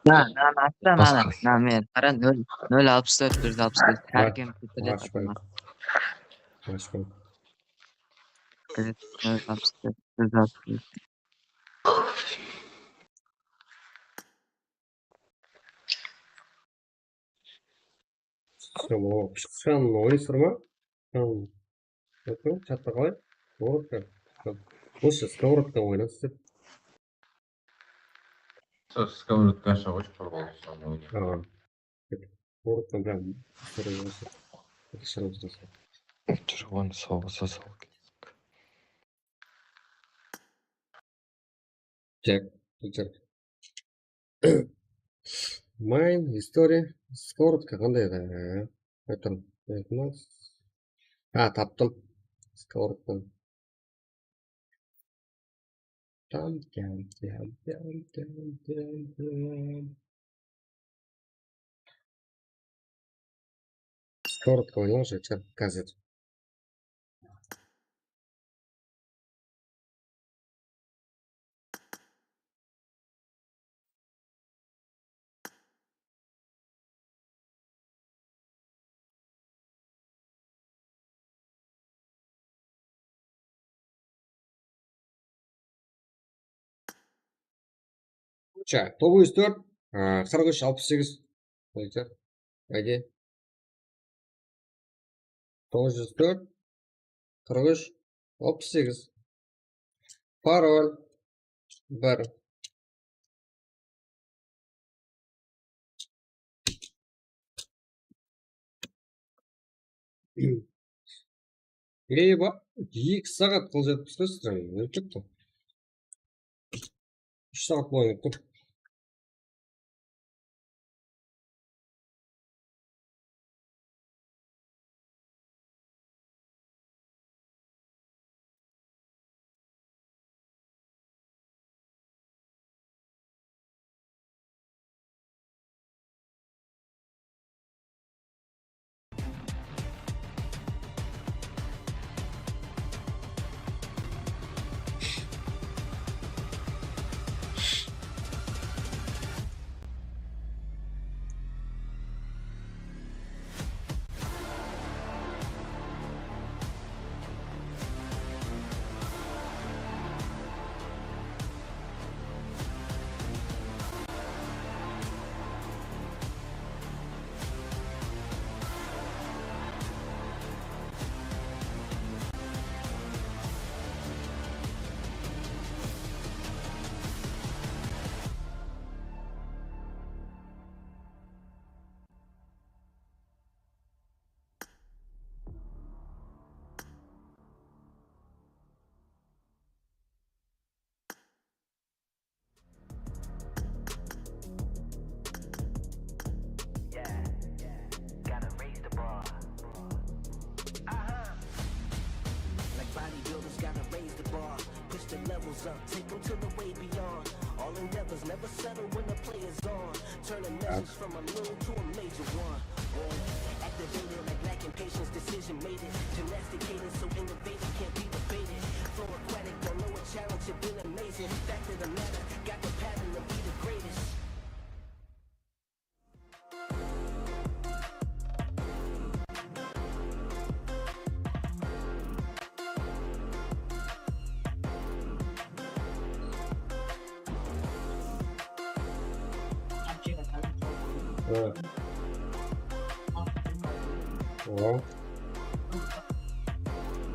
Na, na, na, na, na, Basqa. Na, men, qara, nol, nol alpıs tórt, bir júz alpıs tórt, hár Ash-, kim bitiredi. Ashpay. Ashpay. Nol alpıs tórt, bir júz alpıs tórt. Sen o pıshıqshan oynaysızlar ma? Sen, bakın, chatta qalay? Skоворodka. Lучше skоворodka oynasız dep. Sol skоворodka aşa qoyshı, qorqalıqsız oynayın. Aa. Skоворodka bilan isleri bolsa. Isleri bolsa. Turǵan soǵısa sol. Jack, Jack. Main, история, skоворodka qanday edi? Aytırım. Ha, taptım. Skоворodka. Tam, tam, tam, tam, tam, tam, tam. Skоворodka oynańızshı, gazet. Sha, toǵız júz tórt, aa, qırq úsh, alpıs segiz. Ayde. Toǵız júz tórt, qırq úsh, alpıs segiz. Parol bir. Ey, ba, eki saat qıljatıpsız, strayın, ne çıqtı? Úsh saat boyı tur.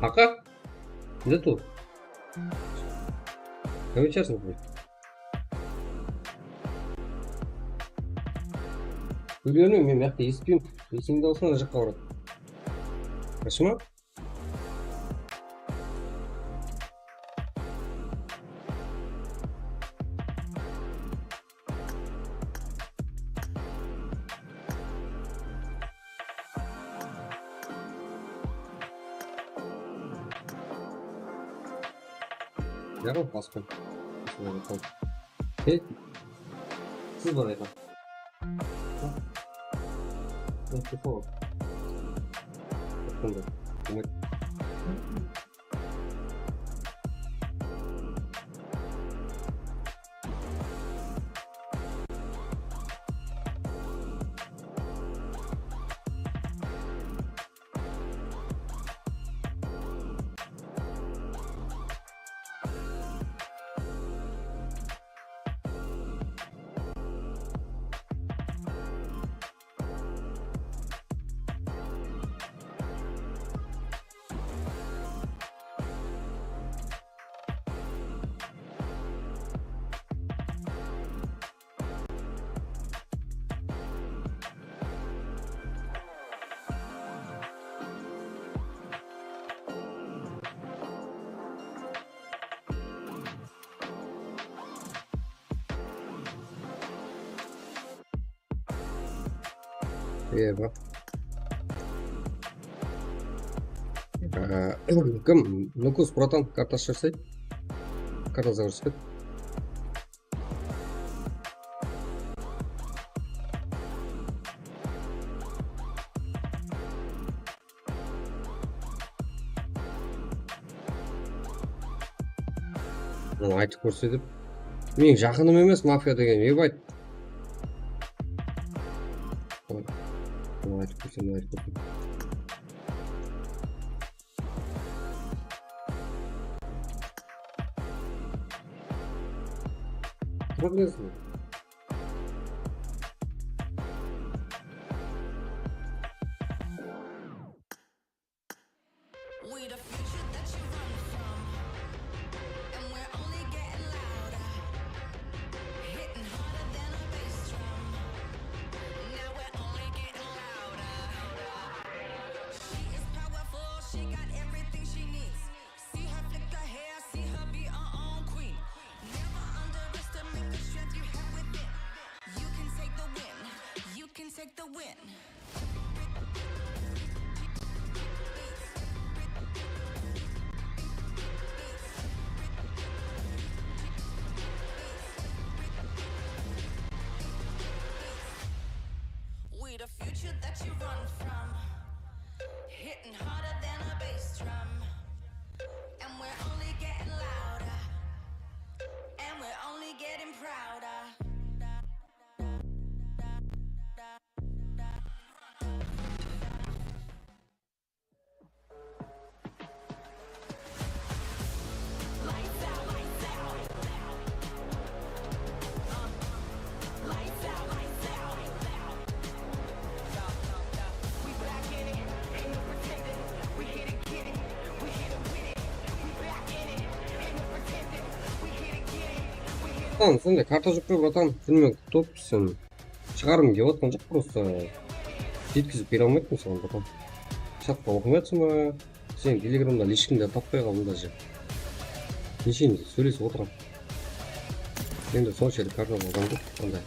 Haqı? Nede tur? Bilmeymen, men mıyaqta esitpeymen. Esing dawısın ana jaqqa baradı. Ashıma? Yaǵıp basqın. Hey, siz bar edi. Eba. Aa, kim? Nukus, bratan, karta shırsay. Karta zavrıspet. Mınaw aytıp kórsetip. Meniń jaqınım emes mafiya degen, ep ayt. Mınaw aytıp kórsetip, mınaw aytıp kórsetip. Tura bilesiz be? We the future that you run from, and we're only getting louder. Hitting harder than a bass drum. Now we're only getting louder. She is powerful, she got everything she needs. See her flick her hair, see her be her own queen. Never underestimate the strength you have within. You can take the win, you can take the win. We the future that you run from. Hitting harder than a bass drum. And we're only getting louder. And we're only getting prouder. Bratan, sonday karta joq pe, bratan? Kúnmen qutlı bolsın. Shıǵarǵım kep atqan joq, prosta jetkizip bere almaytın saǵan, bratan. Chatqa oqımay atırsań ba? Sen telegramda lishkińdi tappay qaldım daje. Nesheyin sóylesip otıram. Endi sonshelli karta bolǵan joq, onday.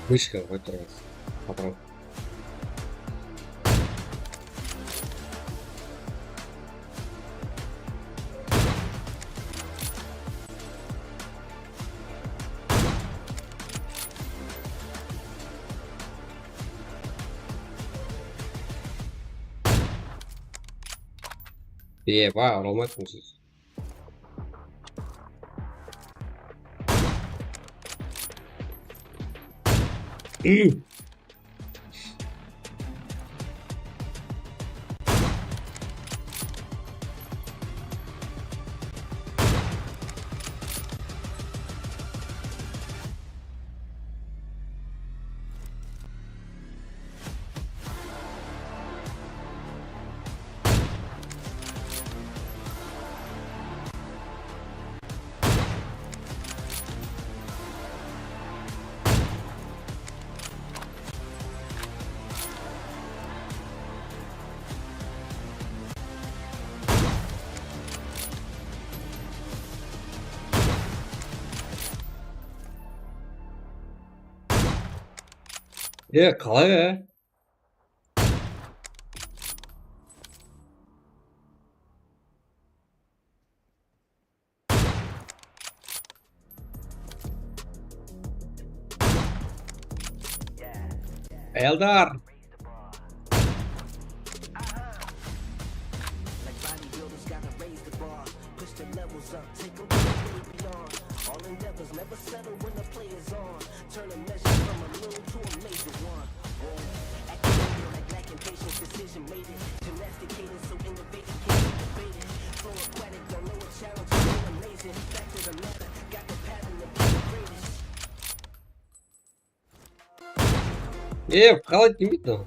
Вышка qoyıp turıńız, patron. Eba, ura almaysań siz. E, qalay, e? Eldar! E, qalay tiymeydi mınaw?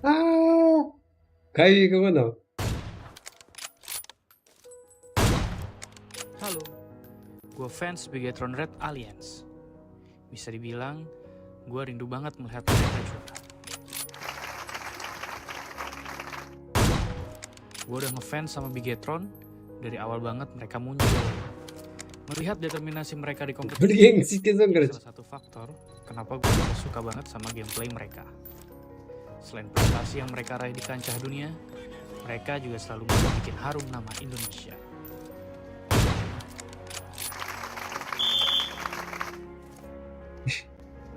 Ah, kayak ke mana? Halo, gua fans Bigetron Red Alliance. Bisa dibilang, gua rindu banget melihat mereka juara. Gua udah ngefans sama Bigetron dari awal banget mereka muncul. Melihat determinasi mereka di kompetisi, Bir geng sitken soń jadi kiredi. Salah satu faktor kenapa gua bisa suka banget sama gameplay mereka. Selain prestasi yang mereka raih di kancah dunia, mereka juga selalu bisa bikin harum nama Indonesia.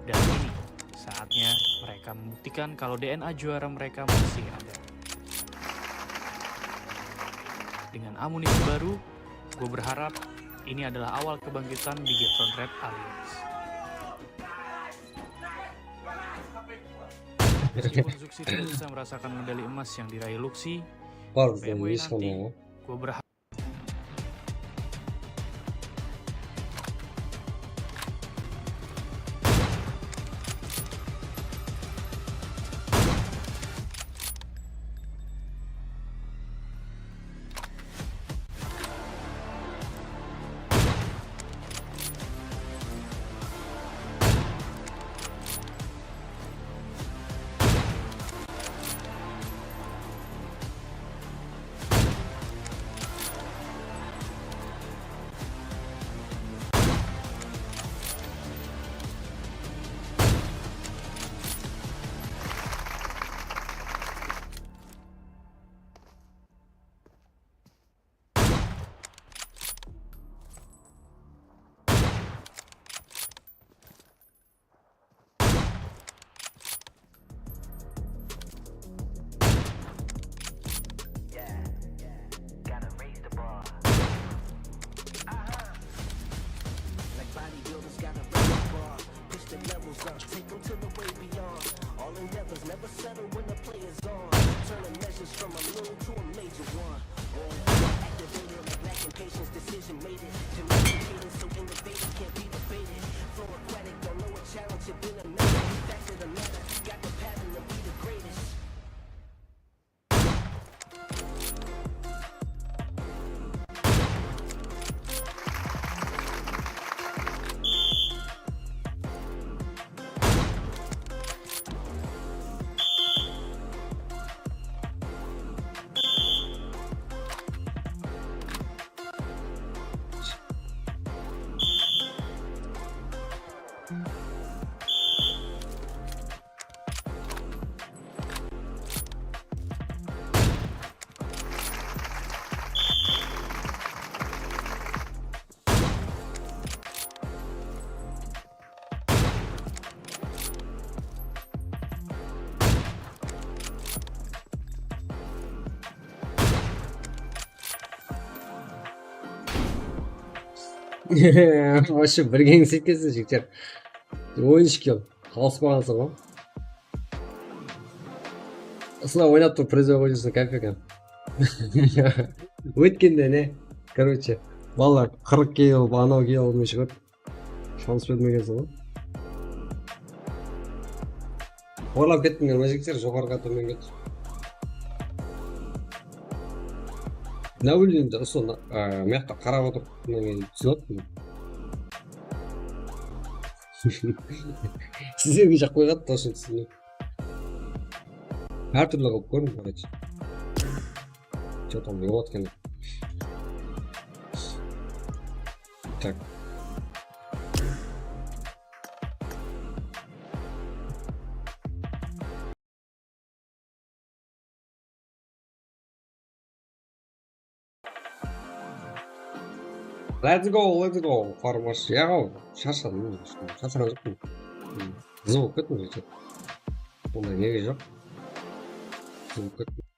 Dan ini saatnya mereka membuktikan kalau D N A juara mereka masih ada. Dengan amunisi baru, gue berharap ini adalah awal kebangkitan Bigetron Red Alliance. Meskipun Zuxi tidak bisa merasakan medali emas yang diraih Luxi, Var, B M W iyis nanti, qılmaǵan. Gue berharap Вообще bir keńis etkenseń, jigitler. On úsh kill. Qalıspaǵansıń ǵoy. Usılay oynap turıp, призовой qoyırsın, kofega. Ótkende ne? Короче, balalar qırq kill, anaw kill almay shıǵıp. Shans bermegenseń ǵoy. Orlap kettińler me, jigitler, joqarıǵa, tómenge túsip. Mına búlgende usı, a, mıyaqta qarap otırıp, mına men túsinip atırman. Sizlerge jaqpay qaldı, точно túsindi. Hár túrli qılıp kóriń, короче. Что там, не вот eken. Так. Let's go, let's go, farmash. Ya, sharshadım, sharshaǵan joqpan. Zıw bolıp kettim, onday nege joq. Zıw bolıp kettim.